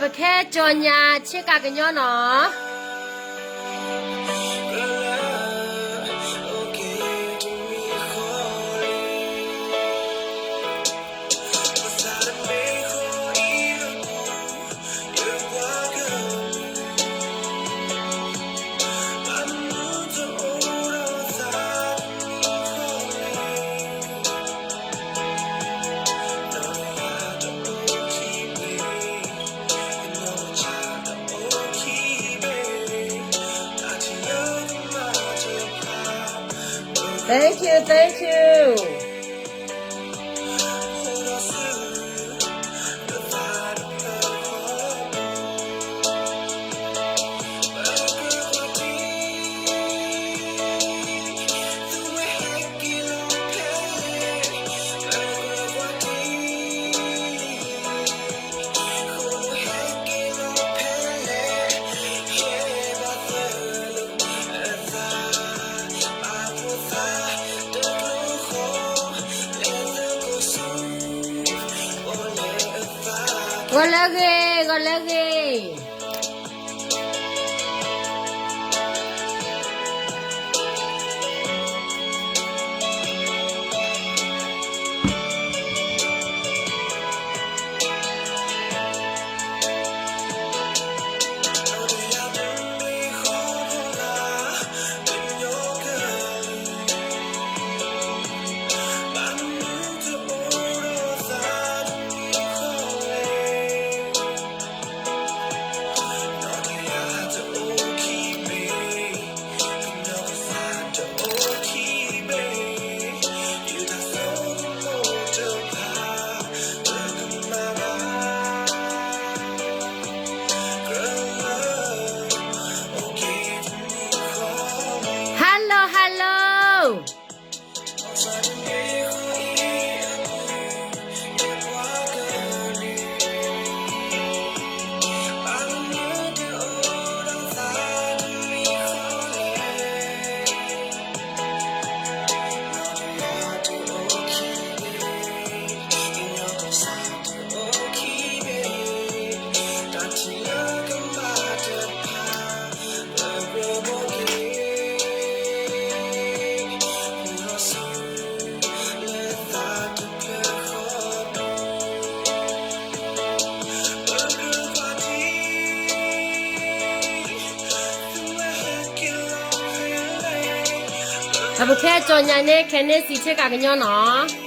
ပခဲကၠီညါဆ့ကၤကညီနီၤ. ဂီၤလၢအဂ့ၤ, ဂီၤလၢအဂ့ၤ. Hello, hello. Hello, hello. ပခဲကၠီညါန့ၣ် ခဲန့ၣ်စံးဆ့ကၤကညီနီၤ.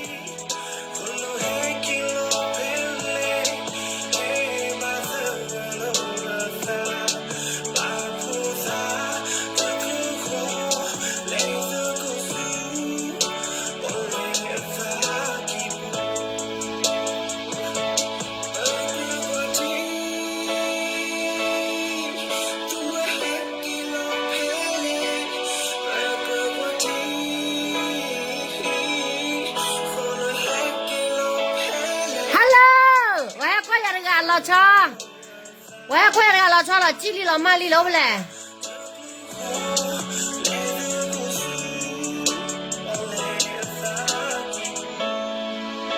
ဟဲလၢ, ဝဲဟဲကွၢ်ယၤတဂၤအလီၤဆီ, ဝဲဟဲကွၢ်ယၤတဂၤအလီၤဆီလီၤ, ကံၣ်လံလီၤမၢ်လံလီၤ အိၣ်ဖဲလဲၣ်,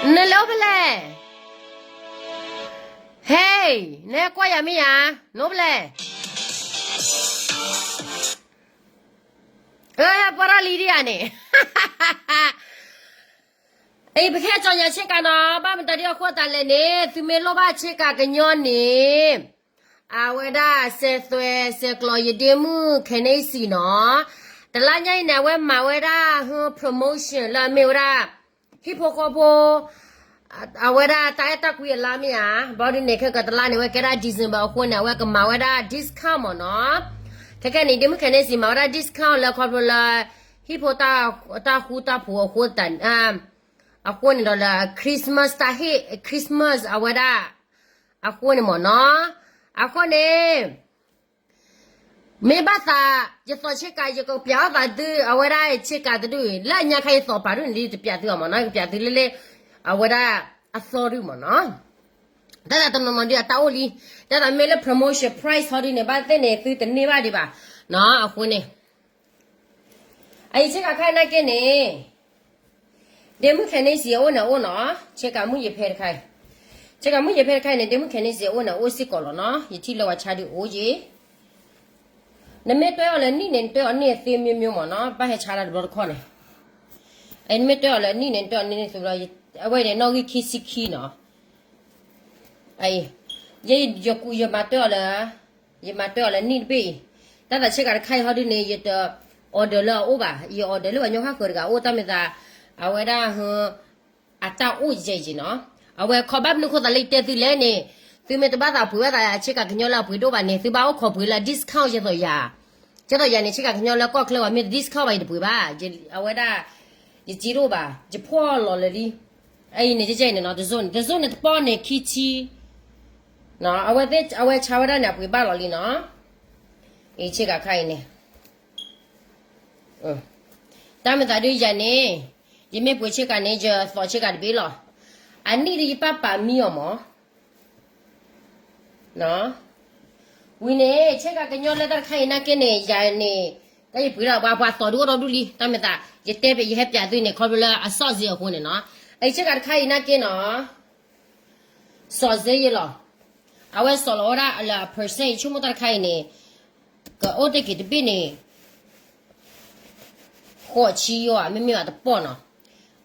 နလဲၤအိၣ်ဖဲလဲၣ်, ဟဲ, နဟဲကွၢ်ယၤမ့ၢ်ဧါ, နအိၣ်ဖဲလဲၣ်. အၢ ဟဲပှၤထီၣ်လံဒံးဧါန့ၣ်, အံၤ ပကဟဲကၠီညါဆ့ကၤနီၤ, ဘၣ်မတၤဒ်အဃိသတးလဲၣ်န့ၣ် သုမ့ၢ်လိၣ်ဘၣ်ဆ့ကၤကညီန့ၣ်, အဝဲဒၣ်စဲးသွဲးစဲးကျိးယဒ့မုၣ်ခဲန့ၣ်စံးနီၤ, တလါညါအံၤန့ၣ် အဝဲမၤဝဲဒၣ် promotion လၢအမ့ၢ်ဝဲဒၣ် ဟံၣ်ဖိဃီဖိ အဝဲဒၣ်တၢ်အဲၣ်တၢ်ကွံအလါမ့ၢ်ဧါ, ဘၣ်ဒ်န့ၣ် ခဲကတလါန့ၣ် အဝဲကဲဒၣ် December အဃိန့ၣ် အဝဲကမၤဝဲဒၣ် discount မ့ၢ်နီၤ, ခဲကနံၣ် ဒ့မုၣ်ခဲန့ၣ်စံး မၤဝဲဒၣ် discount လၢခီဖျိလၢ ဟံၣ်ဖိတၢ်ဃူတၢ်ဖိးအဃိသတး အဃိန့ၣ်ဒီးလၢ Christmas တၢ်ဟ့ၣ် Christmas အဝဲဒၣ် အဃိန့ၣ်မ့ၢ်နီၤ, အဃိန့ၣ် မ့ၢ်ဘၣ်သး ယသိးဆ့ကၤ ယကပျးအီၣ်သးသု အဝဲဒၣ်ဆ့ကၤတဒူၣ်အံၤ လၢအညါခါယသိးပာ်ဒူၣ်န့ၣ် ဒ်တပျးသုအီၤမ့ၢ်နီၤ, ယကပျးသုလၢလၢ အဝဲဒၣ်အသီဒူၣ်မ့ၢ်နီၤ, တၢ်သးတနီၤနီၤဒ်အတၢ်အိၣ်လံ, တၢ်သးမ့ၢ်လၢ promotion price ဟီဒ်န့ၣ် ဘၣ်သ့ၣ်န့ၣ် သုတန့ၢ်ဘၣ်ဒံးဘၣ်နီၤ, အဃိန့ၣ် အအံၤဆ့ကၤခါအံၤနာ်က့န့ၣ် ဒ့မုၣ်ခဲန့ၣ်စံးအအိၣ်န့ၣ်အိၣ်နီၤ, ဆ့ကၤမုၢ်ယဖဲတခါအံၤ, ဆ့ကၤမုၣ်ယဲဖဲတခါအံၤန့ၣ် ဒ့မုၣ်ခဲန့ၣ်စ့အိၣ်န့ၣ် အိၣ်စ့ၢ်ကီးလီၤနီၤ, ယထံၣ်လၢဝဲဆါဒုးအိၣ်ယ့ၤ. နမ့ၢ်တွဲအီၤလၢနံၣ်န့ၣ် နတွဲအီၤန့ၢ်အသ့မျိုးမျိုးမ့ၢ်နီၤ, ဘၣ်ဟဲဆါတၢ်တဘျီတခီၣ်န့ၣ်, နမ့ၢ်တွဲအီၤလၢနံၣ်န့ၣ် နတွဲအီၤန့ၢ်န့ၢ်သ့ဘျီ, အဝဲန့ၣ်နီၣ်ဂံၢ်ခံဆံခံနီၤ. ယ ယမၤတွဲအီၤလၢ ယမၤတွဲအီၤလၢနံၣ်တဘ့ၣ်အံၤ, တၢ်သးဆ့ကၤတခါအံၤဟီဒုန့ၣ် ယတ order လၢအအိၣ်ဘၣ်, ယ order လၢပှၤကညီဃၣ်ဃၢၤတဂၤအိၣ်, တၢ်မ့ၢ်သး အဝဲဒၣ် အတၢ်အိၣ်ယဲၢ်ယဲၢ်နီၤ. အဝဲခီဘၣ်မနုၤဃိသးလၢယတဲသုလဲၣ်န့ၣ်, သုမ့ၢ်တဘၣ်သးပှ့ၤဘၣ်သးဆ့ကၤကညီလၢအပှ့ၤဒိၣ်ဘၣ်န့ၣ် သုဘၣ်အိၣ်ခိးပှ့ၤလၢ discount ကဲသိးယၤ, ကဲသိးယၤန့ၣ် ဆ့ကၤကညီလၢကီၢ်ချၢဝဲမ့ၢ်တ discount ဘၣ် ယတပှ့ၤဘၣ်, အဝဲဒၣ် ယစ့တအိၣ်ဘၣ်, ယဖှီၣ်လီၤလၢာ်လံ. အအံၤန့ၣ် ကဲကဲအံၤန့ၣ်နီၤ, တစိၢ်န့ၣ် တစိၢ်န့ၣ်တပီၢ်န့ၣ်ခံဆံ, အဝဲသ့ၣ် အဝဲဆါဝဲဒၣ်န့ၣ် အပှ့ၤဘၣ်လီၤလံနီၤ. အံၤဆ့ကၤခါအံၤန့ၣ် တၢ်မ့ၢ်သးဒုးယၤန့ၣ်, ယမ့ၢ်ပှ့ၤဆ့ကၤန့ၣ် ယသိးဆ့ကၤတဘ့ၣ်လီၤ. အနံၣ်ဒုးယပၣ်ပာ်မံအီၤမး, ဝံၤန့ၣ် ဆ့ကၤကညီလၢတၢ်တခါအံၤနာ်က့န့ၣ် ယၤန့ၣ် တၢ်ယပှ့ၤလီၤ ပှၤပှၤသိးဒုးအိၣ်ဒီဒူၣ်လံ, တၢ်မ့ၢ်သး ယတဲပ ယဟဲပျးသုန့ၣ် ခီဖျိလၢအစီၣ်စ့အဃိန့ၣ်နီၤ. အဆ့ကၤတခါအံၤနာ်က့နီၤ စီၤစ့ယဲလီၤ. အဝဲစီၤလီၤဝဲဒၣ်လၢအ percent ယဆိကမိၣ်တၢ်တခါအံၤန့ၣ် ကအိၣ်တ့ၢ်က့ၤတဘ့ၣ်န့ၣ် ဃိးဆံယိၤဧါ မ့မ့ၢ်ဘၣ်တပီၢ်နီၤ.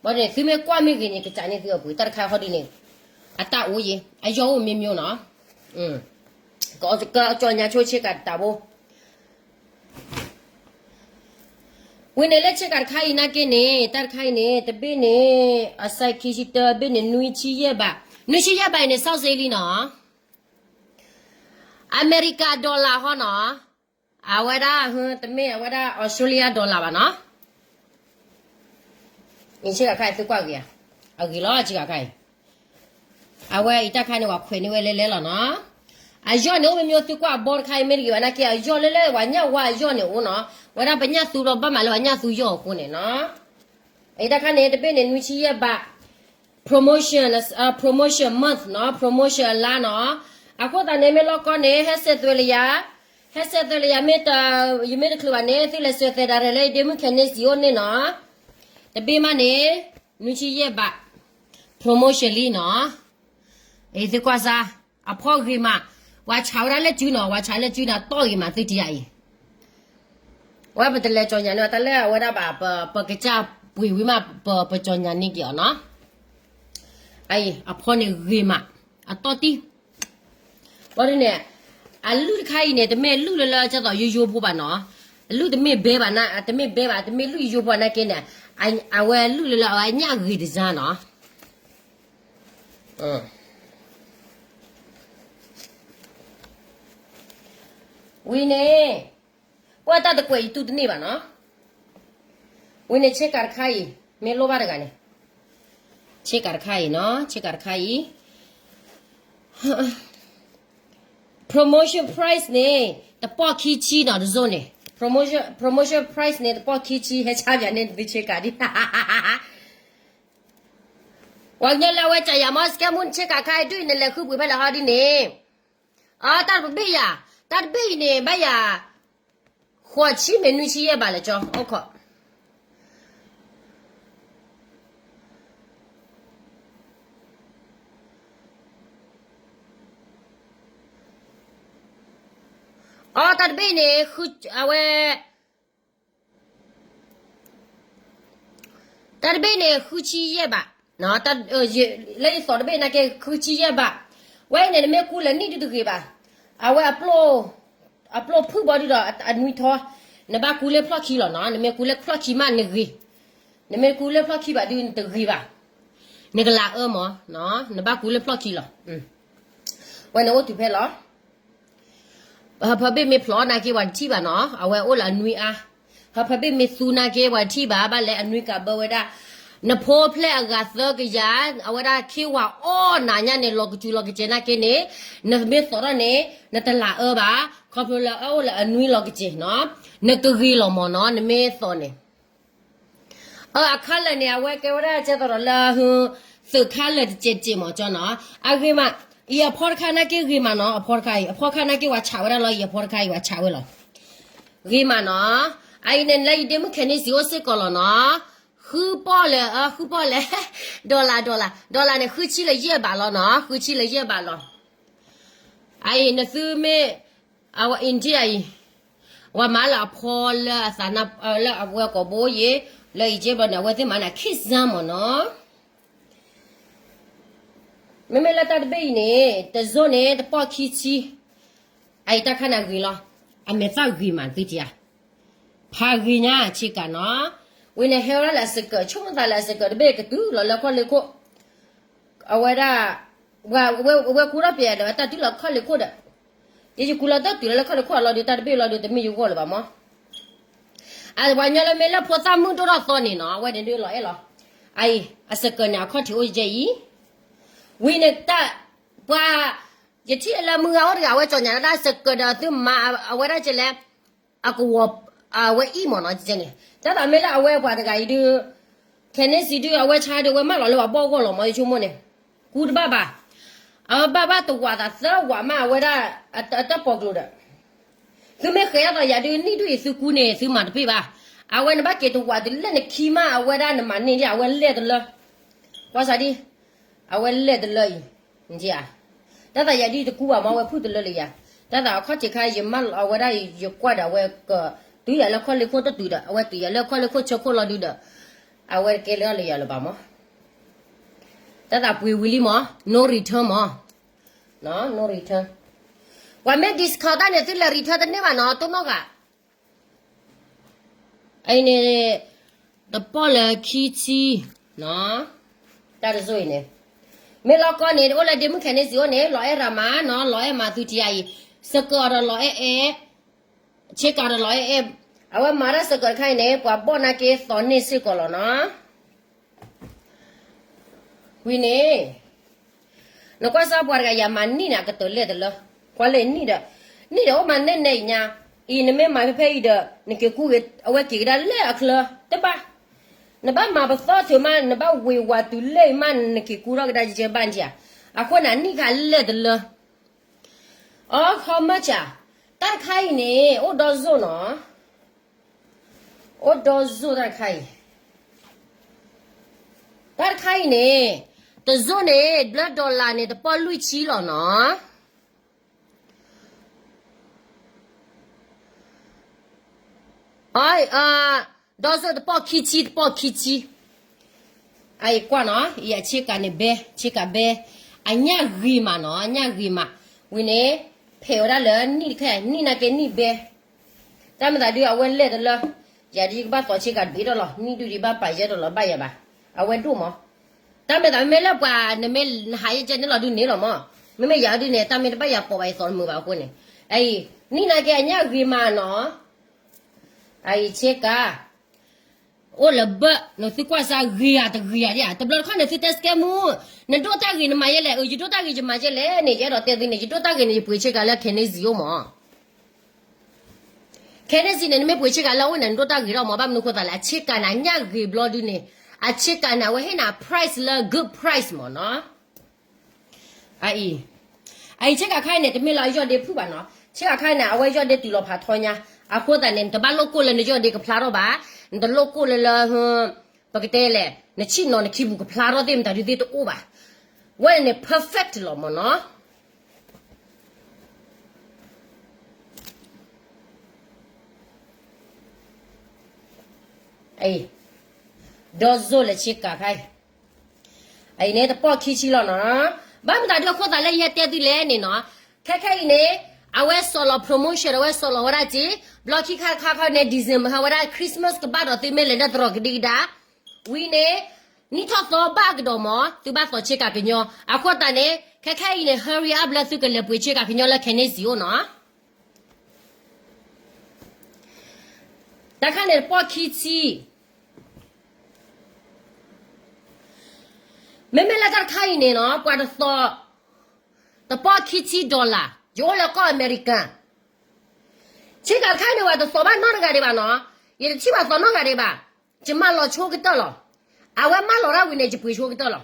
ဘၣ်န့ၣ် သုမ့ၢ်ကွၢ်မ့ၢ်ဂ့ၤန့ၣ် ကစးန့ၢ်သုအပှ့ၤ တၢ်တခါဃီဒ်န့ၣ် အတၢ်အိၣ်ယဲၢ် အယီၢ်အိၣ်မ့ၢ်မ့ၢ်နီၤ. ကကၠီညါဆိဆ့ကၤတဘိ ဝံၤန့ၣ်လၢဆ့ကၤတခါအံၤနာ်က့န့ၣ် တၢ်တခါအံၤန့ၣ် တဘ့ၣ်န့ၣ် အစဲးခံဆံတၢ ဘ့ၣ်န့ၣ် နွံဆံယဲၢ်ဘး, နွံဆံယဲၢ်ဘးအံၤန့ၣ် စီၤစ့လံနီၤ. အမဲရကၤ dollar ဟီနီၤ, အဝဲဒၣ် တမ့ၢ်အဝဲဒၣ် Australia dollar ဘၣ်နီၤ. အဆ့ကၤခါအံၤသုကွၢ်ဂ့ၤဧါ, အဂ့ၤလီၤ ဆ့ကၤခါအံၤ အဝဲအံၤတၢ်ခါန့ၣ် ပှၤခွဲးန့ၢ်ဝဲလဲလဲလီၤနီၤ. အယီၢ်န့ၣ်အိၣ်မ့ၢ်မ့ၢ်သုကွၢ်အဘီတခါအံၤမ့ၢ်တဂ့ၤဘၣ်နာ်က့ အယီၢ်လၢလၢပှၤညၣ်ဝါအယီၢ်န့ၣ်အိၣ်နီၤ. ဝဲဒၣ်ပညၣ်သူဘျီဘၣ်မးလၢပှၤညၣ်သူယီၢ်အဃိန့ၣ်နီၤ. အံၤတၢ်ခါန့ၣ် တဘ့ၣ်န့ၣ် နွံဆံယဲၢ်ဘး promotion, promotion month နီၤ, promotion အလါနီၤ. အဃိသတးန့ၣ် မ့ၢ်လီၢ်ကီန့ၣ် ဟဲစဲးသွဲးလၢယၤ, ဟဲစဲးသွဲးလၢယၤ မ့ၢ်တ, ယမ့ၢ်တချုးဘၣ်န့ၣ် သုလဲၤစဲးသွဲးဒၣ်ရဲၣ်လၢယဒ့မုၣ်ခဲန့ၣ်စံးအိၣ်န့ၣ်နီၤ. တဘ့ၣ်မးန့ၣ် နွံဆံယဲၢ်ဘး promotion လံနီၤ. အံၤသုကွၢ်စါ, အဖီဂ့ၤမး, ပှၤဆးဝဲဒၣ်လၢစုနီၤ, ပှၤဆးလၢစုန့ၣ် အတီၢ်ဂ့ၤမးသုတယၤအံၤ ဝဲပတလဲၤကၠီညါန့ၣ် တၢ်လၢအဝဲဒၣ်ဘၣ် ပကစၢ်ပှ့ၤဝံၤမး ပကၠီညါန့ၢ်က့ၤအီၤနီၤ. အအံၤ အဖီန့ၣ်ဂ့ၤမး, အတီၢ်တံၢ်, ဘၣ်ဒ်န့ၣ်, အလုၢ်တခါအံၤန့ၣ် တမ့ၢ်လုၢ်လၢလၢကဲသိးယိယိဖိဘၣ်နီၤ, အလုၢ်တမ့ၢ်ဘဲဘၣ်, တမ့ၢ်ဘဲဘၣ်, တမ့ၢ်လုၢ်ယိယိဖိနာ်က့န့ၣ်, အဝဲလုၢ်လၢလၢအဝဲအညၣ်ဂ့ၤတစၢ်နီၤ. ဝံၤန့ၣ်, ပှၤတၢ်တကွဲးအံၤတူၢ်တန့ၢ်ဘၣ်နီၤ. ဝံၤန့ၣ် ဆ့ကၤတခါအံၤ မ့ၢ်လိၣ်ဘၣ်တဂၤန့ၣ်, ဆ့ကၤတခါအံၤနီၤ, ဆ့ကၤတခါအံၤ promotion price န့ၣ် တပီၢ်ခံဆံနီၤ, တစိၢ်န့ၣ် promotion, promotion price န့ၣ် တပီၢ်ခံဆံ ဟဲဆါပၠးန့ၢ်သုဆ့ကၤဒ် ပှၤကညီလၢအဝဲကၠးယၤမ့ၢ် စကဲမူၣ်ဆ့ကၤခါအံၤဒ်အံၤ နလဲၤဃုပှ့ၤဖဲလဲၣ်ဟီဒ်န့ၣ်, အတၢ်တဘ့ၣ်ယၤ, တၢ်တဘ့ၣ်အံၤန့ၣ် ဘၣ်ယၤ ဃိးဆံမ့ၢ်နွံဆံယဲၢ်ဘးလဲၣ်ကၠီ အိၣ်ခိး အီ တၢ်တဘ့ၣ်န့ၣ် အဝဲ တၢ်တဘ့ၣ်န့ၣ် ဃုဆံယဲၢ်ဘး, လၢယသိးတဘ့ၣ်နာ်က့ ဃုဆံယဲၢ်ဘး, ဝဲအံၤန့ၣ် နမ့ၢ်ကူလၢနံၣ်ဒုတဂ့ၤဘၣ်, အဝဲ အပျိၢ်ဖုၣ်ဘီဒုဒီးအနွံထီ, နဘၣ်ကူလၢဖျီၣ်ခံလီၤနီၤ, နမ့ၢ်ကူလၢဖျီၣ်ခံမးနဂ့ၤ, နမ့ၢ်ကူလၢဖျီၣ်ခံဘၣ်ဒုနတဂ့ၤဘၣ်, နကလၤအၢမး, နဘၣ်ကူလၢဖျီၣ်ခံလီၤ, ဝဲန့ၣ်အိၣ်တုၤဖဲလီၤ. ဟၢဖၢဘ့ၣ်မ့ၢ်ဖျိးနာ်က့ ပှၤတထံၣ်ဘၣ်နီၤ, အဝဲအိၣ်လၢအနွံအါ, ဟၢဖၢဘ့ၣ်မ့ၢ်သူနာ်က့ ပှၤတထံၣ်ဘၣ်, ဘၣ်လဲၣ်အနွံကးဘၢဝဲဒၣ်, နဖိဖျဲၣ်အဂၤသၢကယၤ, အဝဲဒၣ်ခ့ဝၤအီၣ်နၤညါန့ၣ် လီၤကစူၤလီၤကစဲးနာ်က့န့ၣ်, နမ့ၢ်သိးထီၣ်န့ၣ်, နတလၤအၢဘၣ်, ခီဖျိလၢအအိၣ်လၢအနွံလီၤကစဲးနီၤ, နကဂ့ၤလီၤမးနီၤ, နမ့ၢ်သိးန့ၣ် အၢ အခါလၢာ်န့ၣ် အဝဲကဲဝဲဒၣ်ကဲသိးဒီးလၢဟု, သုးခါလၢာ်တစဲးစဲးမးကၠီနီၤ, အဂ့ၤမး, အံၤအဖီတခါနာ်က့ဂ့ၤမးနီၤ, အဖီတခါအံၤ အဖီတခါနာ်က့ ပှၤဆးဝဲဒၣ်လီၤအံၤ အဖီတခါအံၤ ပှၤဆးဝဲလီၤ, ဂ့ၤမးနီၤ, အအံၤန့ၣ် လၢယဒ့မုၣ်ခဲန့ၣ်စံးအိၣ်စ့ၢ်ကီးလီၤနီၤ, ဃုပီၣ်လဲၣ်, ဃုပီၣ်လဲၣ်, dollar dollar dollar န့ၣ် ဃုဆံလၢယဲၢ်ဘးလီၤနီၤ, ဃုဆံလၢယဲၢ်ဘးလီၤ. အအံၤ နသုမ့ၢ် အဝဲ India အံၤ အဝဲမၤလၢအဖီလၢအသးနါ လၢအဝဲကိာ်ဘိယ့ၣ် လၢအံၤကဲဘျီန့ၣ် အဝဲသ့ၣ်မၤန့ၣ် ခံစၢမ့ၢ်နီၤ. မ့မ့ၢ်လၢတၢ်တဘ့ၣ်အံၤန့ၣ် တစိၢ်န့ၣ် တပီၣ်ခံဆံ, အအံၤတၢ်ခါန့ၣ်ဂ့ၤလီၤ, အမဲာ်သၣ်ဂ့ၤမးသုတယၤ, ဖးဂ့ၤညါဆ့ကၤနီၤ. ဝံၤန့ၣ်ဟဲဝဲဒၣ်လၢအစကၢး ဆိကမိၣ်သးလၢအစကၢးတဘ့ၣ်ကတုၤလီၤလၢခီၣ်လ့ၢ်ခိၣ်, အဝဲဒၣ် ဝဲ ဝဲ ဝဲကူထီၣ်ပှဲၤဒီးတၢ်တုၤလီၤခီၣ်လ့ၢ်ခိၣ်ဒီး, ယယကူလီၤတၢ်တုၤလီၤလၢခီၣ်လ့ၢ်ခိၣ်အလီၢ်ဒီး တၢ်တဘ့ၣ်လီၤဒီး တမ့ၢ်ယဂီၢ်လၢၤဘၣ်မး. အပှၤကညီလၢမ့ၢ်လၢဖိသၣ်မုၣ်ဒိၣ်ထီၣ်သီန့ၣ်နီၤ အဝဲန့ၣ်ဒုးလီၤအဲၣ်လီၤ. အအံၤ အစကၢးန့ၣ် အခီၣ်ထံးအိၣ်ယဲၢ်အံၤ, ဝံၤန့ၣ်တၢ် ပှၤ ယထံၣ်လၢမုၢ်ဂၤအိၣ်တဂၤ အဝဲကၠီၣ်ညါဒၣ်စကၢးဒီးသုမၤအဝဲဒၣ်ကလဲၣ်, အကဝီၤ အဝဲအံၣ်မ့ၢ်နီၤ ကဲန့ၣ် တၢ်သးမ့ၢ်လၢအဝဲပှၤတဂၤအံၤဒုး ခဲန့ၣ်စံးဒုး အဝဲဆါဒုး အဝဲမၢလီၤလၢပှၤဘီၣ်ဂီၢ်လီၤမး ယဆိကမိၣ်န့ၣ်, ကူတဘၣ်ဘၣ်. အဝဲဘၣ်ဘၣ်တဝးသးသၢဝးမး အဝဲဒၣ် အတၢ်ပိာ်ကျိၤဒီး သုမ့ၢ်ဃဲၤအသးယၤဒုး နံၣ်ဒုးအံၤသုကူန့ၣ် သုမၤတပ့ၢ်ဘၣ်. အဝဲနဘၣ်က့ၤတဝးတုၤလၢနခံမး အဝဲဒၣ်နမၤန့ၢ်ဒံး အဝဲလဲၢ်တလၢ, ကွၢ်စးဒံး, အဝဲလဲၢ်တလၢအံၤ, တၢ်သးယၤဒုးတကူဘၣ်မး အဝဲဖုၣ်တလၢလၢယၤ, တၢ်သးအခီၣ်ထံးခါ ယမၢလီၤအဝဲဒၣ် ယကွၢ်ဒီးအဝဲက တုၤယၤလၢခီၣ်လ့ၢ်ခိၣ်တတုၤဒီး အဝဲတုၤယၤလၢခီၣ်လ့ၢ်ခိၣ်ဆၢခိၣ်လီၤဒုးဒီး အဝဲတကဲလၢလၢယၤလၢၤဘၣ်မး. တၢ်သးပှ့ၤဝံၤလံမး no return မး, no return. ပှၤမ့ၢ် discount တၢ်န့ၣ် သုလဲၤ return တန့ၢ်ဘၣ်နီၤ တိၢ်နီၣ်ဂၤ အအံၤန့ၣ် တပီၣ်လၢခံဆံ, တၢ်တစိၢ်အံၤန့ၣ် မ့ၢ်လီၤကီန့ၣ် အိၣ်လၢဒ့မုၣ်ခဲန့ၣ်စံးအိၣ်န့ၣ် လီၤအဲၣ်ရၤမးနီၤ လီၤအဲၣ်မးသုတယၤအံၤ, စကၢးဒီးလီၤအဲၣ်အဲၣ်, ဆ့ကၤဒီးလီၤအဲၣ်အဲၣ်, အဝဲမၤတၢ်စကၢးတခါအံၤန့ၣ် ပှၤဘီၣ်နာ်က့သီန့ၢ်စ့ၢ်ကီးလီၤနီၤ. ဝံၤန့ၣ် နကွၢ်စၢ်ပှၤတဂၤယၤမၤနံၣ်န့ၣ် အကတၢၢ်လဲၢ်တလၢ, ကွၢ်လၢနံၣ်ဒီး, နံၣ်ဒီးအိၣ်မၤနဲၣ်နဲၣ်အံၤညါ, အံၤနမ့ၢ်မၤဖဲဖဲအံၤဒီး နက့ၤကူဂ့ၤ အဝဲက့ၤကဒါလဲၢ်အချၢ, တဘၣ်, နဘၣ်မၤပသီၣ်ထုးမး နဘၣ်ဝ့ၤဝးတုၤလဲၢ်အံၤမး နက့ၤကူထီၣ်ကဒါကဲဘၣ်နဧါ, အဃိန့ၣ် နံၣ်ခါလဲၢ်တလၢ အီ how much ဧါ, တၢ်တခါအံၤန့ၣ် အိၣ်ဒီစိၣ်နီၤ, အိၣ်ဒီစိၣ်တၢ်တခါအံၤ, တၢ်တခါအံၤန့ၣ်, တစိၢ်န့ၣ် ဘျၢ dollar န့ၣ် တပီၣ်လွံၢ်ဆံလီၤနီၤ. အီ, ဒီစိၣ်တပီၣ်ခံဆံ တပီၣ်ခံဆံ, အအံၤကွၢ်နီၤ အံၤအဆ့ကၤန့ၣ်ဘဲ ဆ့ကၤဘဲ, အညၣ်ဂ့ၤမးနီၤ အညၣ်ဂ့ၤမး, ဝံၤန့ၣ်, ဖဲးဝဲဒၣ်လၢနံၣ်တခါ နံၣ်နာ်က့နံၣ်ဘဲ, တၢ်မ့ၢ်သးဒုးအဝဲလဲၢ်တလၢ, ယၤဒုးယကဘၣ်သီဆ့ကၤတဘ့ၣ်ဒီးလီၤ နံၣ်ဒုးဒံးဘၣ်ပာ်ယဲၢ်ဒီးလီၤဘၣ်ယၤဘၣ်, အဝဲဒိၣ်မး, တၢ်မ့ၢ်သးမ့မ့ၢ်လၢပှၤနမ့ၢ်နဟးယဲၢ်ကဲန့ၣ်လီၤဒုးန့ၣ်လီၤမး, မ့မ့ၢ်ယၤဒုးန့ၣ် တၢ်မ့ၢ်တဘၣ်ယၤပိာ်ဘၣ်ယသီတမုာ်ဘၣ်အဃိန့ၣ်, အအံၤ, နံၣ်နာ်က့အညၣ်ဂ့ၤမးနီၤ အအံၤဆ့ကၤ, အိၣ်လၢဘၢၣ် နသုကွၢ်စၢ်ဂ့ၤဧါတဂ့ၤဧါဒ်ဧါ တဘျီတခီၣ်န့ၣ်သုတဲစကဲမူ, နဒိၣ်တၢ်ဂ့ၤနမၤယဲလဲၣ် အၢ ယဒိၣ်တၢ်ဂ့ၤယမၤယဲလဲၣ်န့ၣ် ယအဲၣ်ဒိးတဲသုန့ၣ် ယဒိၣ်တၢ်ဂ့ၤန့ၣ် ယပှ့ၤဆ့ကၤလၢ Canadian အိၣ်မး, Canadian န့ၣ် နမ့ၢ်ပှ့ၤဆ့ကၤလၢအအိၣ်န့ၣ် နဒိၣ်တၢ်ဂ့ၤထီၣ်မး ဘၣ်မနုၤအဃိသးလဲၣ် အဆ့ကၤန့ၣ် အညၣ်ဂ့ၤဘျီဒုန့ၣ်, အဆ့ကၤန့ၣ် အဝဲဟ့ၣ်နၤ price လၢ good price မးနီၤ အအံၤ, အအံၤဆ့ကၤခါအံၤန့ၣ် တမ့ၢ်လၢအယီၢ်ဒ့ဖုၣ်ဘၣ်နီၤ, ဆ့ကၤခါအံၤန့ၣ် အဝဲယီၢ်ဒ့တုၤလီၤဖးထီညါ, အဃိသတးန့ၣ် နတဘၣ်လိၣ်ကိၢ်လၢနယီၢ်ဒ့ကဖျါထီၣ်ဘၣ်, နတလိၣ်ကိၢ်လၢလၢ, ပကတဲလဲၣ် နဆံၣ်နီၤနခံပူၤကဖျါထီၣ်သ့ၣ်မတၤဒုသ့ၣ်တအိၣ်ဘၣ်, ဝဲန့ၣ်န့ၣ် perfect လီၤမးနီၤ. ဒီစိၣ်လၢဆ့ကၤခါအံၤ, အအံၤန့ၣ် တပီၣ်ခံဆံလီၤနီၤ, ဘၣ်မတၤဒုအခိၣ်သးလၢယဟဲတဲသုလဲၣ်န့ၣ်နီၤ, ခဲခဲအံၤန့ၣ်, အဝဲစီၤလီၤ promotion အဝဲစီၤလီၤဝဲဒၣ်က့, ဘျီခံခါတခါခီန့ၣ် December ဟဲဝဲဒၣ် Christmas ကဘၣ်ဒီးသုမ့ၢ်လဲၤလၢသရိာ်ကဒံကဒါ, ဝံၤန့ၣ်, နံၣ်ထီၣ်သီဘၣ်ကဒီးမး သုဘၣ်သီဆ့ကၤကညီ, အဃိသတးန့ၣ် ခဲခဲအံၤန့ၣ် hurry up လၢသုကလဲၤပှ့ၤဆ့ကၤကညီလၢ Canadian အိၣ်နီၤ. တၢ်တခါန့ၣ်တပီၣ်ခံဆံ, မ့မ့ၢ်လၢတၢ်တခါအံၤန့ၣ်နီၤ ပှၤတသီ, တပီၣ်ခံဆံ dollar, ယအိၣ်လၢကီၢ် America, ဆ့ကၤတခါအံၤန့ၣ် ပှၤတသီဘၣ်နီတဂၤဒံးဘၣ်နီၤ, ယတထံၣ်ပှၤသီနီတဂၤဒံးဘၣ်, ယမၢလီၤဆိကတၢၢ်လီၤ, အဝဲမၢလီၤဒၣ်ဝံၤန့ၣ် ယပှ့ၤဆိကတၢၢ်လီၤ,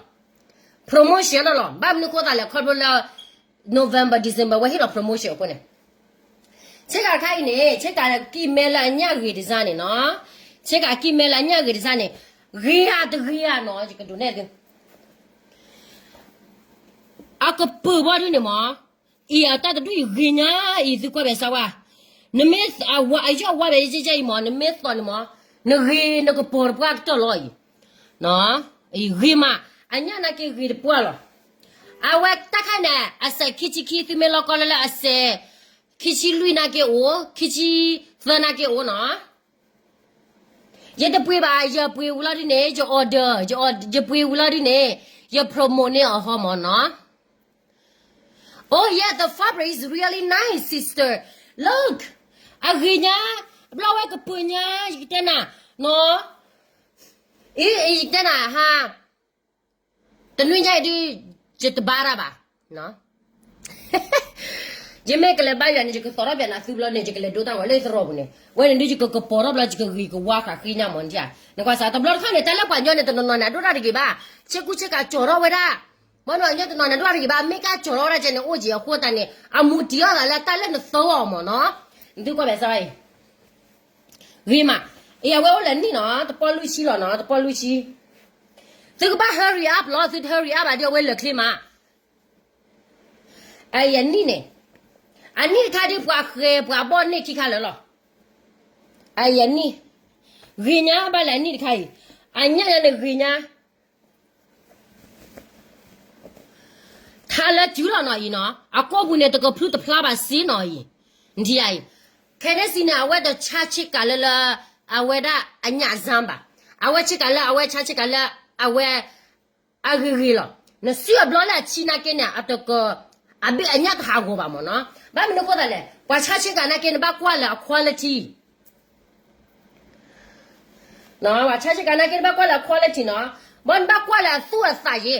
promotion လီၤ, ဘၣ်မနုၤအဃိသးလဲၣ် ခီဖျိလၢ November December ဝဲဟ့ၣ်လီၤ promotion အဃိန့ၣ် ဆ့ကၤတခါအံၤန့ၣ် ဆ့ကၤကံၢ်မဲလၢအညၣ်ဂ့ၤတစၢ်န့ၣ်နီၤ, ဆ့ကၤကံၢ်မဲလၢအညၣ်ဂ့ၤတစၢ်န့ၣ်, ဂ့ၤဧါတဂ့ၤဧါနီၤ ယကဒုးနဲၣ်သု အကပၢၢ်ဘီဒုန့ၣ်မး, အံၤအတၢ်တဒူၣ်အံၤဂ့ၤညါအံၤ သုကွၢ်ဘၣ်စၢ်ဝါ, နမ့ၢ်အဝၤအယီၢ်ဝါဘၣ်ယဲၢ်ယဲၢ်အံၤမး နမ့ၢ်သိးန့ၣ်မး, နဂ့ၤနကပီၤတပှၢ်ကတၢၢ်လီၤအံၤ, အံၤဂ့ၤမး, အညၣ်နာ်က့ဂ့ၤတပှၢ်လီၤ, အဝဲတၢ်ခါန့ၣ် အစဲးခံဆံခံ သုမ့ၢ်လီၤကီလၢလၢအစဲး ခံဆံလွံၢ်နာ်က့အိၣ် ခံဆံသၢနာ်က့အိၣ်နီၤ ယတပှ့ၤဘၣ် ယပှ့ၤဝံၤလီၤဒ်န့ၣ် ယ order, ယပှ့ၤဝံၤလီၤဒ်န့ၣ် ယ promote န့ၢ်အီၤဟီမးနီၤ. Oh yeah, the fabric is really nice, sister. Look, အဂ့ၤညါ, ဘျီဝဲကပၢၤညါ ယကတဲနၤ, နီၤ, အံၤ ယကတဲနၤဟါ, တနွံညါအံၤဒုး ယတဘါတၢ်ဘၣ် ယမ့ၢ်ကလဲၤဘါယွၤန့ၣ် ယကသီၣ်ထီၣ်ဘၣ်နၤသုဘျီန့ၣ် ယကလဲၤဒိတၢ်ဝဲလၢယသရိာ်ပူၤန့ၣ် ဝဲန့ၣ်ဒုးယကကပီၤထီၣ်ဘျီ ယကဂ့ၤကဝါဃာ်ဃ့ညါမးနၤဧါ, နကွၢ်စးတဘျီတခါန့ၣ် တၢ်လၢပှၤညီန့ၣ် တနီၤနီၤန့ၣ် အဒိၣ်တၢ်တဂ့ၤဘၣ်, ဆ့ကူဆ့ကၤကၠီၤထီၣ်ဝဲဒၣ်, မ့ၢ်နီၤ ညီတနီၤန့ၣ် အဒိၣ်တၢ်တဂ့ၤဘၣ် မ့ၢ်ကၢ်ကၠီၤထီၣ်ဝဲဒၣ်ကဲန့ၣ် အိၣ်က့ၤအဃိသတးန့ၣ် အမူတံၤအီၣ်သးလၢတၢ်လၢနသၢအီၤမးနီၤ, နသုကွၢ်ဘၣ်စၢ်အံၤ ဂ့ၤမး, အံၤအဝဲအိၣ်လၢနံၣ်နီၤ တပီၢ်လွံၢ်ဆံလီၤနီၤ တပီၢ်လွံၢ်ဆံ, သုကဘၣ် hurry up လီၤ သုတ hurry up ဘၣ်ဒ်အဝဲလၢာ်ချ့မး, အံၤအနံၣ်န့ၣ်, အနံၣ်တခါဒ်ပှၤဃဲၤပှၤဘီၣ်န့ၢ်ခံခါလၢာ်လီၤ, အံၤအနံၣ်, ဂ့ၤညါဘၣ်လဲၣ်အနံၣ်တခါအံၤ, အညၣ်ညါန့ၣ်ဂ့ၤညါ ထါလၢစုလီၤနီၤအံၤနီၤ အကိာ်ပူၤန့ၣ် တကဖျူတဖျါဘၣ်စ့နီၤအံၤ, နထံၣ်ဧါအံၤ, ခဲန့ၣ်စံးန့ၣ် အဝဲတဆါဆ့ကၤလၢလၢ အဝဲဒၣ်အညၣ်စၢ်ဘၣ်, အဝဲဆ့ကၤလၢအဝဲဆါဆ့ကၤလၢ အဝဲ အဂ့ၤဂ့ၤလီၤ, နစုအဘျီလၢအဆံနာ်က့န့ၣ် အတက အဘ့ၣ်အညၣ်တဟးဂီၤဘၣ်မးနီၤ, ဘၣ်မနုၤအဃိသတးလဲၣ် ပှၤဆါဆ့ကၤနာ်က့ နဘၣ်ကွၢ်လၢအ quality ပှၤဆါဆ့ကၤနာ်က့ နဘၣ်ကွၢ်လၢအ quality နီၤ, ဘၣ်နဘၣ်ကွၢ်လၢအသူၣ်အသးယဲ,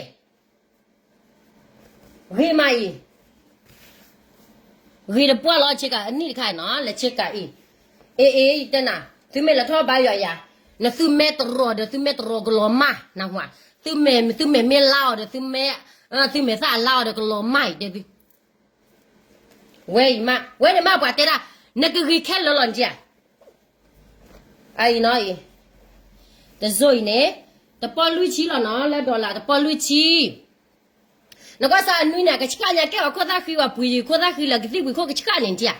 ဂ့ၤမးအံၤ, ဂ့ၤတပှၢ်လီၤ ဆ့ကၤအနံၣ်တခါအံၤနီၤ လဲၤဆ့ကၤအံၤ, အ့အ့ ယတဲနၤ, သုမ့ၢ်လဲၤထီၣ်ဘါယွၤယၤ, နသုမဲာ်တရီဒီး သုမဲာ်တရီကလီၤမၢ် နဟါ, သုမဲာ် သုမဲာ်မ့ၢ်လါအီၤဒီး သုမဲာ်, သုမဲာ်သၣ်အလါအီၤဒီးကလီၤမၢ်အံၤတဲသု ဝဲအံၤမး ဝဲန့ၣ်မးပှၤတဲဒၣ် နကဂ့ၤခဲလၢာ်လီၤနကၠံဧါ, အံၤနီၤအံၤ, တစိၤအံၤန့ၣ်, တပီၢ်လွံၢ်ဆံလီၤနီၤ လၢ dollar တပီၢ်လွံၢ်ဆံ, နကွၢ်စၢ်အနွံန့ၣ် ကဆှၣ်ညါကဲအီၤခိၣ်သၣ်ဃံဝဲပှ့ၤယံၤ ခိၣ်သၣ်ဃံလၢကသံၣ်ပှ့ၤခိၣ်ကဆှၣ်န့ၣ်နကၠံဧါ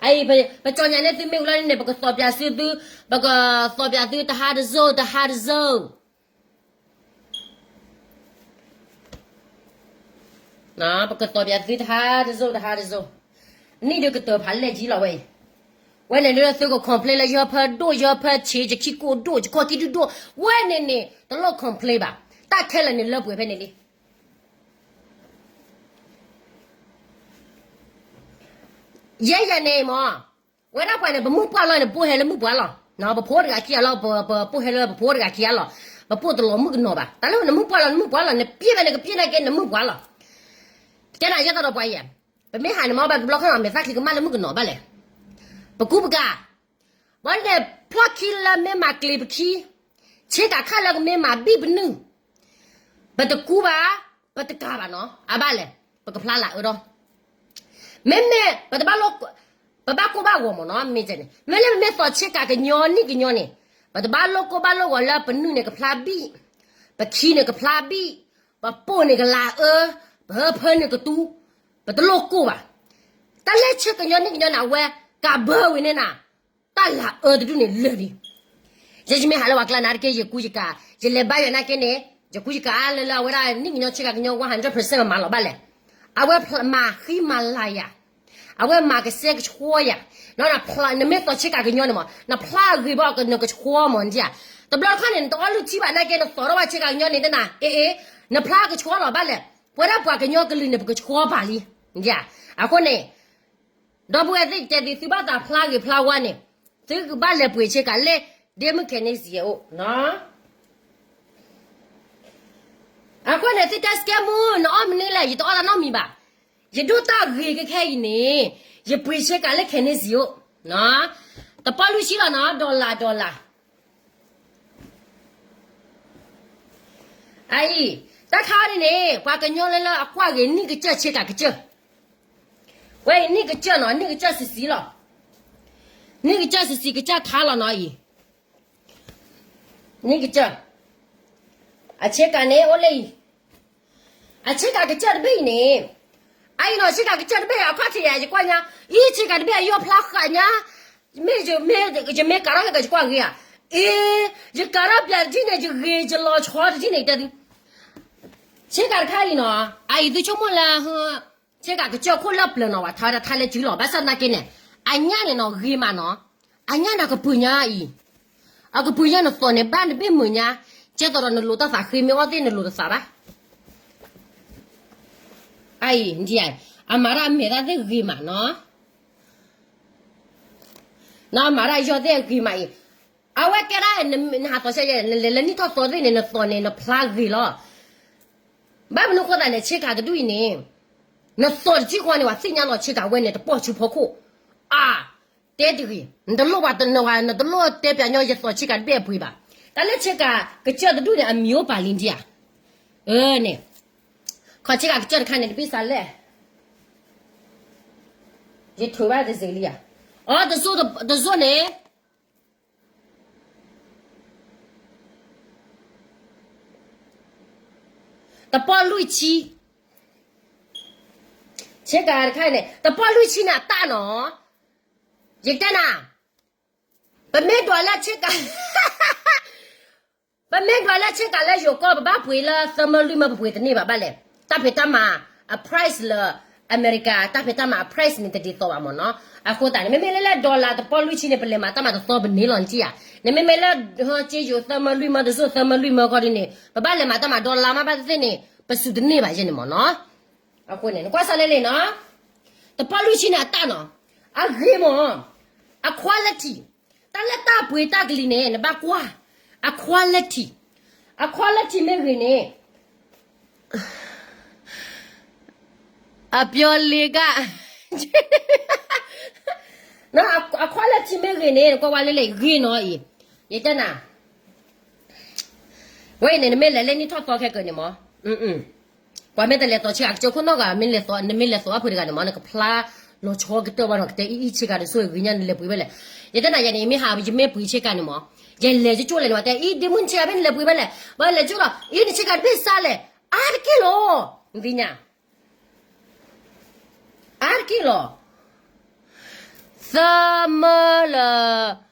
အံၤ, ပကၠီညါန့ၣ်သုမ့ၢ်ဝံၤလီၤန့ၣ် ပကသီၣ်ပၠးသုသု, ပကသီၣ်ပၠးသုတဟါတစိၤ တဟါတစိၤ, ပကသီၣ်ပၠးသုတဟါတစိၤ တဟါတစိၤ, နံၣ်ဒုးကတၢၢ်ဖးလဲၢ်ကံလီၤဝဲအံၤ, ဝဲန့ၣ်ဒုးသုက complain လၢယဟၢဖၢဒိၣ် ယဟၢဖၢဆံး ယခံကိၣ်ဒိၣ် ယခီၣ်ကံဒုၣ်ဒိၣ်, ဝဲန့ၣ်န့ၣ် တလိၣ် complain ဘၣ်, တၢ်ခဲလၢာ်န့ၣ်လၢပှဲၤဖဲန့ၣ်လံ ယဲယဲန့ၣ်မး, ဝဲဒၣ်ပှၤန့ၣ် ပမုၢ်ပှၢ်လီၤန့ၣ် ပပိၢ်ဟဲလၢမုၢ်ပှၢ်လီၤ, ပပိၢ်တဂၤခံဂၤလီၤ ပပိၢ်ဟဲလၢပပိၢ်တဂၤခံဂၤလီၤ, ပပိၢ်တလီၤမုၣ်ကနီၤဘၣ်, တၢ်လၢနမုၢ်ပှၢ်လီၤ နမုၢ်ပှၢ်လီၤ နပျဲၢ်ဘၣ်နကပျဲၢ်နာ်က့နမုၢ်ပှၢ်လီၤ, ကဲနၤယဲသိးဒီးပှၤယဲ, ပမ့ၢ်ဟးန့ၣ်မ့ၢ်ဘၣ်တဘျီခီနီၤ မဲာ်သၣ်ချံကမၣ်လၢမုၣ်ကနီၤဘၣ်လဲၣ်, ပကူပကၤ ဘၣ်န့ၣ်ဖျီၣ်ခံလၢမ့ၢ်မၤကျ့ပခံ, ဆ့ကၤခၣ်လၢကမ့ၢ်မၤဘံၣ်ပနုာ်, ပတကူဘၣ်, ပတကၤဘၣ်နီၤ အဘၣ်လဲၣ်, ပကဖျါလၢအၢဒီး, မ့မ့ၢ်ပတဘၣ်လိၣ်, ပဘၣ်ကိၢ်ဘၣ်ဂီၤမးနီၤ မ့ၢ်န့ၣ် မ့မ့ၢ်လၢပမ့ၢ်သီၣ်ဆ့ကၤကညီနံၣ်ကညီန့ၣ်, ပတဘၣ်လိၣ်ကိၢ်ဘၣ်လိၣ်ဂီၤလၢပနုာ်န့ၣ်ကဖျါဘံၣ်, ပခံန့ၣ်ကဖျါဘံၣ်, ပပိၢ်န့ၣ်ကလၤအၢ, ပဟၢဖၢန့ၣ်ကတူ, ပတလိၣ်ကိၢ်ဘၣ်, တၢ်လၢဆ့ကညီနံၣ်ကညီန့ၣ် အဝဲကးဘၢဝံၤန့ၣ်နၤ တၢ်လၤအၢတဒူၣ်န့ၣ်လၢာ်လံ, ယဲယမ့ၢ်ဟးလၢပှၤကျါနာ်တက့ၢ် ယကူယကၤ, ယလဲၤဘါယွၤနာ်က့န့ၣ် ယကူယကၤလၢလၢအဝဲဒၣ်နံၣ်ကညီဆ့ကၤကညီ one hundred percent မၤလီၤဘၣ်လဲၣ်, အဝဲမၤဃံမၤလၤယၤ, အဝဲမၤကစဲကဆှီယၤ, နမ့ၢ်သီၣ်ဆ့ကၤကညီန့ၣ်မး နဖျါဂ့ၤဘၣ်နကဆှီမးနဒံဧါ, တဘျီတခီန့ၣ် နတအီလုၢ်ထံဘၣ်နာ်က့ နသီၣ်ထီၣ်ဘၣ်ဆ့ကၤကညီန့ၣ်တနၤ အ့အ့, နဖျါကဆှီလီၤဘၣ်လဲၣ်, ပဝဲဒၣ်ပှၤကညီကလုာ်န့ၣ် ပကဆှီပာ်လံ, အဃိန့ၣ် ဒီပုၢ်ဝဲၢ်သ့ၣ်တဲသ့ သုဘၣ်သးဖျါဂ့ၤဖျါဝါန့ၣ်, သုကဘၣ်လဲၤပှ့ၤဆ့ကၤလၢ ဒ့မုၣ်ခဲန့ၣ်စံးအအိၣ်, အဃိန့ၣ် သုတဲစကဲမူ နအီၣ်မနုၤလဲၣ် ယတအီၣ်တၢ်နီတမံၤဘၣ်, ယဒိၣ်တၢ်ဂ့ၤကဲခဲအံၤန့ၣ်, ယပှ့ၤဆ့ကၤလၢခဲန့ၣ်စံးအိၣ်, တပီၢ်လွံၢ်ဆံလီၤနီၤ dollar dollar အံၤ, တၢ်ခါန့ၣ်န့ၣ် ပှၤကညီလၢလၢအကွၢ်ဂ့ၤ နံၣ်ကစၢၢ်ဆ့ကၤကစၢၢ်, ဝဲအံၤနံၣ်ကစၢၢ်နီၤ နံၣ်ကစၢၢ်စံးစံးလီၤ, နံၣ်ကစၢၢ်စံးစံးကစၢၢ်ထါလီၤနီၤအံၤ, န့ၣ်ကစၢၢ်, အဆ့ကၤန့ၣ်အိၣ်လၢအံၤ, အဆ့ကၤကစၢၢ်တဘ့ၣ်အံၤန့ၣ်, အအံၤနီၤ ဆ့ကၤကစၢၢ်တဘ့ၣ်အခီၣ်ထံးယၤ ယကွၢ်ညါ, အံၤဆ့ကၤတဘ့ၣ်အယီၣ်ဖျါဃာ်ညါ, မ့ၢ်ယမ့ၢ်ကၤထီၣ်ခဲကၢယကွၢ်ဂ့ၤဧါ, အ့, ယကၤထီၣ်ပျးတထံၣ်န့ၣ် ယဂ့ၤယလီၤဆီတထံၣ်န့ၣ် တဲသု ဆ့ကၤတခါအံၤနီၤ အအံၤသုဆိကမိၣ်လၢ ဆ့ကၤကစၢၢ်ခိၣ်လၢပျၢၤနီၤ ဝဲထါဝဲဒၣ်ထါလၢစုလီၤ ဘၣ်ဆၣ်သနာ်က့န့ၣ်, အညၣ်န့ၣ်နီၤ ဂ့ၤမးနီၤ, အညၣ်န့ၣ်ကပုာ်ညါအံၤ, အကပုာ်ညါနသိးန့ၣ် ဘၣ်တဘ့ၣ်မုာ်ညါ, ကဲသိးဒီးနလိာ်တၢ်သးဃ့မ့ၢ်အီၣ်သ့ၣ်နလိာ်တသးဘၣ်, အအံၤ, အမၤတၢ်အမဲာ်သၣ်သ့ၣ်ဂ့ၤမးနီၤ, နီၤ အမၤတၢ်ယီၢ်သ့ၣ်ဂ့ၤမးအံၤ, အဝဲကဲဒၣ် နဟးသီးဆဲးယဲ နလဲၤလၢနံၣ်ထီၣ်သီသ့ၣ်န့ၣ် နသိးန့ၣ် နဖျါဂ့ၤလီၤ ဘၣ်မနုၤဃိသးလဲၣ် ဆ့ကၤတဒူၣ်အံၤန့ၣ်, နသိးတထံၣ်ဃီန့ၣ် ပှၤသ့ၣ်ညါလီၤဆ့ကၤဝဲန့ၣ် တပိာ်ဆူဖီခိၣ်, အါ, တဲတဂ့ၤ, နတလိၣ်ပှၤတနၢၤဝဲ နတလိၣ်တဲပၠးညီ ယသိးဆ့ကၤတဘ့ၣ်အပှ့ၤဘၣ်, တၢ်လၢဆ့ကၤကစၢၢ်တဒူၣ်န့ၣ် အမံၤအိၣ်ပာ်လံဒံဧါ, အၢန့ၣ်, ခီဆ့ကၤကစၢၢ်တခါန့ၣ် တဘ့ၣ်စးလဲၣ်, ယထိးဘၣ်တစ့လံဧါ, အီ တစိၢ်န့ၣ် တပီၢ်လွံၢ်ဆံ, ဆ့ကၤတခါန့ၣ် တပီၢ်လွံၢ်ဆံန့ၣ်အတၢ်နီၤ, ယတဲနၤ, ပမ့ၢ်ဒွးလၢဆ့ကၤ, ပမ့ၢ်ဒွးလၢဆ့ကၤလၢယိၤကီၢ် ပဘၣ်ပှ့ၤလၢသၢမၢလွံၢ်မၢ ပပှ့ၤတန့ၢ်ဘၣ်ဘၣ်လဲၣ်, တၢ်ဖံးတၢ်မၤအ price လၢ အမဲရကၤ တၢ်ဖံးတၢ်မၤအ price န့ၣ် တဒ်သိးဘၣ်မ့ၢ်နီၤ, အဃိသတးန့ၣ် မ့မ့ၢ်လၢလၢ dollar တပီၢ်လွံၢ်ဆံန့ၣ် ပလဲၤမၤတၢ်မၤတသီပန့ၢ်လီၤနထံၣ်ဧါ, နမ့မ့ၢ်လၢ ဟီ က့ယိၤသၢမၢလွံၢ်မၢ တစိၢ်သၢမၢလွံၢ်မၢခီဒ်န့ၣ် ပဘၣ်လဲၤမၤတၢ်မၤ dollar မးဘၣ်သ့ၣ်သ့ၣ်န့ၣ် ပစူၢ်တန့ၢ်ဘၣ်ယဲန့ၣ်မ့ၢ်နီၤ, အဃိန့ၣ် နကွၢ်စးလဲၣ်လံနီၤ, တပီၢ်လွံၢ်ဆံန့ၣ်အတၢ်နီၤ, အဂ့ၤမ့ၢ်, အ quality, တၢ်လၢတၢ်ပှ့ၤတၢ်ကလံၤန့ၣ် နဘၣ်ကွၢ်, အ quality, အ quality မ့ၢ်ဂ့ၤန့ၣ် အပျီလ့က, အ quality မ့ၢ်ဂ့ၤန့ၣ် နကွၢ်ဝဲလၢလဲၣ်ဂ့ၤနီၤအံၤ, ယတဲနၤ, ဝဲအံၤန့ၣ် နမ့ၢ်လဲၤလၢနံၣ်ထီၣ်သီခဲကၢန့ၣ်မ့ၢ်, ပှၤမ့ၢ်တလဲၤသိးဆ့ကၤကစၢၢ်ခိၣ်နီတဂၤ မ့ၢ်လဲၤသိး နမ့ၢ်လဲၤသိးအပှ့ၤတဂၤန့ၣ်မ့ၢ် နကဖျါလီၤဆီကတၢၢ်ဘၣ်ဒီး ကတဲအံၤအံၤဆ့ကၤတစိၢ်ဂ့ၤညါ နလဲၤပှ့ၤဖဲလဲၣ်, ယတဲနၤယဲန့ၣ် ယမ့ၢ်ဟး ယမ့ၢ်ပှ့ၤဆ့ကၤန့ၣ်မ့ၢ်, ယလဲၤကၠိၣ်လဲၣ်န့ၣ် ပှၤတဲအံၤ ဒ့မုၣ်နဆ့ကၤဖဲနလဲၤပှ့ၤဖဲလဲၣ်, ပှၤလဲၤကၠိၣ်လီၤ အံၤနဆ့ကၤတဘ့ၣ်စးလဲၣ်, အါတက့ၢ်လီၤ, နသ့ၣ်ညါ အါတက့ၢ်လီၤ, သၢမၢလၢ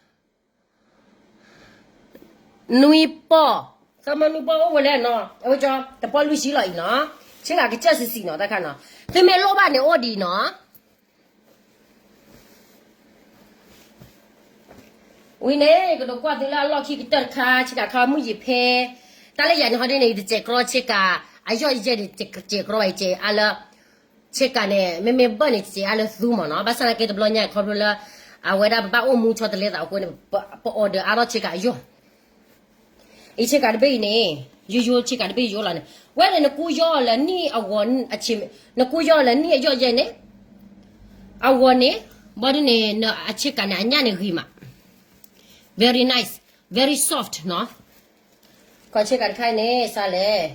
နွံပီၢ်, သၢမၢနွံပီၢ်အိၣ်ဝဲလဲၣ်နီၤ, အဝဲကၠီ တပီၢ်လွံၢ်ဆံလီၤအံၤနီၤ, ဆ့ကၤကစၢၢ်ဆံးဆံးနီၤ တၢ်ခါနီၤ, သုမ့ၢ်လိၣ်ဘၣ်န့ၣ်အိၣ်ဒ်အံၤနီၤ ဝံၤန့ၣ် ကဒိးကွၢ်သုလၢအလီၢ်ခံကတၢၢ်တခါ ဆ့ကၤခါမုၢ်ယံာ်ဖဲ, တၢ်လၢယၤန့ၣ်ဟီဒ်န့ၣ် ယတစဲးကြီဆ့ကၤ, အယီၢ်ယဲၢ်န့ၣ် စဲးကြီဘၣ် ယစဲးအါလၢ ဆ့ကၤန့ၣ် မ့မ့ၢ်ဘၢၣ်န့ၣ် စဲးအါလၢသူမ့ၢ်နီၤ, ဘၣ်ဆၣ်သနာ်က့တဘျီညါ ခီဖျိလၢ အဝဲဒၣ်ပဘၣ်အိၣ်မူဆီတလဲသးအဃိန့ၣ် ပ order အါထီၣ်ဆ့ကၤအယီၢ် အံၤဆ့ကၤတဘ့ၣ်အံၤန့ၣ် ယိယိဆ့ကၤတဘ့ၣ်ယိလီၤန့ၣ် ဝဲန့ၣ် နကူယီၢ်လၢနံၣ်အဂီၤ, နကူယီၢ်လၢနံၣ်အယီၢ်ယဲၢ်န့ၣ် အဂီၤန့ၣ် ဘၣ်ဒ်န့ၣ် အဆ့ကၤန့ၣ် အညၣ်န့ၣ်ဂ့ၤမး very nice, very soft နီၤ, ခီဆ့ကၤတခါအံၤန့ၣ် စးလဲၣ်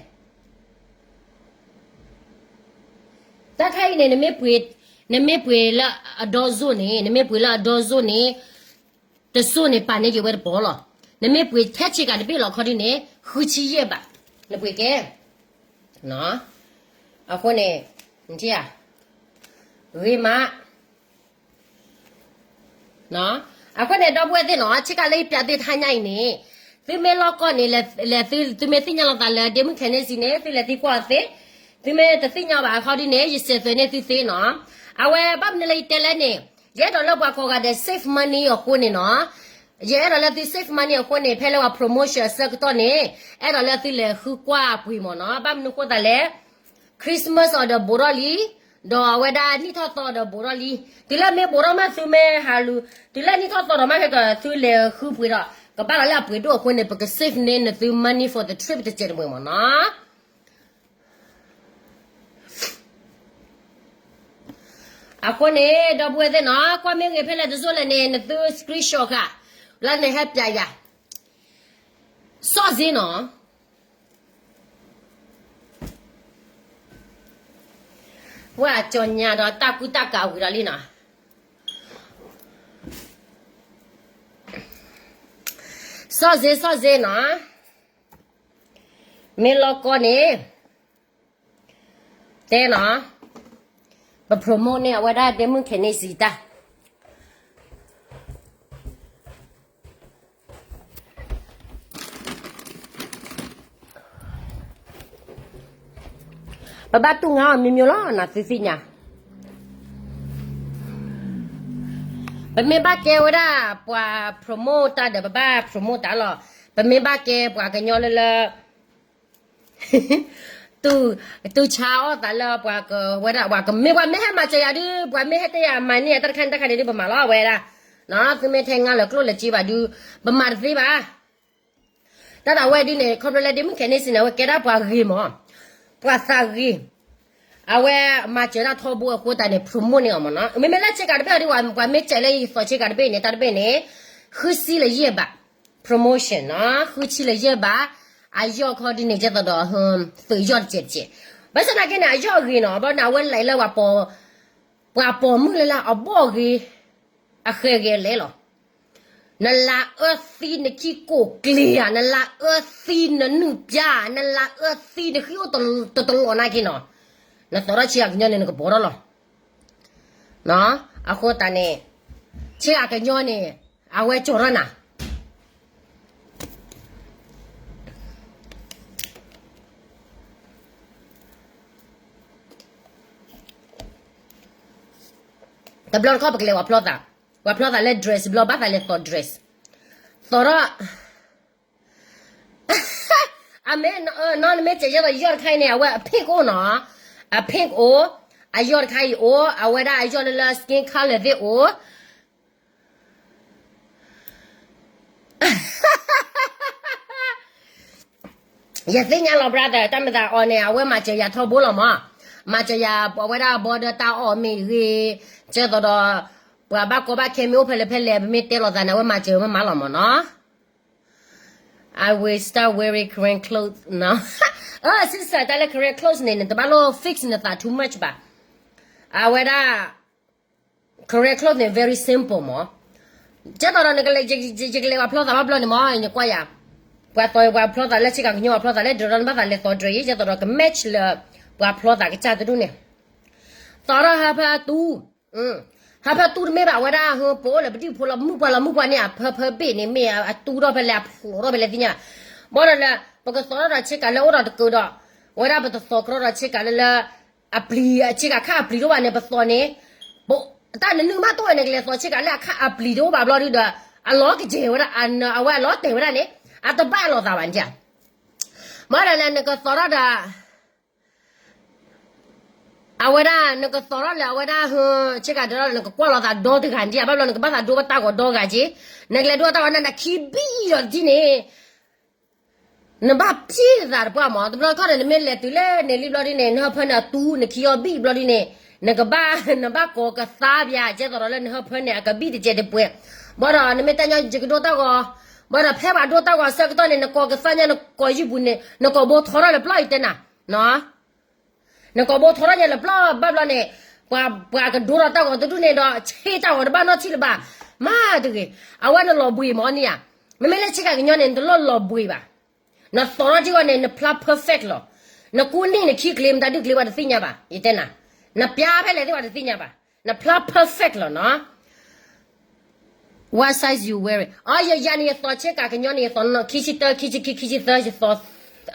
တၢ်ခါအံၤန့ၣ် နမ့ၢ်ပှ့ၤလၢအဒီစိၢ်န့ၣ်, နမ့ၢ်ပှ့ၤလၢအဒီစိၢ်န့ၣ်, တစိၢ်န့ၣ် ပာ်န့ၢ်က့ၤဝဲတပီၤလီၤ. နမ့ၢ်ပှ့ၤထဲဆ့ကၤတဘ့ၣ်လီၤခီဒ်န့ၣ် ဃုဆံယဲၢ်ဘး, နပှ့ၤကဲ, အဃိန့ၣ်, ဂ့ၤမး အဃိန့ၣ် ဒီပုၢ်ဝဲၢ်သ့ၣ်နီၤ, ဆ့ကၤလၢယပျးသုတဟါညါအံၤန့ၣ်, သုမ့ၢ်လီၢ်ကီၢ်န့ၣ်, သုမ့ၢ်သ့ၣ်ညါလီၤသးလၢ ဒ့မုၣ်ခဲန့ၣ်စံးန့ၣ် သုလဲၤသံကွၢ်သ့, သုမ့ၢ်တသ့ၣ်ညါဘၣ်အခီဒ်န့ၣ် ယစဲးသွဲးန့ၢ်သုသ့နီၤ. အဝဲဘၣ်မနုၤလၢယတဲလဲၣ်န့ၣ်, ယအဲၣ်ဒိးလၢပှၤကိးဂၤဒဲး save money အဃိန့ၣ်နီၤ, ယအဲၣ်ဒိးလၢသု save money အဃိန့ၣ် ဖဲလၢပှၤ promotion အဆၢကတီၢ်န့ၣ်, အဲၣ်ဒိးလၢသုလဲၤဃုကွၢ်ပှ့ၤမ့ၢ်နီၤ, ဘၣ်မနုၤဃိသးလဲၣ် Christmas အီၤဒီးဘူးထီၣ်လံ, ဒီးအဝဲဒၣ်နံၣ်ထီၣ်သီအီၤဒီးဘူးထီၣ်လံ, တုၤလၢမ့ၢ်ဘူးထီၣ်မးသုမ့ၢ်ဟးလူၤ, တုၤလၢနံၣ်ထီၣ်သီဒီးမးခဲကသုလဲၤဃုပှ့ၤဒီး, ကဘၣ်လီၤလၢအပှ့ၤဒိၣ်အဃိန့ၣ် ပက save န့ၢ်နသု money for the trip တစဲးတမှဲၤမ့ၢ်နီၤ. အဃိန့ၣ် ဒီပုၢ်ဝဲၢ်သ့ၣ်နီၤ, ကွၢ်မ့ၢ်ဂ့ၤဖဲလဲၣ်တစိၢ်လဲၣ်န့ၣ် နသု screenshot ဃာ်, လၢနဟဲပျးယၤ, စီၣ်စ့နီၤ ဝဲအကၠီညါဒီးတၢ်ကူတၢ်ကၤဝံၤဒီးလံနီၤ, စီၣ်စ့ စီၣ်စ့နီၤ. မ့ၢ်လီၤကီန့ၣ် တဲနီၤ, ပ promote န့ၢ်အဝဲဒၣ်ဒ့မုၣ်ခဲန့ၣ်စံးတၢ် ပဘၣ်တူၢ်ငါအီၤမ့ၢ်မ့ၢ်လီၤ နသုသ့ၣ်ညါ, ပမ့ၢ်ဘၣ်ကဲဝဲဒၣ်ပှၤ promote တၢ်ဒီး ပဘၣ် promote တၢ်လီၤ. ပမ့ၢ်ဘၣ်ကဲပှၤကညီလၢလၢ တူၢ်ဆါအီၣ်သးလၢပှၤကဝဲဒၣ် ပှၤကမ့ၢ်ပှၤမ့ၢ်ဟဲမၤစၢၤယၤဒုး ပှၤမ့ၢ်ဟဲတဲယၤမၤန့ၢ်ယၤတၢ်တခါန့ၣ်တၢ်ခါန့ၣ်ဒုး ပမၤလီၤအဝဲဒၣ်, သုမ့ၢ်ထဲငါလၢၤကျိၣ်လၢၤစ့ဘၣ်ဒုး ပမၤတသ့ဘၣ်. တၢ်သးဝဲဒုးန့ၣ် ခီဖျိလၢဒ့မုၣ်ခဲန့ၣ်စံးန့ၣ် အဝဲကဲဒၣ်ပှၤဂ့ၤမး, ပှၤသးဂ့ၤ, အဝဲမၤစၢၤတၢ်ထီဘိအဃိသတးန့ၣ် promote န့ၢ်အီၤမးနီၤ. မ့မ့ၢ်လၢဆ့ကၤတဘ့ၣ်အီၤဒုး ပှၤမ့ၢ်စဲးလၢယသီးဆ့ကၤတဘ့ၣ်န့ၣ် တၢ်တဘ့ၣ်န့ၣ် ဃုဆံလၢယဲၢ်ဘး promotion နီၤ, ဃုဆံလၢယဲၢ်ဘး, အယီၣ်ခီဒ်န့ၣ် ကဲသိးဒီး သုးယီၣ်တစဲးတစဲး, ဘၣ်ဆၣ်သနာ်က့န့ၣ် အယီၣ်ဂ့ၤနီၤ ဘၣ်န့ၣ် အဝဲလဲၤလၢ ပှၤပိာ်မုၣ်လၢလၢအဘီၣ်ဂ့ၤ အဃဲးဂ့ၤလဲၤလီၤ. နလၤအၢသံနခံကိးကျ့ဧါ, နလၤအၢသံနနုာ်ပျါ, နလၤအၢသံနဃံအိၣ်တတလီၢ်နာ်က့နီၤ, နသီထီၣ်ဆ့ကၤကညီန့ၣ် နကဘီထီၣ်လီၤ. အဃိသတးန့ၣ် ဆ့ကၤကညီန့ၣ် အဝဲကၠီၤထီၣ်နၤ တဘျီတခီၣ်ပကလဲၤဝဲဖျီသး, ဝဲဖျီသးလၢ dress ဘျီ ဘၣ်သးလဲၤသီ dress, သီထီၣ်, အမ့ၢ်နီၤ နမ့ၢ်စဲးယဲၢ်သီးယီၣ်တခါအံၤန့ၣ် အဝဲအ pink အိၣ်နီၤ, အ pink အိၣ်, အယီၣ်တခါအံၤအိၣ်, အဝဲဒၣ်အယီၣ်လၢလၢ skin color သ့ၣ်အိၣ် ယသ့ၣ်ညါလီၤ brother တၢ်မ့ၢ်သးအီၤန့ၣ် အဝဲမၤစၢၤယၤထီဘိလီၤမး, မၤစၢၤယၤ ပဝဲဒၣ် border တၢ်အီၣ်မ့ၢ်ဂ့ၤ, ကဲသိးဒီး ပှၤဘၣ်ကီဘၣ်ခဲမ့ၢ်အိၣ်ဖဲလဲၣ်ဖဲလဲၣ် ပမ့ၢ်တဲလိာ်သးန့ၣ် အဝဲမၤစၢၤမးလီၤမးနီၤ. I will start wearing Karen clothes now. အၢ sister တၢ်လၢ Karen clothes န့ၣ် နတဘၣ်လိၣ် fix နသး too much ဘၣ်. အဝဲဒၣ် Karen clothes န့ၣ် very simple မး. ကဲသိးဒီး ယကလဲၤဝဲဖျီသးဘၣ်ဘျီန့ၣ်မး နကွၢ်ယၤ, ပှၤသီပှၤဖျီသးလၢဆ့ကၤကညီ ပှၤဖျီသးလၢဒၢးဒီး နဘၣ်သးလဲၤသီ dress ယဲ ကဲသိးဒီး က match လၢ ပှၤဖျီသးကစၢ်တဒူၣ်န့ၣ်, သီထီၣ်ဟၢဖၢအတူ ဟၢဖၢတူတမ့ၢ်ဘၣ် အဝဲဒၣ်ဟၢ ပအိၣ်လၢပဒံၣ်ဖိလီၤ မုၣ်ပှၢ်လီၤမုၣ်ပှၢ်န့ၣ် အဖၢဖၢဘ့ၣ်န့ၣ်မ့ၢ်အတူထီၣ်ဖဲလဲၣ် အဖျိးထီၣ်ဖဲလဲၣ်သ့ၣ်ညါ, ဘၣ်ဒီးလၢ ပကသီထီၣ်ဒီးဆ့ကၤလၢအိၣ်ဒီးတကၢးဒီး အဝဲဒၣ်ပတသီကြီဒီးဆ့ကၤလၢလၢ အပျံၤ ဆ့ကၤခါအပျံၤတအိၣ်ဘၣ်န့ၣ် ပသီန့ၣ် တၢ်နနုာ်မးတအိၣ်န့ၣ် ကလဲၤသီဆ့ကၤလၢအခါအပျံၤတအိၣ်ဘၣ်ဘျီဒုဒီး အလီၤကယဲၢ်ဝဲဒၣ် အဝဲအလီၤတဲာ်ဝဲဒၣ်န့ၣ် အတဘၣ်လိာ်သးဘၣ်န့ၣ်, ဘၣ်ဒီးလၢနကသီထီၣ်ဒီး အဝဲဒၣ် နကသီထီၣ်လၢအဝဲဒၣ်ဟၢ ဆ့ကၤဒီး နကကွၢ်လိာ်သးဒီတဂၤန့ၣ် ဘၣ်ဘျီနကဘၣ်သးဒိပတၢ်ဂီၤဒီဂၤက့, နကလဲၤဒိတၢ်ဂီၤန့ၣ် နခံဘံၣ်ဒီးတထံၣ်န့ၣ် နဘၣ်ဖံးသးတပှၢ်မး တဘျီခီၣ်န့ၣ် နမ့ၢ်လဲၤတုၤလၢန့ၣ်လံဘျီဒ်န့ၣ် နဟၢဖၢန့ၣ်အတူ နခံအီၤဘံၣ်ဘျီဒ်န့ၣ် နကဘၣ် နဘၣ်ကိးကသါပျၢ် ကဲသိးဒီးလၢနဟၢဖၢန့ၣ် အကဘံၣ်တစဲးတပှဲၤ, ဘၣ်ဒီးနမ့ၢ်တၢ်ညီယကဒိတၢ်ဂီၤ, ဘၣ်ဒီးဖဲပှၤဒိတၢ်ဂီၤဆၢကတီၢ်န့ၣ် နကိးကသါညါ နကိးယုၢ်ပူၤန့ၣ် နကိးဘိထီထီၣ်လၢပျီၢ်အံၤတဲနၤ နကိးဘိထီထီၣ်ညါလၢပျီၢ်ဘၣ်ဘျီန့ၣ်, ပှၤ ပှၤကဒိဒီးတၢ်ဂီၤတဒူၣ်န့ၣ်ဒီး ဆ့တၢ်ဂီၤတဘၣ်နီတထံၣ်လၢၤဘၣ်, မၤတဂ့ၤ, အဝဲနလီၤဘှံးမးန့ၣ်ဧါ, မ့မ့ၢ်လၢဆ့ကၤကညီန့ၣ် နတလိၣ်လီၤဘှံးဘၣ်, နသီထီၣ်ထံဂီၤန့ၣ် နဖျါ perfect လီၤ, နကူန့ၢ်နခံကျ့ မတၤဒုၣ်ကျ့ပှၤတသ့ၣ်ညါဘၣ်, ယတဲနၤ, နပျါဖဲလဲၣ်သ့ၣ်ပှၤတသ့ၣ်ညါဘၣ်, နဖျါ perfect လီၤနီၤ. What size you wearing? အယယၤန့ၣ် ယသီဆ့ကၤကညီန့ၣ် ယသီခံဆံတၢ ခံဆံခံ ခံဆံသၢ ယသီ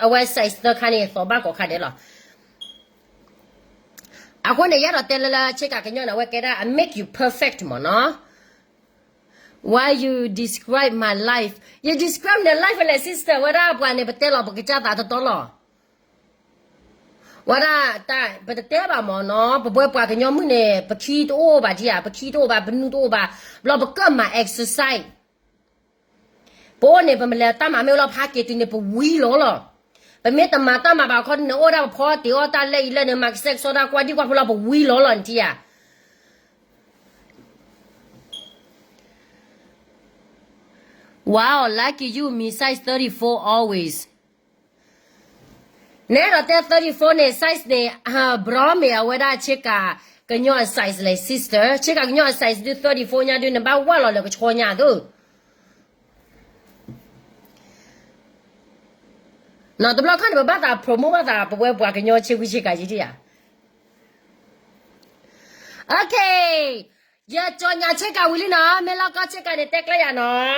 အဝဲ size သၢခါန့ၣ် ယသီဘၣ်ကိးခါဒဲးလီၤ. အဃိန့ၣ် ယအဲၣ်ဒိးတဲလၢလၢဆ့ကၤကညီန့ၣ် အဝဲကဲဒၣ် I make you perfect မ့ၢ်နီၤ. Why you describe my life? ယ describe န life လဲၣ် sister ဝဲဒၣ်ပှၤန့ၣ် ပတဲလီၤပကစၢ်သးတတီလီၤ. ဝဲဒၣ်တၢ် ပတတဲဘၣ်မ့ၢ်နီၤ ပဝဲပှၤကညီမုၣ်န့ၣ် ပခံတအိၣ်ဘၣ်ဒံးဧါ ပခံတအိၣ်ဘၣ် ပနုၢ်တအိၣ်ဘၣ် ဘျီပကၢၣ်မၤ exercise ပအိၣ်န့ၣ် ပမ့ၢ်လဲၤတၢ်မၤမ့ၢ်အိၣ်လီၤဖးက့ၤတုၤန့ၣ် ပဝံလီၤလီၤ. ပမ့ၢ်တမၤတၢ်မၤဘၣ်ခီန့ၣ် အိၣ်ဒၣ်ပဖီတ့ၢ်အီၣ်တၢ်လဲအံၤလဲန့ၣ် မၤကစဲကစီတၢ်ကွၢ်ဒံကွၢ်ဖိလီၤ ပဝံလီၤလီၤနထံၣ်ဧါ. Wow, lucky you, me size thirty-four always. နအဲၣ်ဒိးတဲ thirty-fourန့ၣ် size န့ၣ် ဘြီမ့ၢ်အဝဲဒၣ်ဆ့ကၤ ကညီအ size လဲၣ် sister ဆ့ကၤကညီအ size ဒု thirty-four ညါဒု နဘၣ်ဝၢ်လီၤလၢကဆီညါသိး တဘျီခီန့ၣ် ပဘၣ်သး promote ဘၣ်သး ပဝဲပှၤကညီဆ့ကူဆ့ကၤယံာ်ဒံးဧါ. Okay, ယကၠီၤညါဆ့ကၤဝံၤလံနီၤ, မ့ၢ်လီၤကီဆ့ကၤန့ၣ် တဲကျဲယၤနီၤ.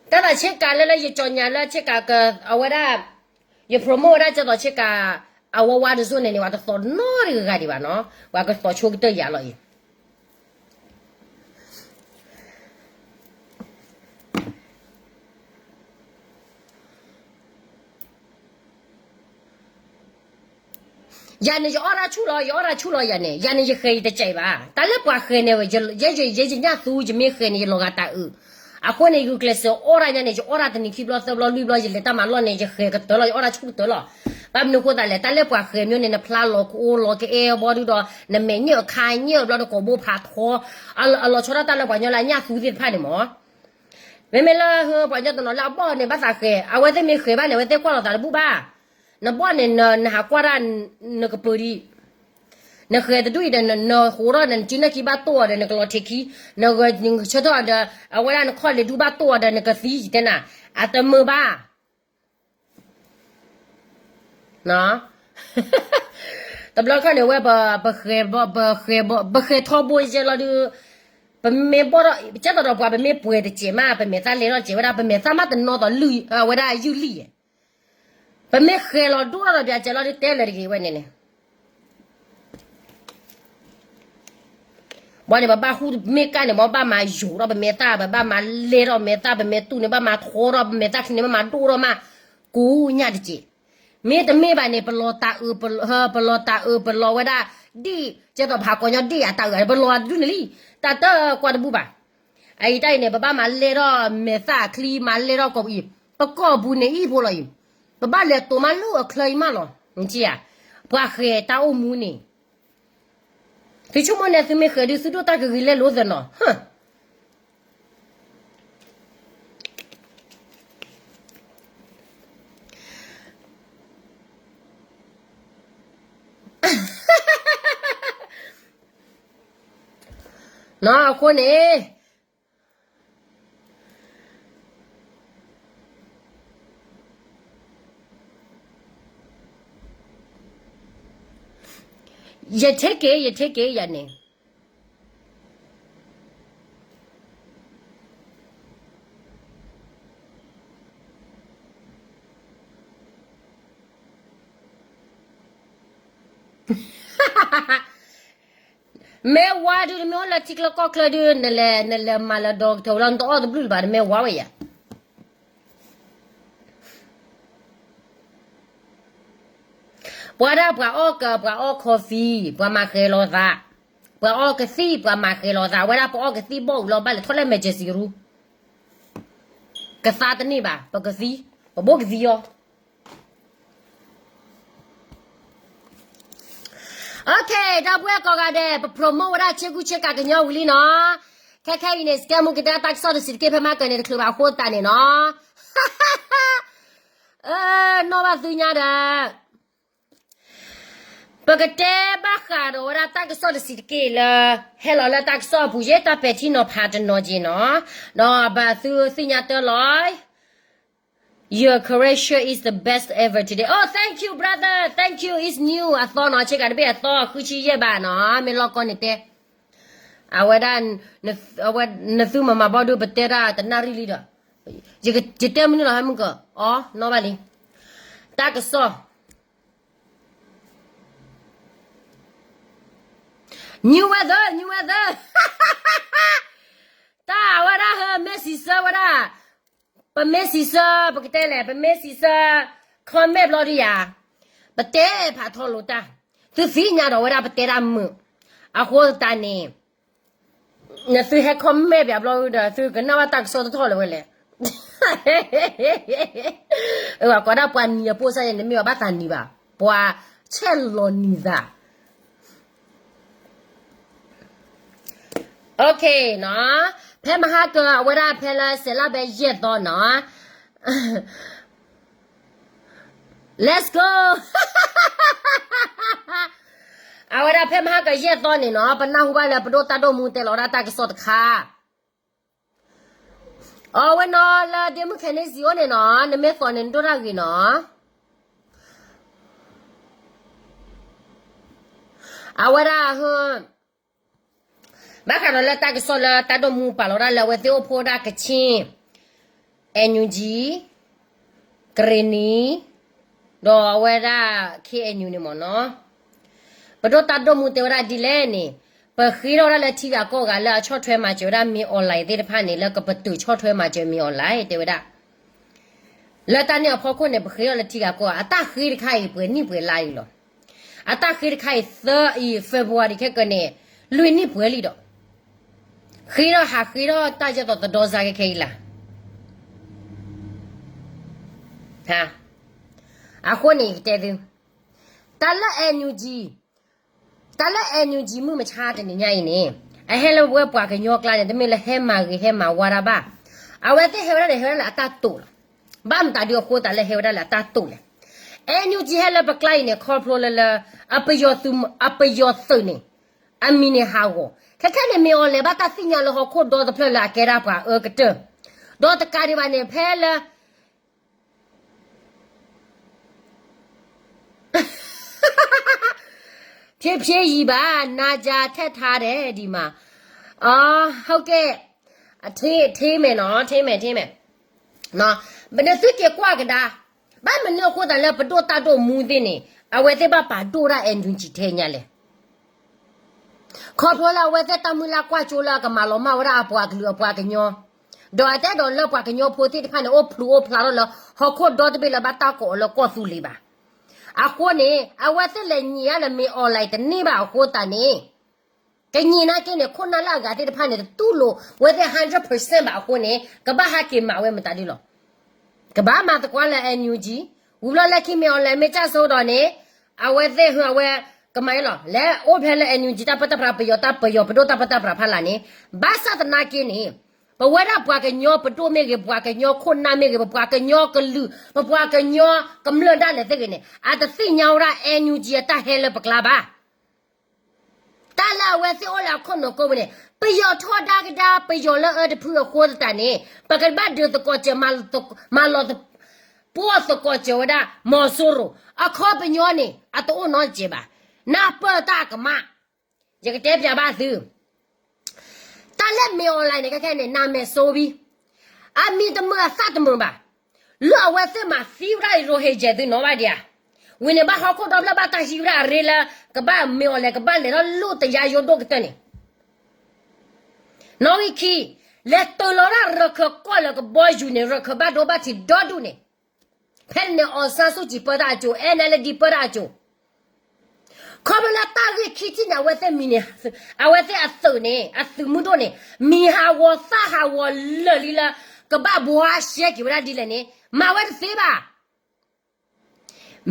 တၢ်သးဆ့ကၤလၢလၢယကၠီၤညါလၢဆ့ကၤက အဝဲဒၣ် ယ promote ဝဲဒၣ်ကဲသိးဆ့ကၤ အဝဲဝါတစိၢ်န့ၣ်န့ၣ် ပှၤတသီၣ်နီတဂၤဒံးဘၣ်နီၤ, ပှၤကသီၣ်ဆိကတၢၢ်ယၤလီၤအံၤ. ယၤန့ၣ် ယအီၣ်တၢ်ဆူၣ်လီၤ, ယအီၣ်တၢ်ဆူၣ်လီၤယၤန့ၣ်, ယၤန့ၣ် ယဃဲၤယတကဲးဘၣ်. တၢ်လၢပှၤဃဲၤန့ၣ် ယဲယညၣ်သူ ယမ့ၢ်ဃဲၤန့ၣ် ယလီၤဂာ်တၢ်အုး. အဃိန့ၣ် ယဂုာ်ကျဲးစၢးအီၣ်တၢ်ညါန့ၣ် ယအီၣ်တၢ်တနံၤခံဘျီသၢဘျီလွံၢ်ဘျီ ယလဲၤတၢ်မၤလီၢ်န့ၣ် ယဃဲၤကတၢၢ်လီၤ, ယအီၣ်တၢ်ဆူၣ်ကတၢၢ်လီၤ. ဘၣ်မနုၤအဃိသတးလဲၣ်, တၢ်လၢပှၤဃဲၤမ့ၢ်န့ၣ် နဖျါလီၤကအိလီၤကအဲဘီဒုဒီး နမဲာ်ညၣ်အခါညၣ်ဘျီ နကိာ်ဘိဖးထီ, အလီၤဆီဒၣ်တၢ်လၢပှၤကညီလၢအညၣ်သူသ့ၣ်တဖၣ်န့ၣ်မး. မ့မ့ၢ်လၢပှၤကညီတနီၤလၢအဘီၣ်န့ၣ် ဘၣ်သးဃဲၤ, အဝဲသ့ၣ်မ့ၢ်ဃဲၤဘၣ်န့ၣ် အဝဲသ့ၣ်ကွၢ်လီၤသးတဘူၣ်ဘၣ်. နဘီၣ်န့ၣ် နဟးကွၢ်တၢ် နကပၢၤဒံး, နဃဲၤတဒူၣ်အံၤဒီး နဟိးထီၣ်ဒီး နစုနာ်က့ဘၣ်တိၢ်အီၤဒီး နကလီၤထံးခံ, နဂဲၤနဆၢထၢၣ်အီၤဒီး အဝဲဒၣ်နခီၣ်လ့ၤဒူၣ်ဘၣ်တိၢ်အီၤဒီး နကသံယတဲနၤ, အတမုာ်ဘၣ်. တဘျီခီန့ၣ်ဝဲ ပဃဲၤဘီ ပဃဲၤဘီ ပဃဲၤထီဘိယဲလီၤဒုး, ပမ့ၢ်ဘီၣ်ထီၣ် ကဲသိးဒီးပှၤ ပမ့ၢ်ပှဲၤတစဲးမး ပမဲာ်သၣ်လဲထီၣ်စဲးဝဲဒၣ် ပမဲာ်သၣ်မးတနီသီၣ်လုၢ် အဝဲဒၣ်ယုၢ်လံယဲ, ပမ့ၢ်ဃဲၤလီၤဒိၣ်ထီၣ်ဒီးပစဲးလီၤဒုး တဲလၢာ်တဂ့ၤဝဲန့ၣ်န့ၣ် ဘီန့ၣ် ပဘၣ်ဟူမ့ၢ်ကၢ်န့ၣ် ဘီဘၣ်မၤယိာ်ထီၣ်ပမဲာ်သၣ် ပဘၣ်မၤလဲထီၣ်မဲာ်သၣ် ပမဲာ်တူၢ်န့ၣ် ဘၣ်မၤထီထီၣ် ပမဲာ်သၣ်ချံန့ၣ် ဘၣ်မၤဒိၣ်ထီၣ်မး ကိးညၣ်တက့ၢ်. မ့တမ့ၢ်ဘၣ်န့ၣ် ပလီၤတၢ်အၢ ပလီၤတၢ်အၢ ပလီၤဝဲဒၣ် ဒ့ၣ် ကဲသိးပဟးကိးညီဒ့ၣ်အတၢ်အၢ ပလီၤဒုန့ၣ်လံ တၢ်တကွၢ်တဘူၣ်ဘၣ်. အအံၤတၢ်အံၤန့ၣ် ပဘၣ်မၤလဲထီၣ်မဲာ်သၣ်အချံ မၤလဲထီၣ်ကိးပအံၤ ပကိာ်ပူၤန့ၣ်အံၤဖိလီၤအံၤ ပဘၣ်လဲၤတိာ်မးလၢအချၢအံၤမးလီၤ. ပှၤဃဲၤတၢ်အိၣ်မူန့ၣ် သုဆိကမိၣ်န့ၣ် သုမ့ၢ်ဃဲၤဒုး သုဒိၣ်တၢ်ကဂ့ၤလဲလိာ်သနီၤ နီၤ အဃိန့ၣ် ယ take it ယ take it ယၤန့ၣ် မ့ၢ်ဝါဒုး နမ့ၢ်အိၣ်လၢထံချၢကီၢ်ချၢဒုး နလဲၤ နလဲၤမၤလၢဒီကထၢလီၤ နတအီၣ်တဘျုးလၢၤဘၣ် နမ့ၢ်ဝါဝဲယၤ ပှၤဒၣ်ပှၤအီၣ်က ပှၤအီၣ် coffee ပှၤမၤဃဲၤလီၤသး, ပှၤအီၣ်ကသံၣ် ပှၤမၤဃဲၤလီၤသး, အဝဲဒၣ်ပအီၣ်ကသံၣ်ဘီၣ်ဝံၤလီၤ ဘၣ်လဲၤထီၣ်လၢ emergency room ကသါတန့ၢ်ဘၣ် ပကသံ, ပဘိၣ်ကသံအီၤ Okay ဒီပုၢ်ဝဲၢ်ကိးဂၤဒဲး ပ promote ဝဲဒၣ်ဆ့ကူဆ့ကၤကညီဝံၤလံနီၤ, ခဲခဲအံၤန့ၣ် စကဲမူကတဲတၢ်ကစီၣ်တဆံးတက့ၢ် ဖဲမဟါကၢန့ၣ် တချုးဘၣ်အဃိသတးန့ၣ်နီၤ, နီၢ်ဘၣ်သုညါဒီး ပကတဲဘၣ်ဃးဒီးဝဲဒၣ်တၢ်ကစီၣ်တဆံးတက့ၢ်လၢ ဟဲလီၤလၢတၢ်ကစီၣ်အပူၤ ယဲတၢ်ပဲာ်ထံနီၤဖးတနီၤက့ၤနီၤ, ဒီးဘၣ်သုသ့ၣ်ညါတၢ်လီၤ Your Croatia is the best ever today. Oh, thank you, brother. Thank you. It's new. အသီနီၤ ဆ့ကၤတဘ့ၣ်အသီ ဃုဆံယဲၢ်ဘးနီၤ မ့ၢ်လီၢ်ကီၢ်န့ၣ်တဲ, အဝဲဒၣ် အဝဲ နသုမၤမၤဘီဒုး ပတဲတၢ်တနၣ်ရံၣ်လံဒီး, ယတဲမနုၤလီၤ ဟဲမုၢ်ကီး အီ နီၢ်ဘၣ်လံ, တၢ်ကစီၣ် New weather, new weather. တၢ်ဝဲဒၣ်ဟဲမ့ၢ်စံးဆၢဝဲဒၣ်, ပမ့ၢ်စံးဆၢ ပကတဲလဲၣ် ပမ့ၢ်စံးဆၢ comment ဘျီဒုယၤ, ပတဲဖးထီလိာ်တၢ်, သုသ့ၣ်ညါဒီးဝဲဒၣ်ပတဲတၢ်မုာ်, အဃိသတးန့ၣ် နသုဟဲ comment ပၠးဘျီဒုဒီး သုကနၣ်ဘၣ်တၢ်ကစီၣ်တထီၣ်လၢၤဝဲလဲၣ်. အဝဲကိးဒၣ်ပှၤနံၤအပိၢ်စၢ်ယဲ နမ့ၢ်အဘၣ်သးနံၤဘၣ်, ပှၤဆဲးလီၤနံၤသး Okay နီၤ, ဖဲမဟါကၢအဝဲဒၣ်ဖဲလၢစဲးလၢဘဲယဲၢ်သီနီၤ Let's go. အဝဲဒၣ်ဖဲမဟါကၢယဲၢ်သီန့ၣ်နီၤ ပနၢ်ဟူဘၣ်လၢပဒိၣ်တၢ်ဒိၣ်မူတဲလီၤဝဲဒၣ်တၢ်ကစီၣ်တခါ, အဝဲနီၤလၢဒ့မုၣ်ခဲန့ၣ်စံးအိၣ်န့ၣ်နီၤ, နမ့ၢ်သိးန့ၣ်နဒိၣ်တၢ်ဂ့ၤနီၤ. အဝဲဒၣ် ဘၣ်ဃးဒီးလၢတၢ်ကစီၣ်လၢတၢ်ဒိၣ်မူပာ်လီၤဒၣ်လၢအဝဲသ့ၣ်အိၣ်ဖှိၣ်ဒၣ်ကချ့ၣ်, အ NUG, ကရ့ၣ်နံၤ, ဒီးအဝဲဒၣ် KNU န့ၣ်မ့ၢ်နီၤ. ပဒိၣ်တၢ်ဒိၣ်မူတဲဝဲဒၣ်ဒ်လဲၣ်န့ၣ်, ပဃ့ထီၣ်ဝဲဒၣ်လၢထံဂၤကီၢ်ဂၤလၢအဆီၣ်ထွဲမၤစၢၤဝဲဒၣ် မင်းအောင်လှိုင် သ့ၣ်တဖၣ်န့ၣ် လၢကပတုာ်ဆီၣ်ထွဲမၤစၢၤ မင်းအောင်လှိုင် တဲဝဲဒၣ် လၢတၢ်န့ၣ်အဖီခိၣ်န့ၣ် ပဃ့ထီၣ်လၢထံဂၤကီၢ်ဂၤ အတၢ်ဃ့တခါအံၤ ပှဲၤနံၣ်ပှဲၤလါအံၤလီၤ. အတၢ်ဃ့တခါအံၤ သၢအံၤ February ခဲကနံၣ်န့ၣ် လွံၢ်နံၣ်ပှဲၤလံဒီး ဃ့ထီၣ်ဟးဃ့ထီၣ်တၢ်ယဲၢ်သိးသဒီစါကဲခဲအံၤလၢ အဃိန့ၣ် ယကတဲသု, တၢ်လၢ NUG, တၢ်လၢ NUG မုၢ်မဆါတနံၤညါအံၤန့ၣ်, အဟဲလၢပဝဲပှၤကညီကျါန့ၣ် တမ့ၢ်လၢဟဲမၤဂ့ၤဟဲမၤဝါတၢ်ဘၣ်. အဝဲသ့ၣ်ဟဲဝဲဒၣ်န့ၣ် ဟဲဝဲဒၣ်လၢအတၢ်တိာ်လီၤ. ဘၣ်မတၤဒုအဃိသတးလၢဟဲဝဲဒၣ်လၢအတၢ်တိာ်လဲၣ်. NUG ဟဲလၢပကျါအံၤန့ၣ် ခီဖျိလၢလၢ အပယီၤသုး, အပယီၤသုးန့ၣ် အမံၤန့ၣ်ဟးဂီၤ. ခဲခဲန့ၣ် မင်းအောင်လှိုင် ဘၣ်တၢ်သ့ၣ်ညါလၢဟီၣ်ခိၣ်ဒီတဖျၢၣ်လၢအကဲဒၣ်ပှၤအၢကတၢၢ်, ဒီးတကးဒံးဘၣ်န့ၣ် ဖဲလၢ ဖြေးဖြေးယံၤဘၣ်, နာကြထဲထားတယ်ဒီမှာ, အ ဟုတ်ကဲ့, ထဲမယ်နော်, ထဲမယ်, ထဲမယ်, ဘယ်နှသုတ်ကကွာ်ကဒါ, ဘၣ်မနုၤအဃိသတးလၢပဒိၣ်တၢ်ဒိၣ်မူသ့ၣ်န့ၣ် အဝဲသ့ၣ်ဘၣ်ပာ်ဒိၣ်ဒၣ် NUG ထဲညါလဲၣ်. ခီဖျိလၢအဝဲသ့ၣ်တၢ်မုၢ်လၢ်ကွၢ်စိလၢအကမၤလီၤမၢ်ဝဲဒၣ်အပှၤကလုာ်အပှၤကညီ, ဒီးအတဲဒီးလၢပှၤကညီဖိသ့ၣ်တဖၣ်န့ၣ် အိၣ်ဖျိအိၣ်ဖျါထီၣ်လၢ ဟီၣ်ခိၣ်ဒီတဘ့ၣ်လၢဘၣ်တၢ်ကိးအီၤလၢကီၢ်သူလ့ၤဘၣ်. အဃိန့ၣ် အဝဲသ့ၣ်လဲၤညံးအါလၢ မင်းအောင်လှိုင် တန့ၢ်ဘၣ်အဃိသတးန့ၣ် ကညံးနာ်က့န့ၣ် ခိၣ်နၢ်လၢအဂၤသ့ၣ်တဖၣ်န့ၣ် တတူၢ်လိာ်ဝဲသ့ၣ် hundred percent ဘၣ်အဃိန့ၣ် ကဘၣ်ဟဲက့ၤမၤဝဲမတၤဒ်လီၤ. ကဘၣ်မၤသကိးလၢ NUG, ဝံၤဘျီလၢခံ မင်းအောင်လှိုင် မ့ၢ်ကၢ်စိဒီးန့ၣ်, အဝဲသ့ၣ်ဟ့ၣ်အဝဲကမၤအလီၤ, လဲၤအိၣ်ဖဲလၢ NUG တၢ်ပၢတၢ်ပြး ပယီၤတၢ်ပယီၤပဒိၣ်တၢ်ပၢတၢ်ပြးဖးလာ်န့ၣ်, ဘၣ်ဆၣ်သနာ်က့န့ၣ်, ပဝဲဒၣ်ပှၤကညီပဒိၣ်မ့ၢ်ဂ့ၤ, ပှၤကညီခိၣ်နၢ်မ့ၢ်ဂ့ၤ, ပပှၤကညီကလုာ်, ပပှၤကညီကမျၢၢ်ဒၣ်လဲာ်သ့ၣ်ဂ့ၤန့ၣ် အတသ့ၣ်ညါဝဲဒၣ် NUG အတၢ်ဟဲလၢပကျါဘၣ်. တၢ်လၢအဝဲသ့ၣ်အိၣ်လၢအခိၣ်နူာ်ကိးပူၤန့ၣ် ပယီၤထီဒါကဒါ ပယီၤလၢအၢတဖုအဃိသတးန့ၣ် ပကဘၣ်ဒုးသကိးစၢၤ, မၤလီၤ, ပှီၢ်သကိးစၢၤဝဲဒၣ် မီၤစိရိၤ, အခီပညီန့ၣ် အတအိၣ်နီတစဲးဘၣ်. နၢ်ပၢၢ်တၢ်အကမၣ်, ယကတဲပၠးဘၣ်သု တၢ်လၢ မင်းအောင်လှိုင် န့ၣ် ခဲခဲန့ၣ် နာမည်ဆိုးပြီ, အမံၤတမုာ်အသၣ်တမုာ်ဘၣ်. လၢအဝဲသ့ၣ်မၤသံဝဲဒၣ် Rohingya သုနီၣ်ဘၣ်ဒံးဧါ. ဝံၤန့ၣ် ဘၣ်ဟီၣ်ခိၣ်ဒီဖျၢၣ်ဘၣ်တၢ်ဟံးဝဲဒၣ်အရ့လၢ ကဘၣ် မင်းအောင်လှိုင် ကဘၣ်လဲၤထီၣ်လိၣ်တယါယိဒိၣ်ကတၢၢ်န့ၣ် နီၣ်ဂံၢ်ခံ, လဲၤတုၤလီၤဒၣ်ရခၢၣ်ကီၢ်လၢကဘီယူၤန့၁ၣ် ရခၢၣ်ဘၣ်ဒိဘၣ်ထံးဒီဒူၣ်န့ၣ်, ဖဲန့ၣ်န့ၣ် အောင်ဆန်းစုကြည် ပၢတၢ်အစိၤ, NLD ပၢတၢ်အစိၤ, ခီဖျိလၢတၢ်ဂ့ၢ်ခံထံၣ်န့ၣ် အဝဲသ့ၣ်မံၤန့ၣ်, အဝဲသ့ၣ်အသုးန့ၣ် အသုးမုၢ်ဒိၣ်န့ၣ် မံၤဟးဂီၤသၣ်ဟးဂီၤလၢာ်လံလၢ ကဘၣ်ဘှါရှဲက့ၤဝဲဒၣ်ဒ်လဲၣ်န့ၣ် မၤဝဲတသ့ဘၣ်.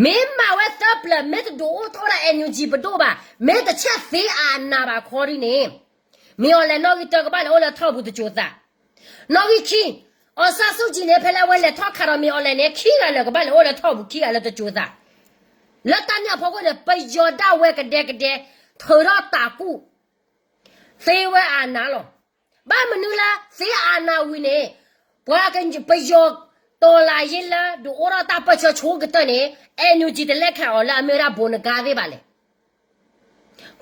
မ့ၢ်မၤဝဲသၢပျၢၤ မ့ၢ်တဒုးအိၣ်ထီၣ်ဝဲဒၣ် NUG ပဒိၣ်ဘၣ်, မ့ၢ်တဆဲးသ့အနးဘၣ်ခီဒ်န့ၣ်, မင်းအောင်လှိုင် နီၣ်ဂံၢ်တၢ ကဘၣ်လဲၤအိၣ်လၢထီၣ်ပူၤတစိၤသး, နီၣ်ဂံၢ်ခံ, အောင်ဆန်းစုကြည် န့ၣ် ဖဲလၢအဝဲလဲၤထီၣ်ခးဒီး မင်းအောင်လှိုင် န့ၣ် ခံဂၤလၢာ်ကဘၣ်လဲၤအိၣ်လၢထီၣ်ပူၤခံဂၤလၢတစိၤသး, လၢတၢ်န့ၣ်အဖီခိၣ်န့ၣ် ပယီၤဒၣ်ဝဲကဒဲကဒဲ ထုးထီၣ်တၤကူၣ် သ့ဝဲအနးလီၤ. ဘၣ်မနုၤလၢသ့အနးဝံၤန့ၣ်, ပှၤကညီပယီၤ တော်လှန်ရေး လၢဒုးအိၣ်ထီၣ်တၢ်ပၢဆှၢဆိကတၢၢ်န့ၣ် NUG တလဲၤခးအီၤလၢအမ့ၢ်ဝဲဒၣ် ဘိးနကါ သ့ၣ်ဘၣ်လဲၣ်.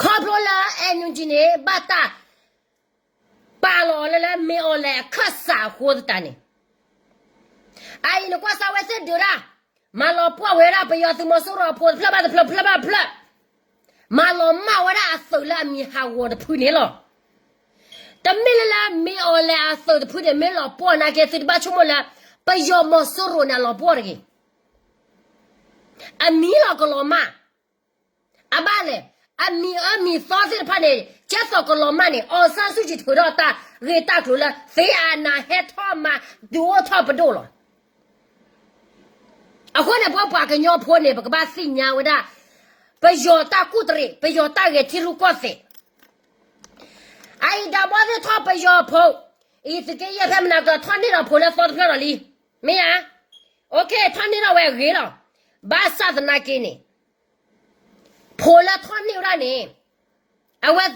ခီဖျိလၢ NUG န့ၣ် ဘၣ်တၢ် ပာ်လီၤအီၤလၢလၢ မင်းအောင်လှိုင် အခၢၣ်စးအဃိသတးန့ၣ် အအံၤန့ၣ်ကွၢ်စၢ်ဝဲသ့ၣ်ဒုးဒၣ်, မၤလီၤပှီၢ်ဝဲဒၣ်ပယီၤသုးမီၤစိရိၤအဖိတဖျၢၣ်ဘၣ်တဖျၢၣ် ဖျၢၣ်ဘၣ်ဖျၢၣ်, မၤလီၤမၢ်ဝဲဒၣ်အသုးလၢအမံၤဟးဂီၤတဖုန့ၣ်လီၤ. တမ့ၢ်လၢလၢ မင်းအောင်လှိုင် အသုးတဖုန့ၣ် မ့ၢ်လီၤပှီၢ်နာ်က့ သုတဘၣ်ဆိကမိၣ်လၢ ပယီၤမီၤစိရိၤန့ၣ် အလီၤပှီၢ်တဂ့ၤ. အမံၤလီၤကလီၤမၢ် အဘၣ်လဲၣ်, အမံၤအၢမံၤသီသ့ၣ်တဖၣ်န့ၣ် ကဲသိးကလီၤမၢ်န့ၣ် အောင်ဆန်းစုကြည် ထုးထီၣ်တၢ်ဂ့ၢ်တၢ်ကျိၤလၢ သ့အနးဟဲထီၣ်မၤ ဒုးအိၣ်ထီၣ်ပဒိၣ်လီၤ. အဃိန့ၣ် ပဝဲပှၤကညီဖိန့ၣ် ပကဘၣ်သ့ၣ်ညါဝဲဒၣ် ပယီၤတၢ်ကူၣ်တရံး ပယီၤတၢ်ဂဲၤထံရူၢ်ကီၢ်သဲး အအံၤ ဒါဘီသ့ၣ်ထီၣ်ပယီၤဖိ, အံၤသုးက့ယဲၢ်ဖဲမနၤကလီၤ ထီၣ်န့ၢ်ဒီးဖိလၢသီတဖျၢၣ်ဒီးလံ, မ့ၢ်ဧါ, အိၣ်ခ့ ထီၣ်န့ၢ်ဒီးဝဲအဂ့ၤလီၤ. ဘၣ်ဆၣ်သနာ်က့န့ၣ် ဖိလၢထီၣ်န့ၢ်ဝဲဒၣ်န့ၣ် အဝဲ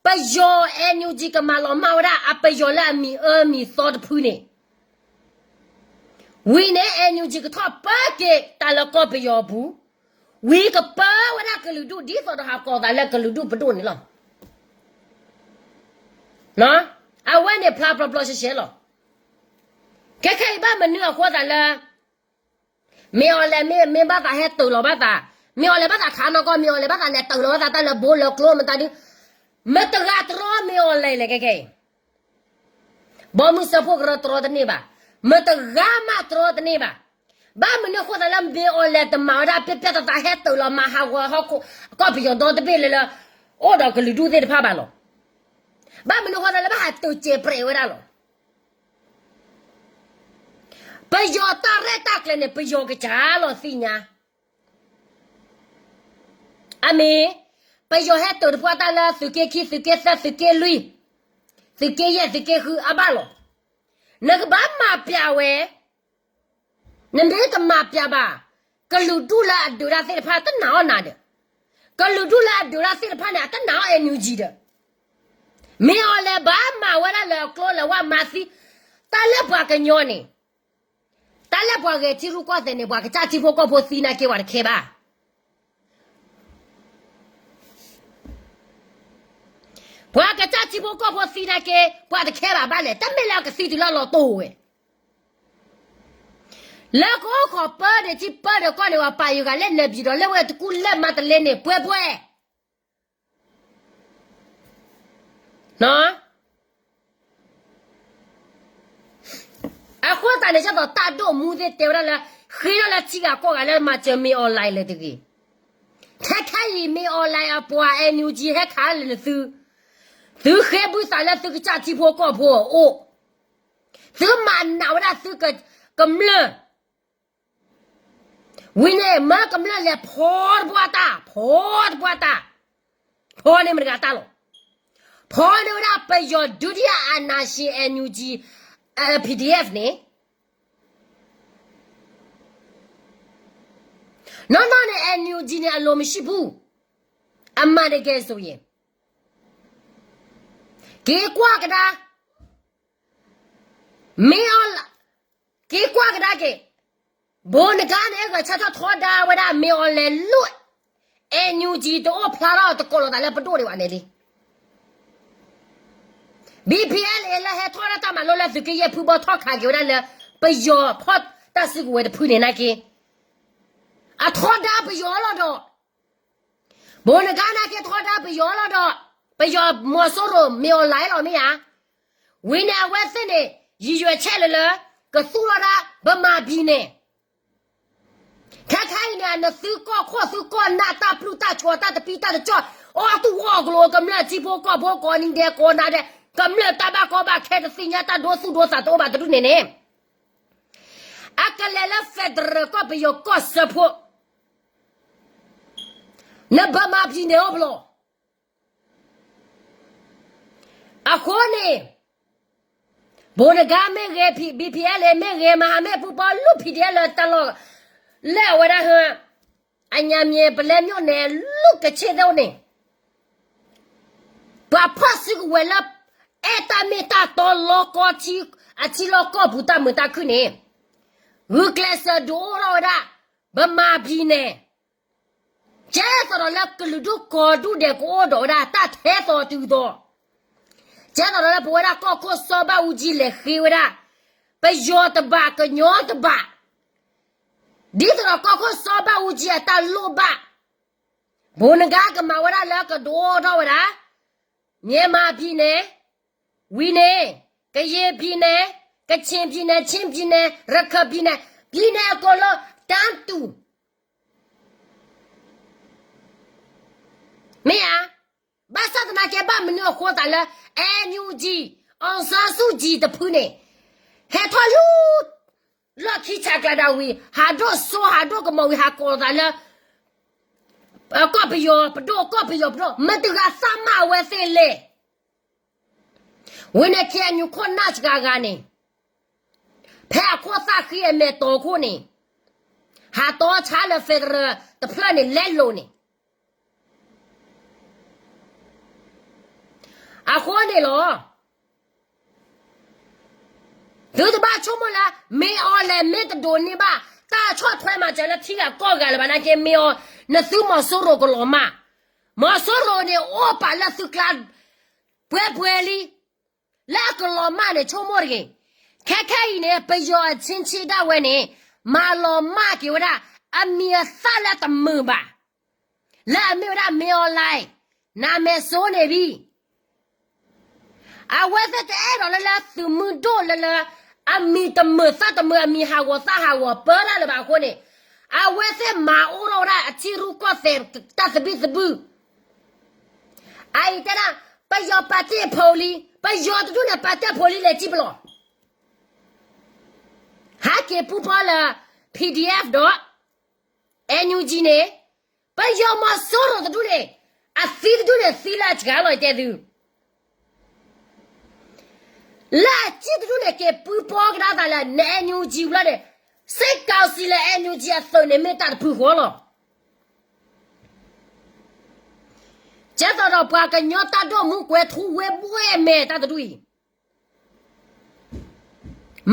ပယီၤ NUG ကမၤလီၤမၢ်ဝဲဒၣ် အပယီၤလၢအမံၤအၢမံၤသီတဖုန့ၣ် ဝံၤန့ၣ် NUG ကထီၣ်ပၢက့ၤတၢ်လၢကီၢ်ပယီၤအပူၤ, ဝံၤကပၢဝဲဒၣ်ကလုာ်ဒူၣ် ဒ်သိးဒီးဟးကိးသးလၢကလုာ်ဒူၣ်ပဒိၣ်န့ၣ်လီၤ. အဝဲန့ၣ်ဖျါပျီပျီရှဲရှဲလီၤ. ခဲခဲအံၤဘၣ်မနုၤအဃိသးလၢ မ့ၢ်အီၤလဲၣ် မ့ၢ် မ့ၢ်ဘၣ်သးဟဲတၢၤလီၤဘၣ်သး, မ့ၢ်အီၤလဲၣ် ဘၣ်သးခးနီၢ်ကီၢ် မ့ၢ်အီၤလဲၣ် ဘၣ်သးလဲၤတၢၤလီၤဘၣ်သးတၢ်လၢဘိလၢကျိမတၤဒု, မတဂၤတြီမ့ၢ်အီၤလဲၣ်လဲၣ်ခဲခဲအံၤ ဘီမုၢ်စၢဖှိၣ်ကရၢတြီတန့ၢ်ဘၣ်, မတဂၤမးတြီတန့ၢ်ဘၣ်. ဘၣ်မနုၤအဃိသးလၢမ့ၢ်အီၤလဲၣ်တမၤဝဲဒၣ် ပျဲပျဲတၢ်တၢ်ဟဲတၢၤလီၤမၤဟးဂီၤဟီၣ်ခိၣ် ကီၢ်ပယီၤဒီတဘ့ၣ်လၢလၢ အိၣ်ဒီးကလုာ်ဒူၣ်သ့ၣ်တဖၣ်ဘၣ်လီၤ. ဘၣ်မနုၤအဃိသးလၢဘၣ်ဟးတၢၤစဲးပြဲးဝဲဒၣ်လီၤ. ပယီၤတၢ်ရဲၣ်တၢ်ကျဲၤန့ၣ် ပယီၤကစၢ်လီၤသ့ၣ်ညါ အမ့ၢ် ပယီၤဟဲတၢၤတပှၢ်တၢ်လၢသုးက့ခံ သုးက့သၢ သုးက့လွံၢ် သုးက့ယဲၢ် သုးက့ဃုအဘၣ်လီၤ. နကဘၣ်မၤပျးဝဲ, နမ့ၢ်တမၤပျးဘၣ်, ကလုာ်ဒူၣ်လၢအဒုးတၢ်သ့ၣ်တဖၣ်တနာ်အီၤနၤဒီး, ကလုာ်ဒူၣ်လၢအဒုးတၢ်သ့ၣ်တဖၣ်န့ၣ် အတနာ်အီၤ NUG ဒီး, မ့ၢ်အီၤလဲၣ်ဘၣ်မၤဝဲဒၣ်လၢအကျိလၢဝဲမၤသံ, တၢ်လၢပှၤကညီန့ၣ် တၢ်လၢပှၤဂဲၤထံရူၢ်ကီၢ်သဲးန့ၣ် ပှၤကစၢ်ထံဖိကီၢ်ဖိသံနာ်က့ ပှၤတခဲဘၣ်. ပှၤကစၢ်ထံဖိကီၢ်ဖိသံနာ်က့ ပှၤတခဲဘၣ်ဘၣ်လဲၣ်, တမ့ၢ်လၢအကသံတုၤလၢအလီၤတိၢ်ဝဲ, လၢကအိၣ်ခိးပၢဒီးထံပၢဒီးကီၢ်န့ၣ် ပှၤပာ်ယဂၤလၢနဲၣ်ပၠံၤဒီးလၢဝဲတကူၣ်လၢမၤတလဲန့ၣ် ပှဲၤပှဲၤ အဃိသတးန့ၣ် ဒ်သိးတၢ်ဒိၣ်မူသ့ၣ်တဲဝဲဒၣ်လၢ ဃ့ထီၣ်လၢထံဂၤကီၢ်ဂၤလၢမၤစၢၤမ့ၢ်အီၤလဲၣ်လၢတဂ့ၤ. ခဲခဲအံၤမ့ၢ်အီၤလဲၣ်အပှၤ NUG ဟဲခးလၢနသု, သုဃ့ဘုသးလၢသုကစၢ်ထံဖိကီၢ်ဖိအအိၣ်, သုမၤနးဝဲဒၣ်သုကမျၢၢ် ဝံၤန့ၣ် မၢကမျၢၢ်လဲၤဖီတပှၢ်တၢ်, ဖီတပှၢ်တၢ်, ဖီန့ၢ်မတၤတဂၤတၢ်လီၤ. ဖီန့ၢ်ဝဲဒၣ်ပယီၤဒုတိယအာဏာရှင် NUG, PDF န့ၣ်, နီၢ်နီၢ်န့ၣ် NUG န့ၣ် အလိုမရှိဘူး, အမှန်တကယ်ဆိုရင်, က့ၤကွၢ်ကဒါ, မ့ၢ်အီၤ, က့ၤကွၢ်ကဒါက့ၤ, ဘိးနကါန့ၣ် ဂဲၤဆၢထၢၣ်ထီဒါဝဲဒၣ် မ့ၢ်အီၤလဲၤလိၣ်, NUG တအိၣ်ဖျါထီၣ်တကိးလိာ်သးလၢပဒိၣ်ဒံးဘၣ်န့ၣ်လံ. BPLA လၢဟဲထီၣ်ဒၣ်တၢ်မၤလိလၢသုးက့ယဲၢ်ဖုဘီထီၣ်ခးက့ၤဝဲဒၣ်လၢ ပယီၤဖီၣ်တၢ်စုကဝဲၤတဖုန့ၣ်နာ်က့, အထီဒါပယီၤလီၤဒီး, ဘိးနကါနာ်က့ထီဒါပယီၤလီၤဒီး, ပယီၤမီၤစိရိၤ မ့ၢ်အီၤလဲၣ်လီၤမ့ၢ်ဧါ. ဝံၤန့ၣ်အဝဲသ့ၣ်န့ၣ် ရည်ရွယ်ချက်လၢလၢ ကသူၣ်လီၤဒၣ် ဗမာပြည်နယ်, ခဲခဲအံၤန့ၣ် နသုကီၢ်ခိၣ်သုကီၢ်နၢ်တၢ်ပျုၢ်တၢ်ဆိးတၢ်တပံတၢ်တကၠီၣ်, အီၣ်သူၣ်အီၣ်ကျိၤကမျၢၢ်ထံဖိကီၢ်ဖိ ကိးနံၤဒဲးကိးနၤဒဲး, ကမျၢၢ်တၢ်ဘၣ်ကီဘၣ်ခဲတသ့ၣ်ညါ တၢ်ဒိသူၣ်ဒိသးတအိၣ်ဘၣ်တဒူၣ်န့ၣ်န့ၣ်, အကလဲၤလၢ federal ကီၢ်ပယီၤကီၢ်စၢဖှိၣ် နဗမာပြည်နယ်အိၣ်ဖဲလဲၣ်. အဃိန့ၣ်, ဘိးနကါမ့ၢ်ဂ့ၤ, BPLA မ့ၢ်ဂ့ၤ, မဟာမိတ်ပူၤပီလူ PDF လၢတၢ်လီၢ်, လၢအဝဲဒၣ်ဟ, အညါမ့ၢ်ပလဲၤမိၣ်န့ၣ် လူကဆ့ၣ်သ့ၣ်အိၣ်န့ၣ်, ပှၤဖီၣ်စုကဝဲၤလၢ အဲၣ်တၢ်မ့ၢ်တၢ်တီလီၤကီထံ, အထံလီၢ်ကီၢ်ပူၤတၢ်မုာ်တၢ်ခုၣ်န့ၣ်, ဂုာ်ကျဲးစၢးဒုးအိၣ်ထီၣ်ဝဲဒၣ် ဗမာပြည်နယ် ကဲသိးဒီးလၢကလုာ်ဒူၣ်ကိးဒူၣ်ဒဲးကအိၣ်ဒီးဝဲဒၣ်တၢ်ထဲသိးတုၤသိး, ကဲသိးဒီးလၢပဝဲဒၣ်ကီၢ်ခိၣ်စီၤဘၣ်အူကၠံလဲၤဃ့ဝဲဒၣ်, ပယီၤတဘၣ် ကညီတဘၣ်, ဒ်သိးဒီးကီၢ်ခိၣ်စီၤဘၣ်အူကၠံအတၢ်လိၣ်ဘၣ်, ဘိးနကါကမၤဝဲဒၣ်လၢကဒုးအိၣ်ထီၣ်ဝဲဒၣ် မြန်မာပြည်နယ်, ဝံၤန့ၣ်, ကရင်ပြည်နယ်, ကချင်ပြည်နယ်, ချင်းပြည်နယ်, ရခိုင်ပြည်နယ်, ပြည်နယ်အကုန်လုံး တန်းတူ မ့ၢ်ဧါ. ဘၣ်ဆၣ်သနာ်က့ ဘၣ်မနုၤအဃိသးလၢ NUG, အောင်ဆန်းစုကြည် တဖုန့ၣ်, ဟဲထီၣ်လၢ လီၢ်ခံဆးကျးဒၣ်ဝံၤ ဟးဒိၣ်စိဟးဒိၣ်ကမီၤဝံၤ ဟးကိးသးလၢ ကီၢ်ပယီၤပဒိၣ် ကီၢ်ပယီၤပဒိၣ် မတၤတဂၤသးမၤအဝဲသ့ၣ်လဲၣ်. ဝံၤန့ၣ် KNU ခိၣ်နၢ်စှၤဂၤန့ၣ်, ဖဲအခိၣ်သၣ်ဃံအမဲာ်တီခိၣ်န့ၣ်, ဟးတီဆါလၢ federal တဖျၢၣ်န့ၣ် လဲလိာ်န့ၣ် အဃိန့ၣ်လီၤ. သုတဘၣ် ဆိကမိၣ်လၢ မ့ၢ်အီၤလဲၣ် မ့ၢ်တဒိးန့ၢ်ဘၣ် တၢ်ဆီၣ်ထွဲမၤစၢၤလၢထံဂၤကီၢ်ဂၤလၢၤဘၣ်နာ်က့ မ့ၢ်အီၤ နသုမီၤစိရိၤကလီၤမၢ်. မီၤစိရိၤန့ၣ် အိၣ်ပာ်လၢသုကျါ ပှဲၤပှဲၤလံ လၢအကလီၤမၢ်န့ၣ် ဆိကမိၣ်တဂ့ၤ. ခဲခဲအံၤန့ၣ် ပယီၤအဆ့ဆ့ဒၣ်ဝဲန့ၣ် မၤလီၤမၢ်က့ၤဝဲဒၣ် အမံၤအသၣ်လၢတမုာ်ဘၣ်. လၢအမ့ၢ်ဝဲဒၣ် မ့ၢ်အီၤလဲၣ် နမဲာ်စိန့ၣ်ဘံ အဝဲသ့ၣ်တအဲၣ်ဒိးလၢလၢသုးမုၢ်ဒိၣ်လၢလၢ အမံၤတမုာ်သၣ်တမုာ် အမံၤဟးဂီၤသၣ်ဟးဂီၤပၢတၢ်လၢၤဘၣ်အဃိန့ၣ် အဝဲသ့ၣ်မၤအိၣ်ထီၣ်ဝဲဒၣ်အထံရူၢ်ကီၢ်သဲးတၢ်သဘံၣ်သဘုၣ် အအံၤတဲဒၣ် ပယီၤပာ်တ့ၢ်ဖိလံ ပယီၤတဒူၣ်န့ၣ် ပာ်တ့ၢ်ဖိလံလဲၤထံပလီၢ် ဟဲက့ၤပူၤဖီလၢ PDF ဒီး NUG န့ၣ် ပယီၤမီၤစိရိၤတဒူၣ်န့ၣ် အသံတဒူၣ်န့ၣ်သံလၢအစှၤလီၤ ယတဲသု လၢအစံၣ်တဒူၣ်န့ၣ် က့ၤပူၤဖီကဒါသးလၢ NUG ဘျီန့ၣ် စစ်ကောင်စီလၢ NUG အသုးန့ၣ်မ့ၢ်တၢ်တဖုဃီလီၤ. ကဲသိးဒီးပှၤကညီတၢ်ဒိၣ်မူကွဲၤထူဝ့ဘှဲမဲာ်တၢ်တဒူၣ်အံၤ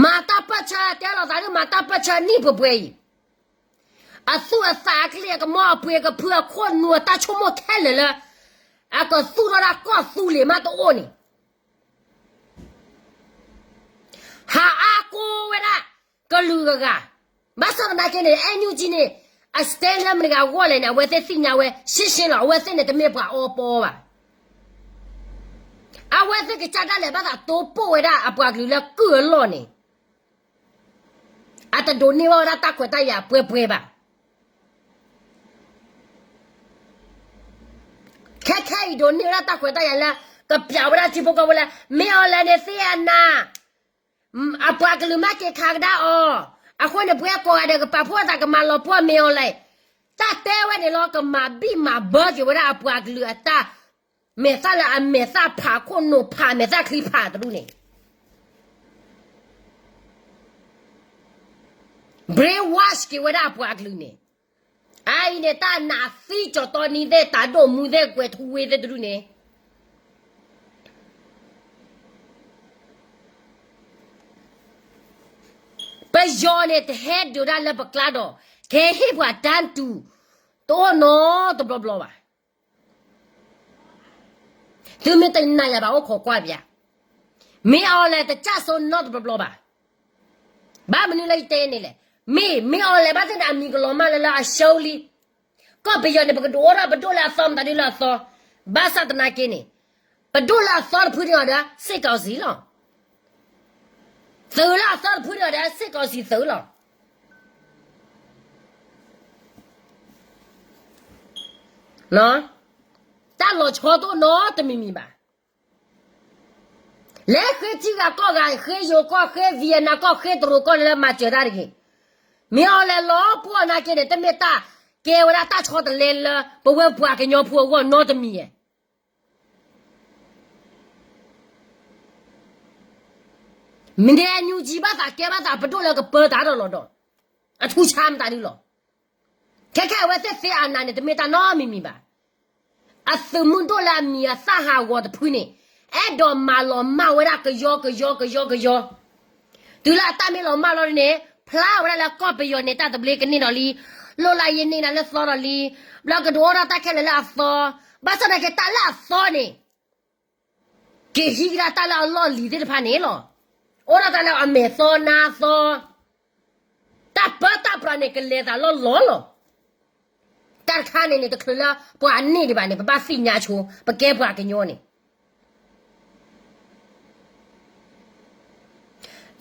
မၤတၢ်ပၢၢ်ဆၢတဲလီၤသးဒ်မၤတၢ်ပၢၢ်ဆၢနံၣ်ပှဲၤပှဲၤအံၤ အသူၣ်အသးအကျ့အကမီၢ်အပှ့ၤကဖုအခိၣ်နူာ်အတၢ်ဆိကမိၣ်ခဲလၢာ်လၢ အကသူၣ်ထီၣ်ဒၣ်ကီၢ်သူလ့ၤမးတအိၣ်န့ၣ် ဟးအါကိးဝဲဒၣ် ကလုာ်ဂၤဂၤ, ဘၣ်ဆၣ်သနာ်က့န့ၣ် NUG န့ၣ် အ stand လၢမတၤဂၤအဂီၢ်လဲၣ်န့ၣ် အဝဲသ့ၣ်သ့ၣ်ညါဝဲရှင်းရှင်းလီၤ. အဝဲသ့ၣ်န့ၣ် တမ့ၢ်ပှၤအီပီဘၣ်. အဝဲသ့ၣ်ကစၢ်ဒၣ်လဲာ်ဘၣ်သးတိပိၢ်ဝဲဒၣ်အပှၤကလုာ်လၢကုၢ်အလီၢ်န့ၣ် အတဒိးန့ၢ်ဘၣ်ဝဲဒၣ်တၢ်ခွဲးတၢ်ယာ်ပှဲၤပှဲၤဘၣ်. ခဲခဲအံၤဒိးန့ၢ်ဝဲဒၣ်တၢ်ခွဲးတၢ်ယာ်လၢ ကပျးဝဲဒၣ်ထံဖိကီၢ်ဖိလၢ မ့ၢ်အီၤလဲၣ်န့ၣ်သ့ၣ်အနၤ အပှၤကလုာ်မၤက့ၤခးကဒါအီၤ, အဃိန့ၣ် ပဝဲကိးဂၤဒဲးကပာ်ဖှိၣ်သးကမၤလီၤပှီၢ်မ့ၢ်အီၤလဲၣ်, တၢ်တဲဝဲန့ၣ်လီၤ ကမၤဘံၣ်မၤဘၢက့ၤဝဲဒၣ်အပှၤကလုာ်အတၢ် မဲာ်သၣ်လၢအမဲာ်သၣ်ဖးခိၣ်နူာ်ဖးမဲာ်သၣ်ချံဖးတဒူၣ်န့ၣ် brainwash က့ၤဝဲဒၣ်အပှၤကလုာ်န့ၣ်, အအံၤန့ၣ် တၢ်နးသံကၠီၤတီနံသ့ၣ် တၢ်ဒိၣ်မူသ့ၣ် ကွဲၤထူဝ့သ့ၣ်တဒူၣ်န့ၣ် ပယီၤန့ၣ် တဟဲဒုးတၢ်လၢပကျါဒီး ကဟ့ၣ်ပှၤတၢ်တူၢ် တအိၣ်နီတဘျီဘျီဘၣ်. သုမ့ၢ်တနာ်ယၤဘၣ်အိၣ်ခိးကွၢ်ပျး, မ့ၢ်အီၤလဲၣ်တကၢ်စိနီတဘျီဘျီဘၣ်. ဘၣ်မနုၤလၢယတဲန့ၣ်လဲၣ်, မ့ၢ်မ့ၢ်အီၤလဲၣ်ဘၣ်သ့ၣ်န့ၣ် အမံၤကလီၤမၢ်လၢလၢအရှုံးလံ. ကီၢ်ပယီၤန့ၣ် ပကဒုးအိၣ်ထီၣ်ပဒိၣ်လၢအသီမတၤဒ်လၢအသီ, ဘၣ်ဆၣ်သနာ်က့န့ၣ် ပဒိၣ်လၢအသီတဖုန့ၣ်အီၤဒီး စစ်ကောင်စီလီၤ. သုးလၢအသီတဖုန့ၣ်အီၤဒီး စစ်ကောင်စီသုးလီၤ. တၢ်လီၤဆီတအိၣ်နီတမံၤမံၤဘၣ်. လဲၤဃ့ထံဂၤကီၢ်ဂၤ, ဃ့ယိၤကီၢ်, ဃ့ Vietnam ကီၢ်, ဃ့တရူးကီၢ်န့ၣ်လၢမၤစၢၤတၢ်တဂ့ၤ. မ့ၢ်အီၤလဲၣ်လီၤပှီၢ်နာ်က့န့ၣ် တမ့ၢ်တၢ်ကဲဝဲဒၣ်တၢ်ဆီတလဲလၢ ပဝဲပှၤကညီဖိအဂီၢ်နီတမံၤဧါ. မ့ၢ်န့ၣ် NUG ဘၣ်သးကဲဘၣ်သးပဒိၣ်လၢကပၢတၢ်ဒီးလီၤဒီး အထူဆါမတၤဒ်လီၤ. ခဲခဲအဝဲသ့ၣ်သ့အနၤန့ၣ် တမ့ၢ်တၢ်နီတမံၤမံၤဘၣ်. အသုးမုၢ်ဒိၣ်လၢအမံၤအသၣ်ဟးဂီၤတဖုန့ၣ် အဲၣ်ဒိးမၤလီၤမၢ်ဝဲဒၣ်ကယီကယီကယီကယီ. တုၤလၢအတၢ်မ့ၢ်လီၤမၢ်လီၤန့ၣ် ဖျါဝဲဒၣ်လၢကီၢ်ပယီၤန့ၣ် တၢ်သဘျ့ကန့ၢ်ဒီးလံ, လိၣ်လၢယန့ၢ်နၤလၢသီဒီးလံ, ဘျီကဒုးအိၣ်ထီၣ်တၢ်ခဲလၢာ်လၢအသီ, ဘၣ်ဆၣ်သနာ်က့တၢ်လၢအသီန့ၣ် က့ၤဟံးကဒါတၢ်လၢအလီၢ်လံၤသ့ၣ်တဖၣ်န့ၣ်လီၤ. အိၣ်ဒၣ်တၢ်လၢအမဲာ်သီနါသီ, တၢ်ပၢတၢ်ပြးန့ၣ် ကလဲၤသးလီၢ်လီၢ်လီၤ. တၢ်တခါန့ၣ်န့ၣ် တချုးလၢပှၤအန့ၢ်ဒံးဘၣ်န့ၣ် ပဘၣ်သ့ၣ်ညါဆိ, ပကဲပှၤကညီန့ၣ်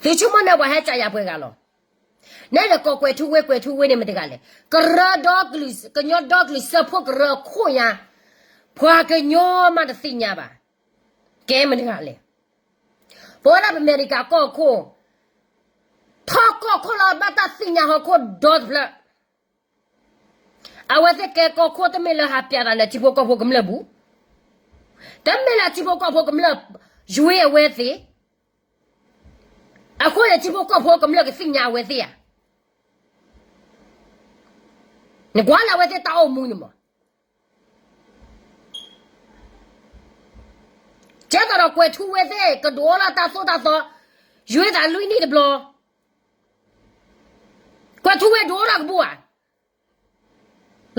သုဆိကမိၣ်န့ၣ် ပှၤဟဲကးယၤပှဲၤဂၤလီၤ. နဲဒၣ်ကိးကွဲၤထူဝ့ကွဲၤထူဝ့န့ၣ်မတၤတဂၤလဲၣ်. ကရၢဒီကလုာ်, ကညီဒီကလုာ်စၢဖှိၣ်ကရၢအခိၣ်ညါ, ပှၤကညီမးတသ့ၣ်ညါဘၣ်. ကဲမတၤတဂၤလဲၣ်. ပဝဲဒၣ်ပမဲရကၤကီၢ်ခိၣ်, ထီၣ်ကီၢ်ခိၣ်လၢဘၣ်တၢ်သ့ၣ်ညါဟီၣ်ခိၣ်ဒီတဖျၢၣ် အဝဲသ့ၣ်ကဲကီၢ်ခိၣ်တမ့ၢ်လၢဟးပျးသးလၢထံဖိကီၢ်ဖိကမျၢၢ်ပူၤ, တမ့ၢ်လၢထံဖိကီၢ်ဖိကမျၢၢ်ယွ့အဝဲသ့ၣ်, အဃိန့ၣ်ထံဖိကီၢ်ဖိကမျၢၢ်ကသ့ၣ်ညါအဝဲသ့ၣ်ဧါ. နကွၢ်လၢအဝဲသ့ၣ်တၢ်အိၣ်မူန့ၣ်မး ကဲသိးဒီးကွဲၤထူဝ့သ့ၣ် ကဒုးအိၣ်လၢတၢ်သိၣ်တၢ်သီ, ယွ့သးလွံၢ်နံၣ်တဘျီ ကွဲးထူဝ့ၣ်ဒိၣ်ထီၣ်ကဘူၣ်ဧါ,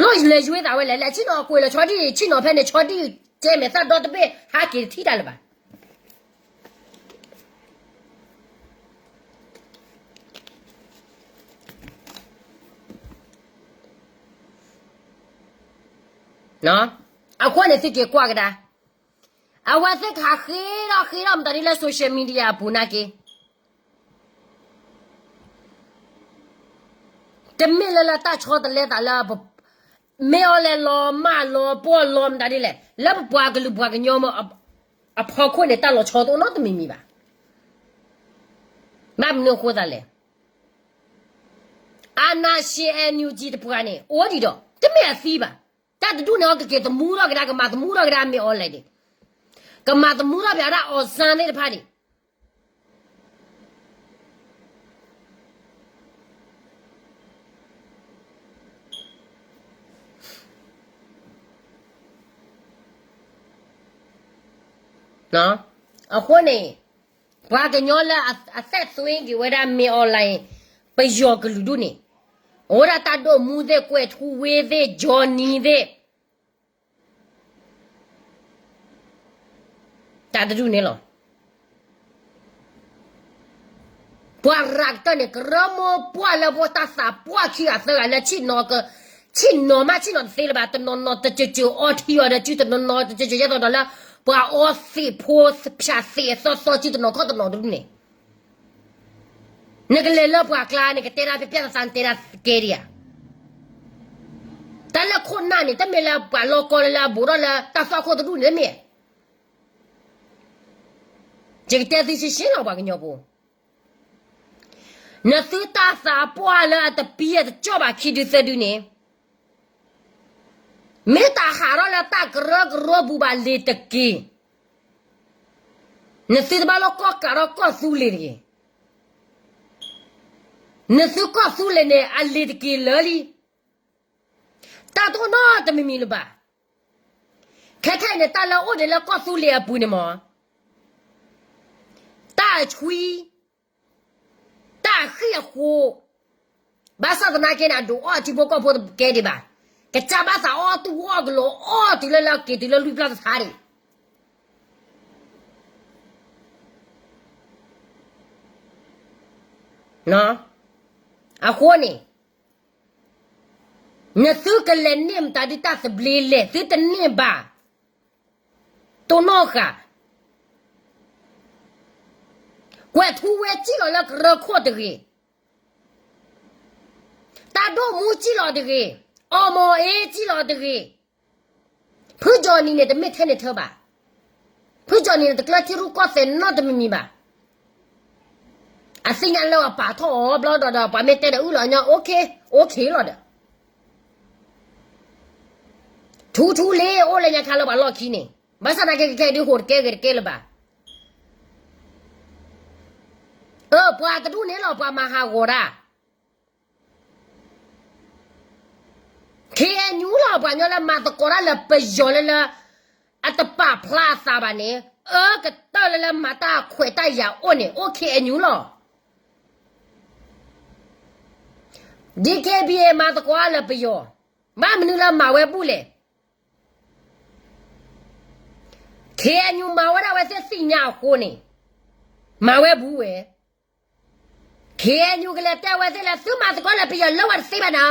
လီၢ်လဲၤယွ့သးဝဲလဲၣ်, လဲၤဆ့ၣ်နီၤကွဲးလီၤဆီဒံၣ်, ဆ့ၣ်နီၤဖဲန့ၣ် ဆီဒံၣ်ကဲမဲာ်သၣ်ဒီတဘ့ၣ် ဟးက့ၤတထံၣ်တၢ်လၢၤဘၣ်. အဃိန့ၣ်သုက့ၤကွၢ်ကဒါ, အဝဲသ့ၣ်ကဟးဃ့ထီၣ်ဃ့ထီၣ်မတၤဒ်လၢ social media အပူၤနာ်က့ တမ့ၢ်လၢလၢတၢ်ဆီတလဲသးလၢ မ့ၢ်အီၤလဲၤလီၤမၢ်လီၤပှီၢ်လီၤမတၤဒ်လဲၣ်, လၢပပှၤကလုာ်ပှၤကညီမ့ၢ် အဖီခိၣ်န့ၣ် တၢ်လီၤဆီတအိၣ်နီတမံၤမံၤဘၣ်. ဘၣ်မနုၤအဃိသတးလဲၣ်, အာဏာရှင် NUG တပှၤန့ၣ် အိၣ်ဒံးဒီး တမ့ၢ်အသံဘၣ်. တၢ်တဒူၣ်န့ၣ်အကက့ၤသမူထီၣ်ကဒါ ကမၤသမူထီၣ်ကဒါ မ့ၢ်အီၤလဲၣ်န့ၣ်, ကမၤသမူထီၣ်ပၠးဒၣ် အောင်ဆန်း သ့ၣ်တဖၣ်န့ၣ် အဃိန့ၣ် ပှၤကညီလၢအသက်သွင်းက့ၤဝဲဒၣ် မင်းအောင်လှိုင် ပယီၤကလုာ်ဒူၣ်န့ၣ်, အဝဲဒၣ်တၢ်ဒိၣ်မူသ့ၣ် ကွဲးထူဝ့ၣ်သ့ၣ် Johnny သ့ၣ် တၢ်တဒူၣ်န့ၣ်လီၤ. ပှၤရၤကတၢၢ်န့ၣ် ကရၢမိၢ်ပှၢ်လၢဖိတၢ်သးပှၢ်ခံဂၤသၢဂၤလၢ ဆ့ၣ်နီၤမးဆ့ၣ်နီၤတသ့လၢၤဘၣ်, တနီၤနီၤတစၢၤစၢၤအီထံအီၤဒီး စုတနီၤနီၤတစၢၤစၢၤယဲသိးဒီးလၢ ပှၤအီသံးဖိဖၠးသံးအသီသီ စုတနီၤခီၣ်တနီၤတဒူၣ်န့ၣ် နကလဲၤလၢပှၤကျါ နကတဲဒၣ်ဖျါဖျါသးသး နတဲဒၣ်ကဲဒံးဧါ. တၢ်လၢခိၣ်နၢ်န့ၣ် တမ့ၢ်လၢပှၤလီၢ်ကီလၢလၢအဘူးထီၣ်လၢတၢ်သွၣ်ခိၣ်တဒူၣ်န့ၣ်တမ့ၢ်. ယကတဲသုရှင်းရှင်းလီၤ ပှၤကညီဖိ, နသုတၢ်သးပှၢ်လၢအတပံအတကၠီၣ်ဘၣ်ခံဒုသၢဒုန့ၣ် မ့ၢ်တဟးထီၣ်လၢတၢ်ကရၢကရိပူၤဘၣ်လ့ၤတက့ၢ်. နသုတဘၣ်လၢကီၢ်ကးထီၣ်ကီၢ်သူလ့ၤတဂ့ၤ. နသုကီၢ်သူလ့ၤန့ၣ် အလ့ၤတက့ၢ်လၢာ်လံ. တၢ်တအိၣ်နီတမံၤမံၤလၢၤဘၣ်. ခဲခဲအံၤန့ၣ် တၢ်လၢအိၣ်ဒံးလၢကီၢ်သူလ့ၤအပူၤန့ၣ်မ့ၢ် တၢ်အဆှံ တၢ်အဃံၢ်အဃိး, ဘၣ်ဆၣ်သနာ်က့န့ၣ် အဒိးအီၣ်အထံဖိကီၢ်ဖိတကဲဒံးဘၣ်. ကစၢ်ဘၣ်သးအီၣ်တူၢ်အီၣ်ကလိၤ အီၣ်တုၤလၢလၢက့ၤတုၤလၢလွံၢ်ပျၢ်တဆါဒံး အဃိန့ၣ် နသုကလဲၤန့ၢ်မတၤဒုတၢ်သဘျ့လဲၣ်, သုတန့ၢ်ဘၣ်. တိၢ်နီၣ်ဃာ်, ကွဲးထူဝ့ၣ်စံၣ်လီၤလၢကရၢခိၣ်တဂ့ၤ, တၢ်ဒိၣ်မူစံၣ်လီၤတဂ့ၤ, အီၣ်မီၤအ့စံၣ်လီၤတဂ့ၤ. ဖုကၠီနံၤန့ၣ် တမ့ၢ်ထဲန့ၣ်ထၢဘၣ်. ဖုကၠီနံၤန့ၣ် တကျၢၤထံရူၢ်ကီၢ်သဲးနီတမံၤမံၤဘၣ်. အသ့ၣ်ညါလၢအပာ်ထီၣ်အီၤဘျီဒီး ပှၤမ့ၢ်တဲဒီးအုၣ်လီၤညီ OK, OK လီၤဒီး ထူထူလ့ အိၣ်လၢညါခါလၢပှၤလီၢ်ခံန့ၣ်, ဘၣ်ဆၣ်သနာ်က့ ခဲအံၤဒုးဟိးတကဲဂ့ၤတကဲလၢၤဘၣ်. အၢ ပှၤတဒူၣ်န့ၣ်လီၤ ပှၤမၤဟးဂီၤတၢ် KNU လီၤ ပှၤကညီလၢမၤသကိးတၢ်လၢပယီၤလၢလၢ အတပာ်ဖျါအသးဘၣ်န့ၣ်, အၢကတၢၢ်လၢလၢမၤတၢ်ခွဲးတၢ်ယာ်အိၣ်န့ၣ် အိၣ် KNU လီၤ. DKBA မၤသကိးတၢ်လၢပယီၤ, ဘၣ်မနုၤလၢမၤဝဲဘူၣ်လဲၣ်. KNU မၤဝဲဒၣ်ဝဲသ့ၣ်သ့ၣ်ညါအဃိန့ၣ်, မၤဝဲဘူးဝဲ KNU ကလဲၤတဲဝဲသ့ၣ်လၢ သုမၤသကိးလၢပယီၤလၢဝဲတသ့ဘၣ်နၤ,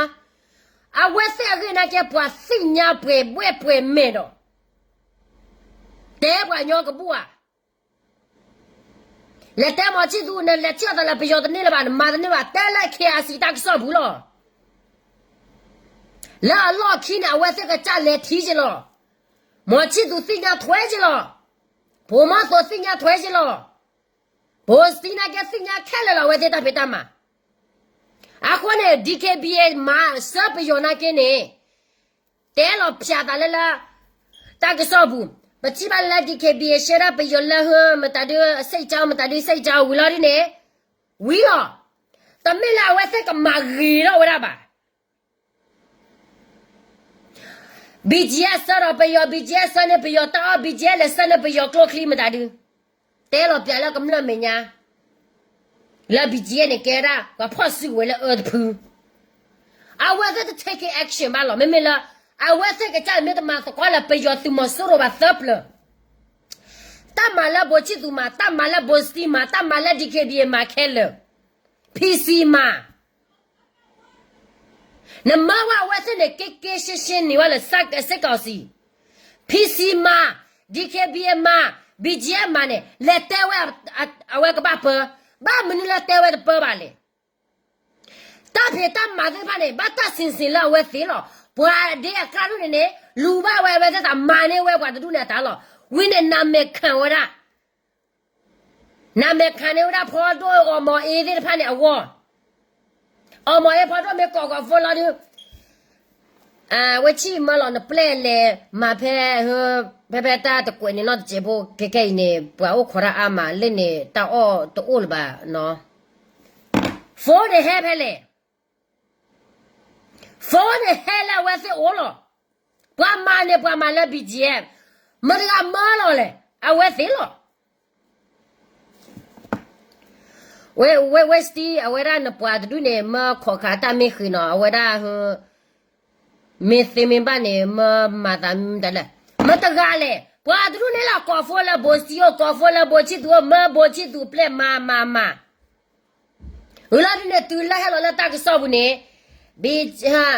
အဝဲသ့ၣ်အဂ့ၢ်နာ်က့ ပှၤသ့ၣ်ညါပှဲၤဘှဲၣ်ပှဲၤမဲာ်ဒီး တဲပှၤကညီကဘူၣ်ဧါ. လဲၤတဲမီၤဆံၣ်သူ နလဲၤထံၣ်အသးလၢပယီၤတန့ၢ်လၢၤဘၣ်, နမၤတန့ၢ်ဘၣ်, တဲလၢ KIC တၢ်ကစီၣ်ပူၤလီၤ. လၢအလီၢ်ခံန့ၣ် အဝဲသ့ၣ်ကစၢ်လဲၤထံက့ၤလီၤ. မီၤဆံၣ်သူသ့ၣ်ညါထွဲက့ၤလီၤ. ဖိမီၤသိးသ့ၣ်ညါထွဲက့ၤလီၤ. ဖိစတံနာ်က့သ့ၣ်ညါခဲလၢာ်လီၤ အဝဲသ့ၣ်တၢ်ဖံးတၢ်မၤ. အဃိန့ၣ် DKBA မၤစၢၤပယီၤနာ်က့န့ၣ် တဲလီၤဖျါသးလၢလၢ တၢ်ကစီၣ်ပူၤ, ပထံၣ်ဘၣ်လၢ DKBA ရှဲဒၣ်ပယီၤလၢဟၢ မတၤဒုး စ့ၣ်ကၠီ မတၤဒုး စ့ၣ်ကၠီ ဝံၤလီၤဒ်န့ၣ်, ဝံၤလီၤ. တမ့ၢ်လၢအဝဲသ့ၣ်ကမၤဂ့ၤထီၣ်ဝဲဒၣ်ဘၣ်. BGF ဆှၢဒီးပယီၤ, BGF ဆှၢန့ၢ်ပယီၤတၢ်အီၣ်, BGF လဲၤဆှၢန့ၢ်ပယီၤကျိချံမတၤဒုး, တဲလီၤပျးလၢကမျၢၢ်မဲာ်ညါ, လၢ BGF န့ၣ် ကဲဒၣ်ပှၤဖီၣ်စုကဝဲၤလၢအၢတဖု အဝဲသ့ၣ်တ take action ဘၣ်လီၤ. မ့မ့ၢ်လၢ အဝဲသ့ၣ်ကစၢ်မ့ၢ်တမၤသကိးလၢပယီၤသုးမီၤစိရိၤဘၣ်သၢပျၢၤ, တၢ်မၤလၢဘိးဆံၣ်သူမၤ, တၢ်မၤလၢဘိးစတံမၤ, တၢ်မၤလၢ ဒီးက့ဘံၣ်မၤခဲလၢာ်, ဖံစံမၤ နမၢဝဲအဝဲသ့ၣ်န့ၣ် က့က့ရှဲရှဲန့ၢ်ဝဲလၢ စ့ၢ်ကီးစံး, ဖံစံမၤ, ဒီးက့ဘံၣ်မၤ, ဘံၣ်ကၠံမၤန့ၣ် လဲၤတဲဝဲ အဝဲကဘၣ်ပၢ, ဘၣ်မနုၤလၢတဲဝဲတပၢဘၣ်လဲၣ်. တၢ်ဖံးတၢ်မၤသ့ၣ်တဖၣ်န့ၣ် ဘၣ်တၢ်ဆံးဆံးလၢအဝဲသ့လီၤ. ပှၤဒ့အကျါဒူၣ်န့ၣ်န့ၣ် လူၤဘၣ်ဝဲအဝဲသ့ၣ်သးမၤန့ၢ်ဝဲပှၤတဒူၣ်န့ၣ်အတၢ်လီၤ. ဝံၤန့ၣ် နမဲာ်ခးဝဲဒၣ် နမဲာ်ခးန့ၢ်ဝဲဒၣ်ဖီဒိၣ်အီၣ်မီၤအ့သ့ၣ်တဖၣ်န့ၣ်အဂီၢ်, အီၣ်မီၤအ့ဖီဒိၣ်မ့ၢ်ကိးဂီၤဖိလီၤဒုး, ဝဲဆံၣ်မၢလီၤနပျဲၢ်လဲၤမၤဖဲ, ဖဲဖဲတၢ်တကွဲးန့ၣ်နီတစဲးဖိ ခဲခဲအံၤန့ၣ် ပှၤအိၣ်ခိးတၢ်အါမးလၢန့ၣ် တၢ်အီၣ်တအိၣ်လၢၤဘၣ်နီၤ. phone န့ၣ်ဟဲဖဲလဲၣ်. phone န့ၣ်ဟဲလၢအဝဲသ့ၣ်အိၣ်လီၤ. ပှၤမၤန့ၣ် ပှၤမၤလၢ ဘံၣ်ကၠံ, မတၤတဂၤမၢလီၤလဲၣ်, အဝဲသ့ၣ်လီၤ. ဝဲ ဝဲ ဝဲစတံ အဝဲဒၣ်နပှၤတဒူၣ်န့ၣ် မၢခိးခးတၢ်မ့ၢ်ဃ့နီၤ, အဝဲဒၣ် မ့ၢ်သ့မ့ၢ်ဘၣ်န့ၣ် မၢမၤသးမတၤလဲၣ်, မတၤတဂၤလဲၣ်. ပှၤတဒူၣ်န့ၣ်လီၤ ကိး phone လၢဘိးစတံအိၣ်, ကိး phone လၢဘိးဆံၣ်သူအိၣ်, မၢဘိးဆံၣ်သူပျဲၢ်မၤမၤမၤ ဝံၤလီၤဒုးန့ၣ် တုၤလၢဟဲလီၤလၢတၢ်ကစီၣ်ပူၤန့ၣ်, ဘံၣ်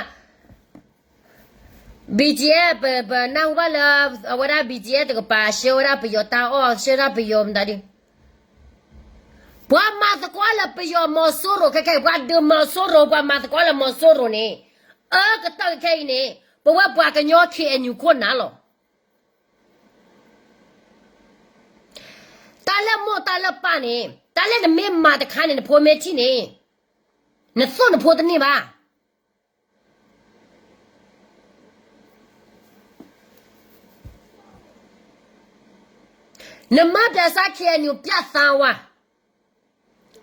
ဘံၣ်ကၠံ ပနၢ်ဟူဘၣ်လၢ အဝဲဒၣ် ဘံၣ်ကၠံ တကပၤ ဆှၢဝဲဒၣ်ပယီၤတၢ်အီၣ် ဆှၢဒၣ်ပယီၤမတၤဒုး, ပှၤမၤသကိးလၢပယီၤမီၤစိရိၤခဲခဲအံၤ ပှၤဒုးမီၤစိရိၤ ပှၤမၤသကိးလၢမီၤစိရိၤန့ၣ်, အၢကတၢၢ်ခဲခဲအံၤန့ၣ် ပဝဲပှၤကညီ KNU ခိၣ်နၢ်လီၤ. တၢ်လၢမိၢ်တၢ်လၢပၢ်န့ၣ် တၢ်လၢနမ့ၢ်မၤတခါန့ၣ် နဖိမ့ၢ်ထံၣ်န့ၣ် နသိၣ်နဖိတန့ၢ်ဘၣ်. နမၤပၠးစၢ် KNU ပၠၣ်သါဝါ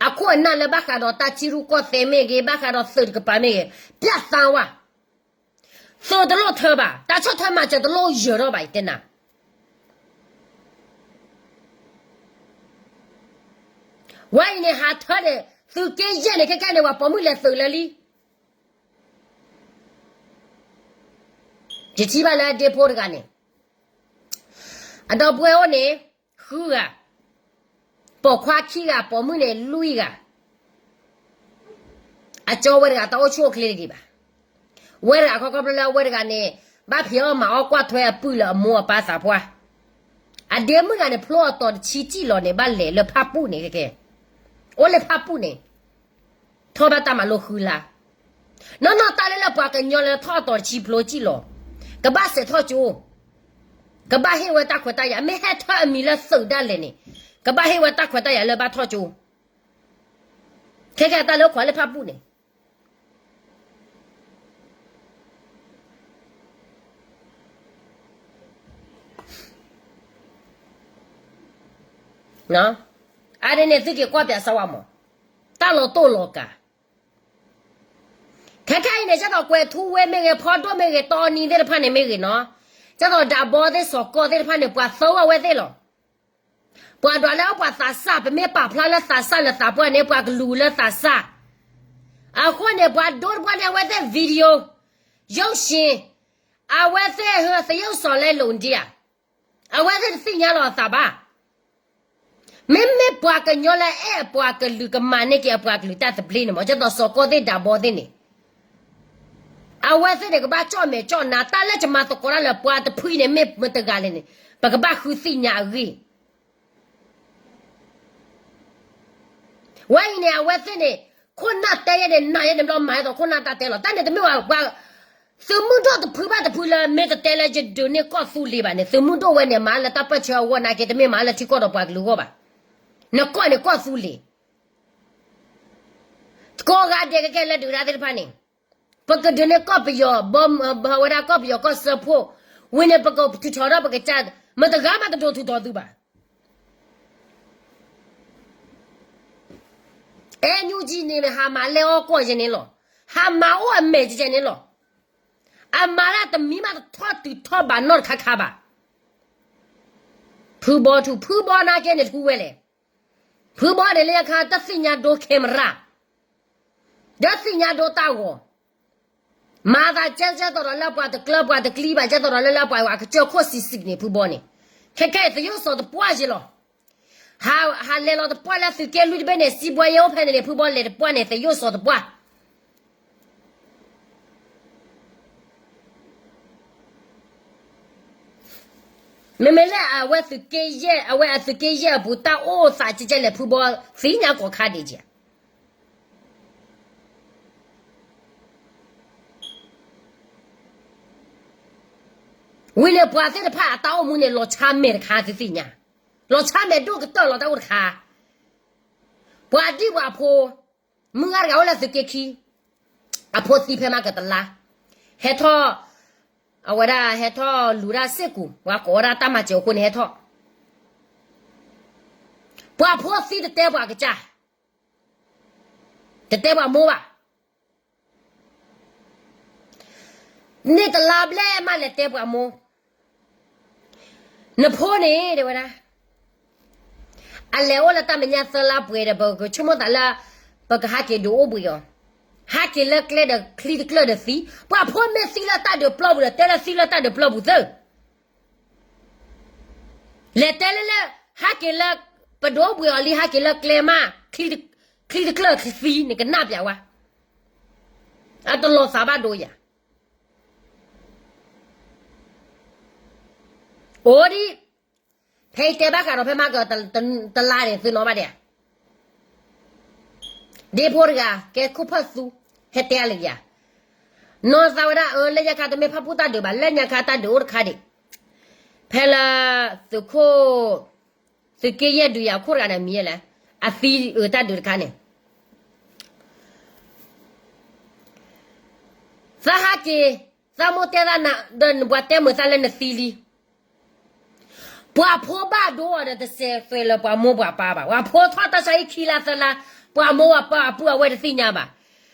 အခိၣ်အနၢ်လၢဘၣ်ဃးဒီးတၢ်ထံရူၢ်ကီၢ်သဲးမ့ၢ်ဂ့ၤ, ဘၣ်ဃးဒီးသုးတကပၤမ့ၢ်ဂ့ၤ, ပၠၣ်သါဝါ, သုးတလိၣ်ထၢဘၣ်, တၢ်ဆီၣ်ထွဲမၤစၢၤတလိၣ်ယၢၤထီၣ်ဘၣ် ယတဲနၤ. ဝဲအံၤန့ၣ် ဟးထၢန့ၣ် သုးက့ယဲၢ်န့ၣ် ခဲခဲန့ၣ် ပှၤပိာ်မုၣ်လဲၤသုးလၢလံ. ယထံၣ်ဘၣ်လၢအဒ့ဖိတဂၤန့ၣ် အဒီပုၢ်ဝဲၢ်အိၣ်န့ၣ် ဃုဂၤ, ပိာ်ခွါခံဂၤ, ပိာ်မုၣ်န့ၣ်လွံၢ်ဂၤ, အကၠီဝဲတဂၤတအိၣ်ဆူၣ်အိၣ်ချ့တဂ့ၤဘၣ်. ဝဲတဂၤခီခီဖျိလၢအဝဲတဂၤန့ၣ် ဘၣ်ဖံးအီၣ်မၤအီၣ်ကွၢ်ထွဲအပုၢ်လၢအမိၢ်အပၢ်သးပှၢ်, အဒ့မုၣ်တဂၤန့ၣ် ဖျိအတီၤတဆံစံၣ်လီၤန့ၣ် ဘၣ်လဲၤလၢဖၣ်ပူၣ်န့ၣ် ခဲကဲ, အိၣ်လၢဖၣ်ပူၣ်န့ၣ် ထီၣ်ဘၣ်တၢ်မၤလိဃုလါ. နီၢ်နီၢ်တၢ်လၢလၢပှၤကညီလၢထီၣ်အတီၤတဆံဖျိစံၣ်လီၤ, ကဘၣ်စဲးထီၣ်ကၠိ, ကဘၣ်ဟ့ၣ်ဝဲတၢ်ခွဲးတၢ်ယာ်, မ့ၢ်ဟဲထၢအမံၤလၢသုးဒၣ်လဲာ်န့ၣ်, ကဘၣ်ဟ့ၣ်ဝဲတၢ်ခွဲးတၢ်ယာ်လၢဘၣ်ထီၣ်ကၠိ, ခဲကဲတၢ်လၢခွးလၢဖၣ်ပူၣ်န့ၣ် အါန့ၣ်န့ၣ် သုက့ၤကွၢ်ပၠးစၢ်ဝါမး, တၢ်လီၤတိၢ်လီၤကၤ. ခဲခဲအံၤန့ၣ် ဒ်သိးကွဲးထူဝ့မ့ၢ်ဂ့ၤ, ဖီဒိၣ်မ့ၢ်ဂ့ၤ, တီနံၤသ့ၣ်တဖၣ်န့ၣ်မ့ၢ်ဂ့ၤနီၤ, ဒ်သိးဒးဘီသ့ၣ် စီၤကီၢ်သ့ၣ်တဖၣ်န့ၣ် ပှၤသၢဝဲသ့ၣ်လီၤ. ပှၤဒွးလၢအပှၤသးစၢ်, ပမ့ၢ်ပာ်ဖျါလၢသးစၢ်လၢသးပှၢ်န့ၣ် ပှၤကလူၤလၢသးစၢ်. အဃိန့ၣ် ပှၤဒိတဘျီန့ၣ် အဝဲသ့ၣ် video ရုပ်ရှင်, အဝဲသ့ၣ် သရုပ်ဆောင်လၢ လုပ်နေကြ, အဝဲသ့ၣ်တသ့ၣ်ညါလီၤအသးဘၣ်. မ့မ့ၢ်ပှၤကညီလၢအဲၣ်အပှၤကလုာ် ကမၤန့ၢ်က့ၤအပှၤကလုာ်တၢ်သဘျ့န့ၣ်မး, ဒ်သိးစီၤကီၢ်သ့ၣ် ဒးဘီသ့ၣ်န့ၣ်, အဝဲသ့ၣ်န့ၣ် ကဘၣ်ကၠီၣ်မဲာ်ကၠီၣ်နါ, တၢ်လၢယမၤသကိးတၢ်လၢပှၤတဖုအံၤန့ၣ် မ့ၢ်မတၤတဂၤလဲၣ်န့ၣ် ပကဘၣ်ဃုသ့ၣ်ညါအဂ့ၢ်. ဝဲအံၤန့ၣ် အဝဲသ့ၣ်န့ၣ် ခိၣ်နၢ်တဲယဲန့ၣ် နာ်ယဲန့ၣ်ဘျီ မၤယဲသိးခိၣ်နၢ်တၢ်တဲလီၤ. တၢ်န့ၣ်တမ့ၢ်ဝဲ ပှၤ သုးမုၢ်ဒိၣ်တဖုဘၣ်တဖုလၢ မ့ၢ်တတဲလၢယဒုးန့ၢ်ကီၢ်သူလ့ၤဘၣ်န့ၣ်, သုးမုၢ်ဒိၣ်ဝဲန့ၣ် မၤလၢတၢ်ပၢၢ်ဆၢအဂီၢ်နာ်က့, တမ့ၢ်မၤလၢထံကီၢ်ဒီးပှၤကလုာ်အဂီၢ်ဘၣ်. နကီၢ်န့ၣ်ကီၢ်သူလ့ၤ ကိးဂၤဒဲးကကဲလၢဒုးတၢ်သ့ၣ်တဖၣ်န့ၣ်, ပကဒုးန့ၢ်ကီၢ်ပယီၤ, ဘီဝဲဒၣ်ကီၢ်ပယီၤကီၢ်စၢဖှိၣ်, ဝံၤန့ၣ် ပကထုးထီၣ်ထီၣ်ပကစၢ်, မတဂၤမးတဒိးထုးထီၣ်သုဘၣ်. အဲၣ်ယူၣ်ကၠံန့ၣ် ဟးမၤလဲၢ်အီၣ်ကွီၢ်ယဲန့ၣ်လီၤ. ဟးမၤအိၣ်အမဲာ်ကဲန့ၣ်လီၤ. အမၤတၢ်တမံၤမးတထီၣ်တုၤထီၣ်ဘးနီတခါခါဘၣ်. ဖုဘီထူ, ဖုဘီနာ်က့န့ၣ်ထူဝဲလဲၣ်. ဖုဘီန့ၣ်လၢညါခါ တသ့ၣ်ညါဒိ camera, ဒီးသ့ၣ်ညါဒိတၢ်ဂီၤ. မၤသးကဲကဲသိးဒီးလၢပှၤတကျၢၤပှၤတကျံဘၣ် ကဲသိးဒီးလၢလၢပှၤကစၢၢ်ခိၣ်စံးစံးန့ၣ် ဖုဘီန့ၣ်, ခဲခဲအံၤသယိၣ်စီၤတပှၢ်ယဲလီၤ. ဟးလဲၤလီၤတပှၢ်လၢသုးက့လွံၢ်တဘ့ၣ်န့ၣ် စံးဘှဲယဲအိၣ်ဖဲန့ၣ်န့ၣ် ဖုဘီလဲၤတပှၢ်န့ၣ် သယိၣ်စီၤတပှၢ် မ့မ့ၢ်လၢအဝဲသုးက့ယဲၢ် အဝဲအသုးက့ယဲၢ်အပူၤ တၢ်အိၣ်သးကဲကဲလဲၣ် ဖုဘီသ့ၣ်ညါကိးခါဒံးကဲ ဝံၤန့ၣ်ပှၤသ့ၣ်တဖၣ်အတၢ်အိၣ်မူန့ၣ် လီၤဆါမဲာ်တခါသုသ့ၣ်ညါ, လီၤဆါမဲာ်ဒိၣ်ကတၢၢ်လီၤတၢ်အိၣ်တခါ, ပှၤဒံၣ်ပှၤဖိ, မုၢ်ဂၤတဂၤအိၣ်လၢသုးက့ခံ, အဖိသံဖဲမၤကတလါ, ဟဲထီၣ်, အဝဲဒၣ်ဟဲထီၣ်လူၤဒၣ်စ့ၢ်ကီး ပှၤကိးဝဲဒၣ်တၢ်မၤစၢၤအဃိန့ၣ်ဟဲထီၣ်, ပှၤဖိသံတတဲပှၤကစၢ်, တတဲပှၤမိၢ်ဘၣ် န့ၢ်တလါဘျဲၣ်မးလဲၤတဲပှၤမိၢ်, နဖိန့ၣ် တဲဝဲဒၣ်, အလဲၤအိၣ်လၢတၢ်မဲာ်ညါသၢလါပှဲၤဒီး ပကဆိကမိၣ်သးလၢ ပကဟးက့ၤဒုးအိၣ်ဘှံးအီၤ, ဟးက့ၤလၢကျဲဒီးချံတကျၢၢ်ဒီးသံ, ပှၤဖိမ့ၢ်သံလၢတၢ်ဒုးပျီပူၤဒီး တဲလၢသံလၢတၢ်ဒုးပျီပူၤသၢ လဲၤတဲလၢလၢ, ဟးက့ၤလၢ, ပဒိးအိၣ်ဘှံးအီၤလံ ဟးက့ၤလၢကျဲမး, ချံတကျၢၢ်သံန့ၣ်ကနၣ်ပျးဝဲ, အတလီၤသးဘၣ်ဒိယၤ, အိၣ်ဒံး, ဖဲအံၤတဲဘၣ်ဃးဒီးဖဲမၤကတလါန့ၣ် သုနီၣ်ဘၣ်ဒံးဧါ ဒ့ဖိတဂၤ ကဲခိၣ်ဖၢၣ်သူ, ဟဲတဲအါလၢယၤ, နီၢ်သးဝဲဒၣ်အၢ လၢညါခါတမ့ၢ်ဖၣ်ပူၣ်တၢ်ဒုးဘၣ် လၢညါခါတၢ်ဒုးအိၣ်တခါဒံး, ဖဲလၢ, သုးခိၣ်, သုးက့ယဲၢ်ဒုးယၤခိၣ်တဂၤန့ၣ်မံၤလဲၣ်, အသံအုးတၢ်ဒုးတခါန့ၣ် သးဟးက့ၤ, သးမိၢ်တဲသးနၤ ဒီးပှၤတဲမုာ်သးလၢနသံလံ, ပှၤဖိဘၣ်ဒိအီၤဒီးတစဲးသွဲးလၢပှၤမိၢ်ပှၤပၢ်ဘၣ်, ပှၤဖိထီၣ်တၢ်ဆါဟံၣ်ခံလါသၢလါ, ပှၤမိၢ်ပှၤပၢ်အပုၢ်အဝဲၢ်တသ့ၣ်ညါဘၣ်,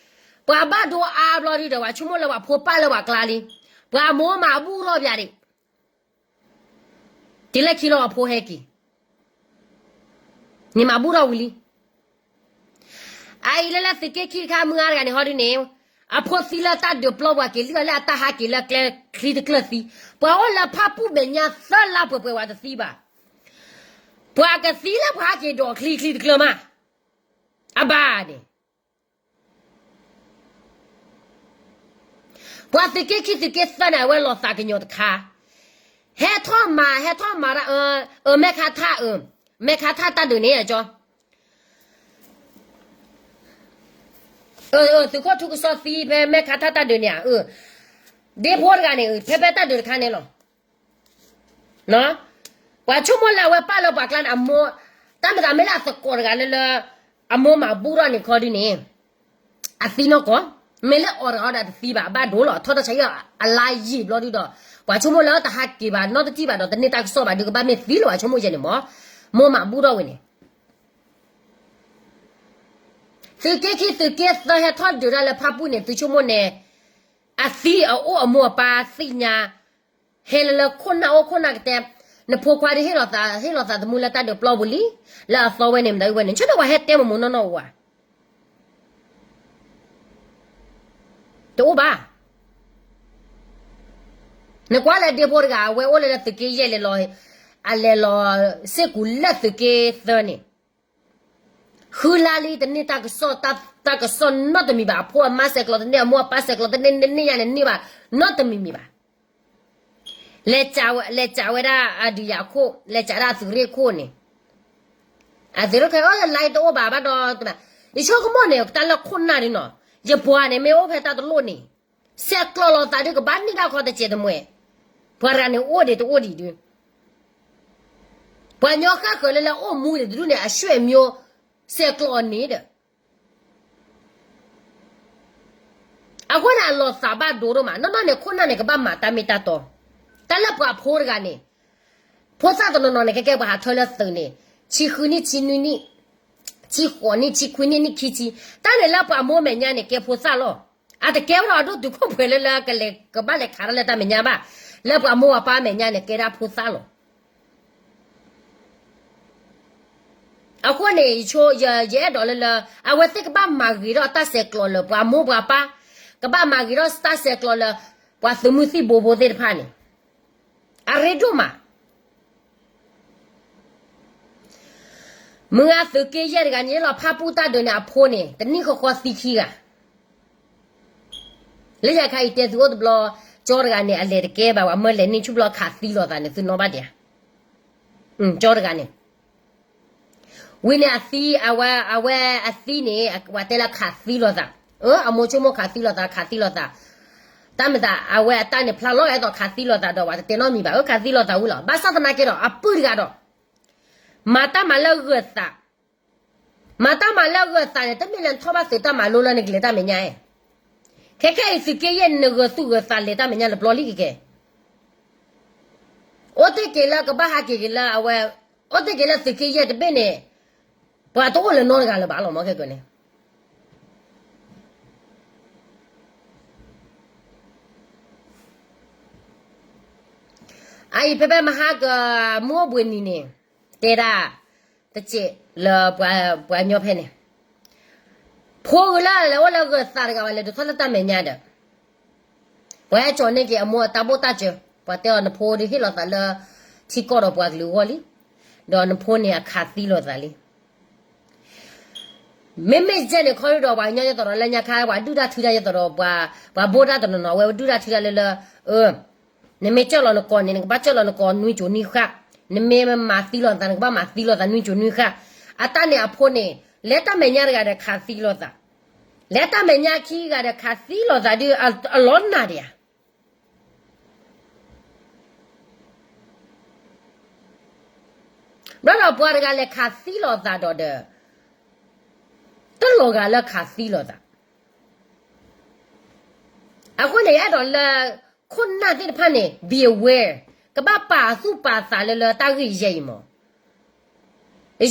ပှၤဘၣ်ဒိအါဘျီဒုဒီး ပှၤဆိကမိၣ်လၢပှၤဖိပၢ်လၢပှၤကျါလံ, ပှၤမိၢ်မၤဘူၣ်ထီၣ်ပၠးဒံး တုၤလၢခံလီၤအဖိဟဲက့ၤ, န့ၣ်မၤဘူၣ်ထီၣ်ဝံၤလံ, အအံၤလၢလၢသုးက့ခံတခါမုၢ်ဂၤတဂၤန့ၣ်ဟီဒုန့ၣ်, အဖိသံလၢတၢ်ဒုးပျီပူၤက့ၤလံအီၤလၢအတၢ်ဟးက့ၤလၢကျဲချံတကျၢၢ်သံ, ပှၤအိၣ်လၢဖၣ်ပူၣ်မဲာ်ညါသၢလါပှဲၤပှဲၤဝဲတသံဘၣ်, ပှၤကသံလၢပှၤဟးက့ၤဒိးချံချံတကျၢၢ်မး, အဘၣ်န့ၣ် ပှၤသုးက့ခံသုးက့သၢန့ၣ် အဝဲလီၤသးကညီၤတခါ, ဟဲထီၣ်မၤ ဟဲထီၣ်မၤဒၣ်, အၢ မဲၣ်ခါထၣ်, မဲၣ်ခါထၣ်တၢ်ဒုးန့ၣ်ကၠီ, သုးခိၣ်ထူကစီသံဖဲ မဲၣ်ခါထၣ်တၢ်ဒုးန့ၣ်ဧါ, ဒ့ဖိတဂၤန့ၣ် ဖဲဖဲတၢ်ဒုးတခါန့ၣ်လီၤ ပှၤဆိကမိၣ်လၢအဝဲပၢ်လၢပှၤကျါန့ၣ် အမိၢ်, တၢ်မ့ၢ်သးမ့ၢ်လၢအသကိးတဂၤလၢလၢ, အမိၢ်မၤဘူၣ်ထီၣ်န့ၣ်ခီဒုန့ၣ်, အသံနီၢ်ကီၢ်, မ့ၢ်လၢအီၤတဂၤဒီးတသံဘၣ် အဘၣ်ဒိလီၤ ထီၣ်တၢ်ဆါဟံၣ်အလါယံာ်ဘျီဒုဒီး, ပှၤဆိကမိၣ်လၢတဟးက့ၤဘၣ်နီတစံၣ်ဘၣ်ဒီး တန့ၢ်တၢ်ကစီၣ်ဘၣ်ဒုးကဘၣ်မ့ၢ်သံလီၤ ပှၤဆိကမိၣ်ယဲန့ၣ်မး, မိၢ်မၤဘူၣ်ထီၣ်ဝဲန့ၣ် သုးက့ခံသုးက့သၢဟဲထီၣ်ဒုးတၢ်လၢဖၣ်ပူၣ်န့ၣ် သုဆိကမိၣ်န့ၣ်, အသံအအိၣ်အမိၢ်အပၢ်သ့ၣ်ညါ, ဟဲလၢလၢခိၣ်နၢ်အိၣ်ခိၣ်နၢ်ကတဲ, နဖိခွါဒ်ဟ့ၣ်လီၤသး ဟ့ၣ်လီၤသးသမူလၢတၢ်ဒုးပျီပူၤလံ, လၢအသီဝဲန့ၣ်မတၤအုၣ်ဝဲန့ၣ် ဆၢထၢၣ်ပှၤဟဲတဲမ့ၢ်မ့ၢ်နီၢ်နီၢ်အိၣ်ဧါ တအိၣ်ဘၣ်. နကွၢ်လၢဒ့ဖိတဂၤ အဝဲအိၣ်လၢလၢသုးက့ယဲၢ်လဲၤလီၤ, အလဲၤလီၤစ့ၢ်ကီးလၢသုးက့သၢန့ၣ်, ဃုလါလံတန့ၢ်တၢ်ကစီၣ်, တၢ်ကစီၣ်နီတမံၤဘၣ်. အဖိအမါဆဲးကျိးတန့ၢ်, အမိၢ်အပၢ်ဆဲးကျိးတန့ၢ်, တန့ၢ်ညါန့ၣ်န့ၢ်ဘၣ်နီတမံၤမံၤဘၣ်. လဲၤစးဝဲဒၣ်အဒုးယၤခိၣ်, လဲၤစးဒၣ်အသုးရ့ၣ်ခိၣ်န့ၣ်, အသုးရ့ၣ်ခိၣ် အလါတအိၣ်ဘၣ်ဘၣ်ဒီး, ယဆိကမိၣ်န့ၣ် တၢ်လၢခိၣ်နၢ်ဒ်နီၤ, ယပှၤန့ၣ် မ့ၢ်အိၣ်ဖဲတၢ်တလိၣ်န့ၣ်, ဆဲးကျိးလိာ်သးဒုးကဘၣ်န့ၢ်ဒၣ်ခီတစဲးတမှဲ, ပှၤတဂၤန့ၣ်အိၣ်ဒံးတအိၣ်ဒံးဒုး, ပှၤညီဃၣ်ဃၢၤလၢလၢအိၣ်မူဒံးတဒူၣ်န့ၣ် အဆွေမျိုး, ဆဲးကျိးအီၤန့ၣ်ဒီး အဃိန့ၣ် အလီၤသးဘၣ်ဒိဒိၣ်မး, နီၢ်နီၢ်န့ၣ် ခိၣ်နၢ်န့ၣ် ကဘၣ်မၤတၢ်မ့ၢ်တၢ်တီ, တၢ်လၢပှၤဖိတဂၤန့ၣ်, ဖိသၣ်တနီၤနီၤန့ၣ် ကဲကဲပှၤဟးထၢလၢသုးန့ၣ်, ဆံဃုနံၣ်, ဆံနွံနံၣ်, ဆံဃိးနံၣ်, ဆံခွံနံၣ်, နံၣ်ခံဆံ, တၢ်န့ၣ်လၢပှၤမိၢ်မဲာ်ညါန့ၣ် ကဲဖိသၣ်လီၤ. အတကဲဝဲဒၣ်အဒိၣ်တုာ်ခိၣ်ပှဲၤလၢလၢကလဲၤကဘၣ်လဲၤခးတၢ်လၢတၢ်မဲာ်ညါဘၣ်, လၢပှၤမိၢ်ပှၤပၢ်မဲာ်ညါန့ၣ် ကဲဒၣ်ဖိသၣ်လီၤ. အဃိန့ၣ် ယဆိ, ယအဲၣ်ဒိးလၢလၢ, အဝဲသ့ၣ်ကဘၣ်မၤဂ့ၤထီၣ်တၢ်ဆဲးကျိးလၢပှၤမိၢ်ပှၤပၢ်, ကဘၣ်မၤဂ့ၤထီၣ်တၢ်ဆဲးကျိးလၢ ပှၤသုးမုၢ်သံၣ်ဘိဖိသ့ၣ်တဖၣ်န့ၣ် အရ့ဒိၣ်မး. မုၢ်ဂၤသုးက့ယဲၢ်တဂၤန့ၣ် လီၤဖးပူၣ်တၢ်ဒုးန့ၣ် အဖိန့ၣ် တနံၣ်ဃီဃီသံခံဂၤ လၢယခါအံၤတဲသုအိၣ်တဘျီ, ကၠီတဂၤန့ၣ် အလဲၤတကဲဘၣ် ပှၤမၢလဲၤန့ၢ်ဆူၣ်ဘျီခးသံလိာ်သးန့ၣ် သုနီၣ်ဘၣ်ဒံးဧါ. ကၠီတဂၤန့ၣ် ဝံၤန့ၣ်အသံ, အဝဲ, အဝဲအသံန့ၣ် ပှၤတဲလၢခးသံလိာ်သး, အမိၢ်ဆိကမိၣ်ခးသံလိာ်သး ခးသံလိာ်သး, တၢ်မၤသး အဝဲအတၢ်န့ၣ် ဖျါလီၤအဲၣ်ဒိးခးသံလိာ်သးဒီး ပှၤတတဲနီတမံၤဘၣ် အၢ ခးသံလိာ်သးဝံၤလီၤ. ဘၣ်ဆၣ်သနာ်က့ဒီး အပုၢ်တဂၤဒီး မၤတၢ်မၤလၢဂၢၤသး, မၤတၢ်မၤလၢဂၢၤသးန့ၣ် တမ့ၢ်လၢနထီၣ်ဘၣ်သုးတၢ်မၤလိလၢနကလဲၤတၢ်မဲာ်ညါ, ခဲခဲအံၤသုးက့ယဲၢ်န့ၣ် နဂၢၤသူၣ်ဂၢၤသးလဲၤတၢ်မဲာ်ညါလၢပျီလံကကဲ, အိၣ်တ့ၢ်က့ၤလၢကဘၣ်ဟးက့ၤက့ၤလၢအဝဲ, အိၣ်တ့ၢ်က့ၤလၢသုးက့ယဲၢ်တဘ့ၣ်န့ၣ် ပှၤတအိၣ်လၢၤနီတဂၤလၢၤဘၣ်လီၤ မ့ၢ်ခဲကန့ၣ် အအံၤဖဲဖဲမဟါက မုၢ်အိၣ်ဘှံးနံၤန့ၣ် တဲဒၣ် တစဲးလၢပှၤညီဖဲန့ၣ်, ဖိဂုၤလၢလဲၤအိၣ်လၢဂၢၤသးတဂၤဝဲ လဲၤဒိးထီၣ်လၢတၢ်မဲာ်ညါဒီး ပှၤဟဲကၠီၤန့ၢ်က့ၤအမိၢ်အတၢ်ဘိၣ်တၢ်စၢၤ, ပှၤတဲအီၤနဖိဒုးဟ့ၣ်လီၤသးလၢ ထံကီၢ်ဒီးပှၤကလုာ်အဂီၢ်လံ, ဒီးနဖိန့ၣ်အခးသံလိာ်သးလံ. မ့မ့ၢ်ကဲန့ၣ် ခီဒုဒီးပှၤကညီယသးဒီးလၢညါခါ ပှၤဒုၣ်တၢ်ထုတၢ်ယသးဒီး ပှၤဘိၣ်တၢ်တနီၤနီၤ အဝဲဒုၣ်တၢ်ထုတၢ်လၢလၢ, နမ့ၢ်ကၢၢ်လီၤနကိးန့ၣ် နကဘၣ်ကၢၢ်လီၤနကိးနွံကၠိနွံဃၣ်, နမ့ၢ်မၤသံလိာ်သး နကဘၣ်မၤသံလိာ်သးနွံကၠိနွံဃၣ်, အတၢ်န့ၣ်အဖိန့ၣ် လဲၤတၢ်မဲာ်ညါတဂၤဒီးခးသံလိာ်သး, လဲၤတၢ်မဲာ်ညါခံဂၤဒီးခးသံလိာ်သးဒုး အလီၤနၢ်ဒံးဧါ. ဘျီဒီးပှၤတဂၤလဲၤခးသံလိာ်သးဒီးဒီး တလီၤဂာ်လၢခးသံလိာ်သး. အဃိန့ၣ် ယအဲၣ်ဒိးလၢ ခိၣ်နၢ်သ့ၣ်တဖၣ်န့ၣ် be aware, ကဘၣ်ပာ်သူၣ်ပာ်သးလၢလၢတၢ်ဂ့ၢ်ယဲၢ်အံၤမး.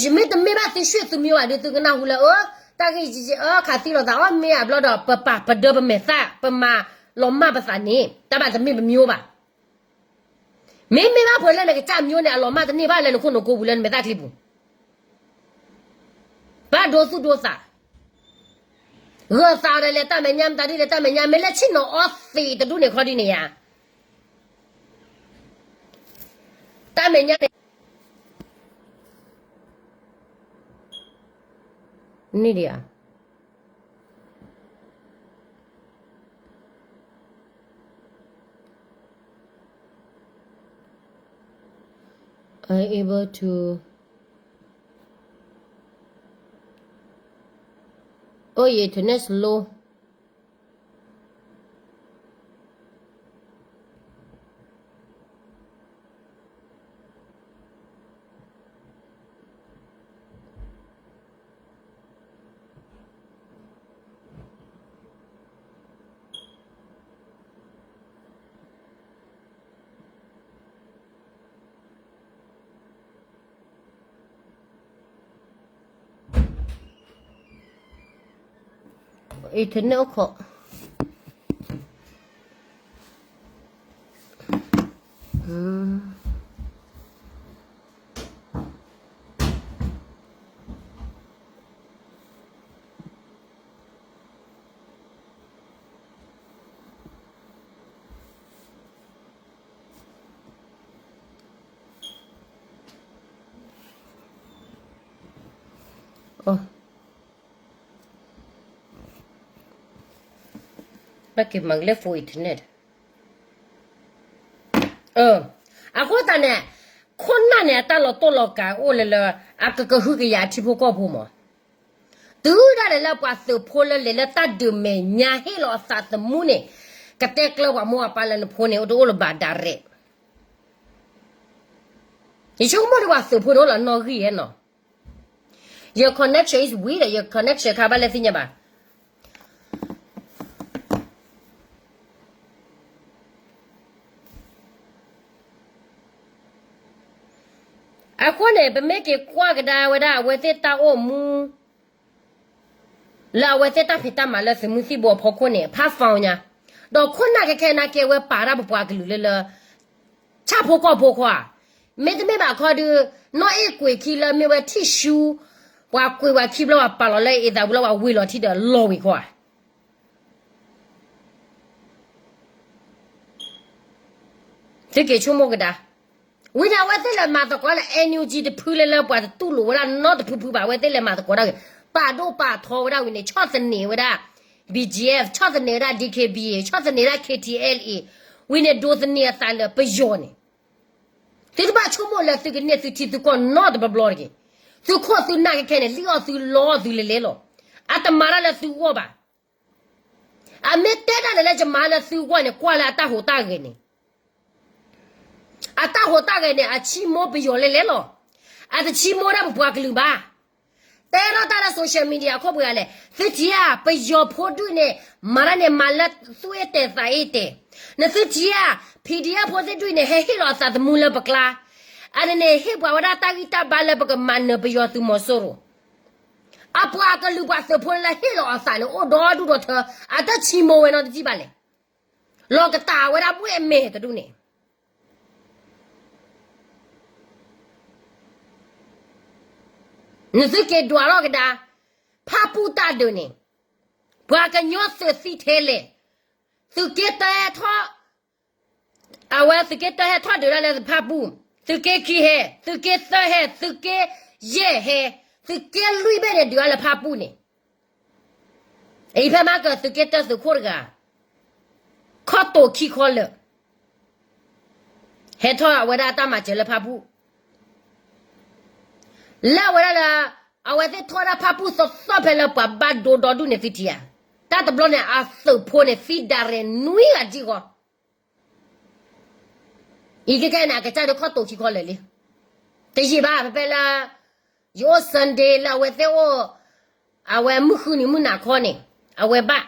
ယမ့ၢ်တမ့ၢ်ဘၣ်သု ရွှေသု မျိုး ဘၣ်ဒီး သုကနၣ်ဟူလၢ အၢ တၢ်ဂ့ၢ်ယဲၢ် အၢ ခးသံလိာ်သး အီၣ်မ့ၢ်အဘျီဒီး ပပာ်ပဒၢပမဲာ်သၣ် ပမၤလီၤမၢ်ပသးန့ၣ် တၢ်ဘၣ်တမ့ၢ်ပမျိုးဘၣ်. မ့မ့ၢ်ဘၣ်ပှၤလၢနကစၢ်မျိုးန့ၣ် အလီၤမၢ်တန့ၢ်ဘၣ်လၢနခိၣ်နူာ်ကိးပူၤလၢနမဲာ်သၣ်ချံပူၤ ဘၣ်ဒိသူၣ်ဒိသး, ဂၢၤသးဒီးလဲၤတၢ်မဲာ်ညါ မတၤဒ်လဲၤတၢ်မဲာ်ညါ မ့ၢ်လၢဆ့ၣ်နီၤအီသံးတဒူၣ်န့ၣ်ခီဒ်န့ၣ်ယါ, တၢ်မဲာ်ညါန့ၣ် န့ၣ်ဒံးဧါ. I able to, oh, your internet slow. Internet အိၣ်ခိး ဘၣ်က့ၤမၤကလဲၣ် full internet. အဃိသတးန့ၣ် ခိၣ်နၢ်န့ၣ် အတၢ်လီၤတိၢ်လီၤကၤအိၣ်လၢလၢ အကကဟုကယာ်အထံဖိကီၢ်ဖိမး. တုၤဒၣ်လဲာ်လၢပှၤသုးဖိလၢလဲၤလၢတၢ်ဒုးမဲာ်ညါဟ့ၣ်လီၤအသးသမူန့ၣ် ကတဲကျၢပှၤမိၢ်ပှၤပၢ်လၢနဖိန့ၣ် အိၣ်တအိၣ်လၢၤဘၣ် direct. ယဆိကမိၣ်ဒီးပှၤသုးဖိန့ၣ်အိၣ်လၢနီၣ်ဂံၢ်ဧါနီၤ. Your connection is weak, your connection ခါဘၣ်လဲၣ်သ့ၣ်ညါဘၣ်. အဃိန့ၣ် ပမ့ၢ်က့ၤကွၢ်ကဒါဝဲဒၣ် အဝဲသ့ၣ်တၢ်အိၣ်မူ လၢအဝဲသ့ၣ်တၢ်ဖံးတၢ်မၤလၢသုးမုၢ်သံၣ်ဘိအဖီခိၣ်န့ၣ် အဖးဖီညါ, ဒီးခိၣ်နၢ်ခဲခဲနာ်က့ အဝဲပာ်တၢ်ပပှၤကလုာ်လၢလၢ ဆၣ်ဖိကီၢ်ဖိခွါ, မ့တမ့ၢ်ဘၣ်ခီဒုး နီၢ်အ့ၣ်ကွံာ်ခံလၢမ့ၢ်ဝဲထံၣ်ရှူ ပှၤကွံာ်ပှၤခံဘျီ ပှၤပာ်လီၤလၢအသးပူၤလၢပှၤဝံၤလီၤထံဒီးလီၤဝံၤခွါ. သုက့ၤဆိကမိၣ်ကဒါ, ဝံၤန့ၣ် အဝဲသ့ၣ်လဲၤမၤသကိးလၢ NUG တဖုလၢလၢပှၤတတူၢ်လိာ်ဝဲဒၣ်နီတဖုဖုဘၣ်, အဝဲသ့ၣ်လဲၤမၤသကိးတၢ်ဂ့ၤ, ပာ်ဒိၣ်ပာ်ထီဝဲဒၣ်ဝံၤန့ၣ် ဆီၣ်သနံးဝဲဒၣ် BGF, ဆီၣ်သနံးဝဲဒၣ် DKBA, ဆီၣ်သနံးဝဲဒၣ် KTLA, ဝံၤန့ၣ်ဒိးသန့ၤအသးလၢပယီၤန့ၣ်, သုတဘၣ်ဆိကမိၣ်လၢသုကန့ၢ်သုထံသုကီၢ်နီတဘျီဘျီတဂ့ၤ. သုခိၣ်သုနၢ်ခဲခဲန့ၣ် လံၣ်အီၣ်သုလီအီၣ်သုလဲၤလဲၤလီၤ. အတမၤတၢ်လၢသုဂီၢ်ဘၣ်. အမ့ၢ်တဲတၢ်န့ၣ်လၢယမၤလၢသုဂီၢ်န့ၣ် ကွၢ်လၢအတၢ်ဟူးတၢ်ဂဲၤန့ၣ်, အတၢ်ဟူးတၢ်ဂဲၤန့ၣ် အဆံမိၢ်ပယီၤလဲၤလဲၤလီၤ. အတဆံမိၢ်ဒၣ်ပပှၤကလုာ်ဘၣ်. တဲထီၣ်တၢ်လၢ social media ခိၣ်ပှဲၤဂၤလဲၣ်, သုထံၣ်ဧါ, ပယီၤဖိဒူၣ်န့ၣ် မၤတၢ်န့ၣ်မၤလၢသူၣ်အ့ၣ်တဲာ်သးအ့ၣ်တဲာ်, နသုထံၣ်ဧါ, PDF ဖိသ့ၣ်ဒူၣ်န့ၣ် ဟဲဟ့ၣ်လီၤအသးသမူလၢပကျါ, အန့ၣ်န့ၣ်ဟ့ၣ်ပှၤဝဲဒၣ်တၢ်ဂံၢ်တၢ်ဘါလၢပကမၤနၢၤပယီၤသုးမီၤစိရိၤ. အပှၤကလုာ်ပှၤသုးဖိလၢဟ့ၣ်လီၤအသးန့ၣ် အိၣ်ဒီဒူၣ်ဒီထၢ, အတၢ်ဆံမိၢ်ဝဲနီတထံၣ်ဘၣ်လဲၣ်. လီၤကတၢ်ဝဲဒၣ်ဘှ့ၣ်အမဲာ်တဒူၣ်န့ၣ် နသုက့ၤဒွးထီၣ်ကဒါ, ဖၣ်ပူၣ်တၢ်ဒုးန့ၣ်, ပှၤကညီသုးသံထဲလဲၣ်, သုးက့တၢဟဲထီၣ်, အဝဲသုးက့တၢဟဲထီၣ်ဒုးဒၣ်လၢဖၣ်ပူၣ်, သုးက့ခံဟဲ, သုးက့သၢဟဲ, သုးက့ယဲၢ်ဟဲ, သုးက့လွံၢ်ဘ့ၣ်န့ၣ် ဒုးဒၣ်လၢဖၣ်ပူၣ်န့ၣ်, အံၤဖဲမၤကၢၤသုးက့တၢသုးခိၣ်တဂၤ ခီၣ်တိာ်ခံခီလၢာ် ဟဲထီၣ်အဝဲဒၣ်တၢ်မၤစၢၤလၢဖၣ်ပူၣ်, လၢအဝဲဒၣ်လၢ အဝဲသ့ၣ်ထီၣ်ဝဲဒၣ်ဖၣ်ပူၣ်သီသီဖဲလၢပှၤဘၣ်ဒိဒီဒူၣ်န့ၣ်သုထံၣ်ဧါ, တၢ်တဘျီန့ၣ် အသုးဖိန့ၣ်သံဒၣ်ရဲၣ်နွံဂၤတံၢ်ဃီ အံၤခဲခဲအံၤန့ၣ် အကစၢ်ဒုးခီၣ်တိာ်ခံခီလၢာ်လံ, တယံာ်ဘၣ် ဖဲဖဲလၢ ယအိၣ် Sunday လၢအဝဲသ့ၣ်အိၣ်, အဝဲမုၢ်ဃုနံၤမုၢ်နၤခီန့ၣ်, အဝဲဘၣ်,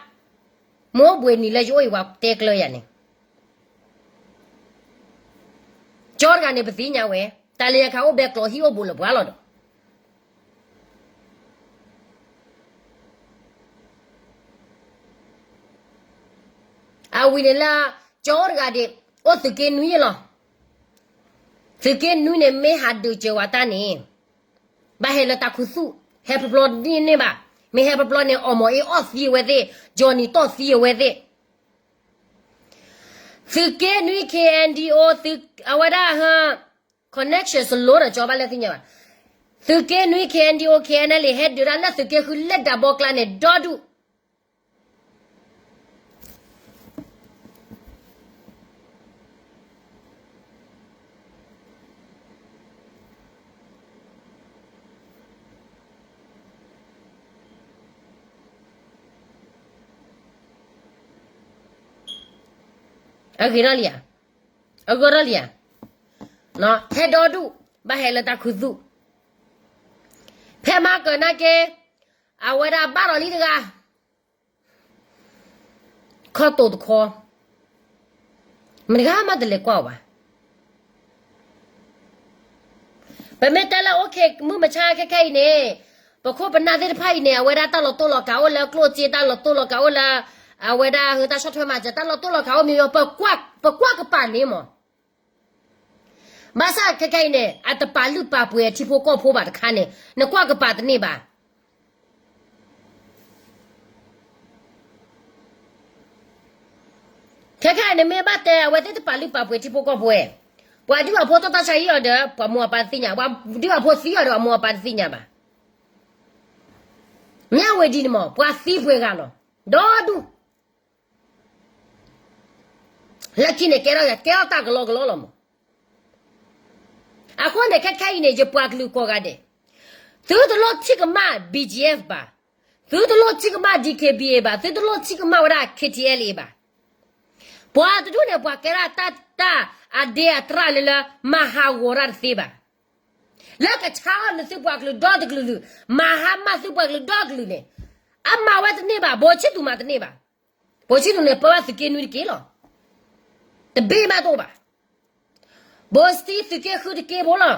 မ့ၢ်အိၣ်ဘှံးနံၤလၢယအိၣ်အံၤ ပှၤတဲကျၢၤယၤန့ၣ်, ကၠီတဂၤန့ၣ် ပသ့ၣ်ညါဝဲ, တၢ်လၢယခါအိၣ်ဘဲကျိးဟံၣ်အိၣ်ဘူးလၢပှၤလီၤဒီး အဝံၤန့ၣ်လၢ ကၠီအိၣ်တဂၤဒံး အိၣ်သုးက့နွံလီၤ. သုးက့နွံန့ၣ် မ့ၢ်ဟးဒုးစၢၤဝဲတၢ်န့ၣ် ဘၣ်ဟဲလၢတၢ်ခူသူၣ်, ဟဲဖျီဖျီန့ၣ်န့ၣ်ဘၣ်. မ့ၢ်ဟဲဖျီဖျီန့ၣ် အီၣ်မီၤအ့အီၣ်သံအဝဲသ့ၣ်, ကၠီနံၤတီၢ်သံအဝဲသ့ၣ်. သုးက့နွံ KNDO အဝဲဒၣ်ဟ connection စလိဒီးကၠီဘၣ်လၢသ့ၣ်ညါဘၣ်. သုးက့နွံ KNDO KNLA ဟဲဒုးဒၣ်လၢသုးက့ဃုလၢဒၢးဘီကျါန့ၣ် ဒီဒူၣ် အဂ့ၤထီၣ်လံဧါ, အဂ့ၤထီၣ်လံဧါ, ဟဲဒီဒူၣ် ဘၣ်ဟဲလၢတၢ်ခူသူၣ်, ဖဲမၤကၢၤနာ်က့, အဝဲဒၣ်ဘၣ်ဒီးလံတဂၤ ခီၣ်တိာ်တခီ, မတဂၤမးတလဲၤကွၢ်အီၤဘၣ်. ပမ့ၢ်တဲလၢ okay မုၢ်မဆါခဲခဲအံၤန့ၣ်, ပခိၣ်ပနၢ်သ့ၣ်တဖၣ်အံၤန့ၣ် အဝဲဒၣ်တၢ်လီၤတိၢ်လီၤကးအိၣ်လၢကျိၣ်စ့, တၢ်လီၤတိၢ်လီၤကးအိၣ်လၢ အဝဲဒၣ်ဟၢတၢ်ဆီၣ်ထွဲမၤစၢၤ, တၢ်လီၤတိၢ်လီၤကးအိၣ်မ့ၢ်မ့ၢ်, ပကွၢ်ကပၤန့ၣ်မး. ဘၣ်ဆၣ်ခဲခဲအံၤန့ၣ် အတပာ်လုၢ်ပာ်ပှ့ၤအထံဖိကီၢ်ဖိဘၣ်တခါန့ၣ် နကွၢ်ကပၤတန့ၢ်ဘၣ်. ခဲခဲအံၤန့ၣ်မ့ၢ်ဘၣ်တဲ အဝဲသ့ၣ်တပာ်လုၢ်ပာ်ပှ့ၤထံဖိကီၢ်ဖိ, ပှၤဒုးဘၣ်ဖိတီၢ်တၢ်ဆါဟံၣ်အီၤဒီး ပှၤမိၢ်အပၢ်တသ့ၣ်ညါ, ပှၤဒုးဘၣ်ဖိသံအီၤဒီး အမိၢ်အပၢ်တသ့ၣ်ညါဘၣ်. မ့ၢ်အဝဲဒ်န့ၣ်မး ပှၤသံပှဲၤဂၤလီၤ, ဒီဒူၣ် လၢခံန့ၣ် ကဲထီၣ် ကဲထီၣ်တၢ်ကလီကလီလီၤမး. အဃိန့ၣ် ခဲခဲအံၤန့ၣ် ယပှၤကလုာ်ကိးဂၤဒဲး, သုတလိၣ်ထံၣ်ကမၣ် BGF ဘၣ်, သုတလိၣ်ထံၣ်ကမၣ် DKBA ဘၣ်, သုတလိၣ်ထံၣ်ကမၣ်ဝဲဒၣ် KTLA ဘၣ်. ပှၤတဒူၣ်န့ၣ် ပှၤကဲဒၣ်တၢ် တၢ်အဒ့အတြၢ်လၢလၢ မၤဟးဂီၤတၢ်တသ့ဘၣ်. လၢကဆါအီၣ်နသုပှၤကလုာ်ဒီကလုာ်လုာ်, မၤဟါမၢ်သုပှၤကလုာ်ဒီကလုာ်န့ၣ်, အမၤဝဲတန့ၢ်ဘၣ်, ဘိးဆံသူးမၤတန့ၢ်ဘၣ်. ဘိးဆံသူးန့ၣ် ပၢဘၣ်သုးက့နွံတက့ၢ်လီၤ. တဘ့ၣ်မးတအိၣ်ဘၣ်. ဘိးစတံသုးက့ဃုတက့ၢ်ဖိလီၤ.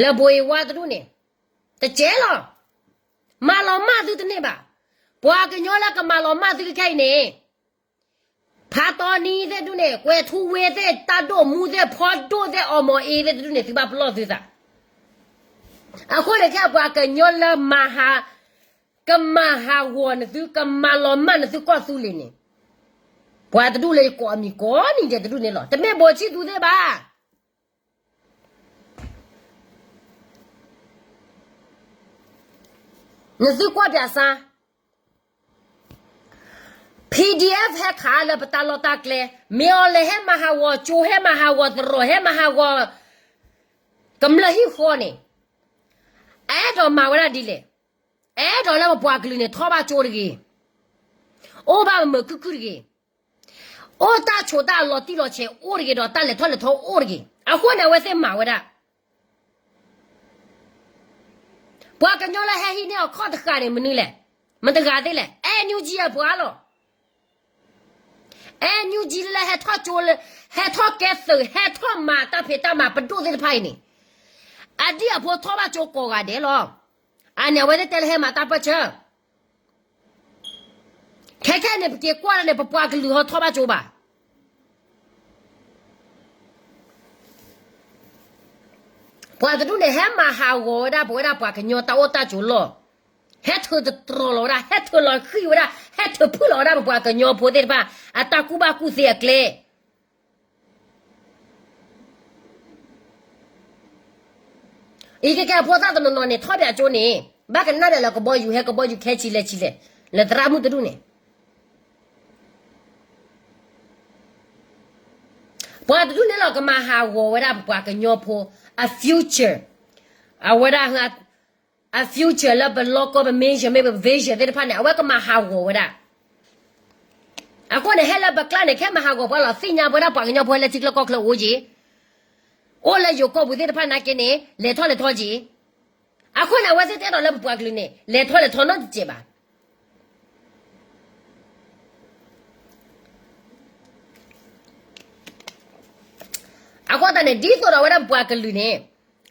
လၢဘိးအ့ဝါတဒူၣ်န့ၣ်, တကဲလီၤ. မၤလီၤမၢ်သုတန့ၢ်ဘၣ်. ပှၤကညီလၢကမၤလီၤမၢ်သုခဲအံၤန့ၣ်, ဖးတီနံသ့ၣ်တဒူၣ်န့ၣ်, ကွဲၤထူဝ့သ့ၣ်, တၢ်ဒိၣ်မူသ့ၣ်, ဖီဒိၣ်သ့ၣ်, အီမီၤအ့သ့ၣ်တဒူၣ်န့ၣ် သုဘၣ်ပလီၢ်သုသး. အဃိန့ၣ် ခဲအံၤပှၤကညီလၢမၤဟး, ကမၤဟးဂီၤနသု, ကမၤလီၤမၢ်နသုကီၢ်သူလ့ၤန့ၣ်, ပှၤတဒူၣ်လၢယကိးအမံၤကိးနံၤဒဲးတဒူၣ်န့ၣ်လီၤ. တမ့ၢ်ဘိးဆံသူးသ့ၣ်ဘၣ်. နသုကွၢ်ပြးစါ PDF ဟဲခးလၢပတၢ်လီၢ်တၢ်ကျဲ, မ့ၢ်အီၤလဲၤဟဲမၤဟးဂီၤကၠိ, ဟဲမၤဟးဂီၤသရိာ်, ဟဲမၤဟးဂီၤ ကမျၢၢ်ဟံၣ်ဃီန့ၣ်, အအဲၣ်ဒိးမၤဝဲဒၣ်ဒ်လဲၣ်. အအဲၣ်ဒိးလၢပပှၤကလုာ်န့ၣ် ထီၣ်ဘၣ်ကၠိတဂ့ၤ, အိၣ်ဘၣ်မုာ်မုာ်ခုၣ်ခုၣ်တဂ့ၤ, အိၣ်တၢ်ဆိးတၢ်လီၤတံၢ်လီၤဆဲးအိၣ်တဂ့ၤဒီး တၢ်လဲၤထီၣ်လဲၤထီအိၣ်တဂ့ၤ. အဃိန့ၣ် အဝဲသ့ၣ်မၤဝဲဒၣ် ပှၤကညီလၢဟဲဟံးန့ၢ်အခီၣ်တဃာ်န့ၣ် မနုၤလဲၣ်, မတဂၤသ့ၣ်လဲၣ်, NUG အပှၤလီၤ. NUG လၢဟဲထီၣ်ကၠိလၢ ဟဲထီၣ်ကဲသုး ဟဲထီၣ်မၤတၢ်ဖံးတၢ်မၤပဒိၣ်သ့ၣ်တဖၣ်အံၤန့ၣ်, အဒံၣ်အဖိထီၣ်ဘၣ်ကၠိကိးဂၤဒဲးလီၤ. အန့ၣ် အဝဲသ့ၣ်တဲလၢဟဲမၤတၢ်ပၢၢ်ဆၢ ခဲခဲန့ၣ် ပက့ၤကွၢ်လၢန့ၣ် ပပှၤကလုာ်ဟီထီၣ်ဘၣ်ကၠိဘၣ်. ပှၤတဒူၣ်န့ၣ် ဟဲမၤဟးဂီၤဝဲဒၣ် ပဝဲဒၣ်ပှၤကညီတၢ်အိၣ်တၢ်ကၠိလီၢ်, ဟဲထုးတတြီၤလီၤဝဲဒၣ်, ဟဲထုးလီၤဃံၤဝဲဒၣ်, ဟဲထုးဖုၣ်လီၤဝဲဒၣ် ပပှၤကညီဖိသ့ၣ်တဖၣ် အတၢ်ကူၣ်ဘၣ်ကူၣ်သ့အကျဲ အံၤကဲကဲအဖိသၣ်တနီၤနီၤန့ၣ် ထီၣ်ပၠးကၠိန့ၣ် ဘၣ်ကနၣ်ဒၣ်လၢကဘီယူၤဟဲ ကဘီယူၤခဲဆံလဲဆံလဲ, လၢသရၣ်မုၣ်တဒူၣ်န့ၣ် ပှၤတဒူၣ်န့ၣ်လီၤ ကမၤဟးဂီၤဝဲဒၣ်ပပှၤကညီဖိ အ future, အဝဲဒၣ် အ future လၢပလီၢ်ကီၢ် ပ mission မ့ၢ်ပ vision သ့ၣ်တဖၣ်န့ၣ် အဝဲကမၤဟးဂီၤဝဲဒၣ်. အဃိန့ၣ် ဟဲလၢပကျါန့ၣ် ခဲမၤဟးဂီၤပှၤလီၤ သ့ၣ်ညါပဝဲဒၣ်ပှၤကညီဖိဟဲလၢထံချၢကီၢ်ချၢအိၣ်က့ၤ, အိၣ်လၢယိၤကီၢ်ပူၤသ့ၣ်တဖၣ်နာ်က့န့ၣ် လဲၤထီၣ်လဲၤထီက့ၤ. အဃိန့ၣ် အဝဲသ့ၣ်တအဲၣ်ဒိးလၢပပှၤကလုာ်န့ၣ် လဲၤထီၣ်လဲၤထီနီတစဲးဘၣ်. အဃိသတးန့ၣ် ဒ်သိးဒီးအဝဲဒၣ်ပပှၤကလုာ်န့ၣ်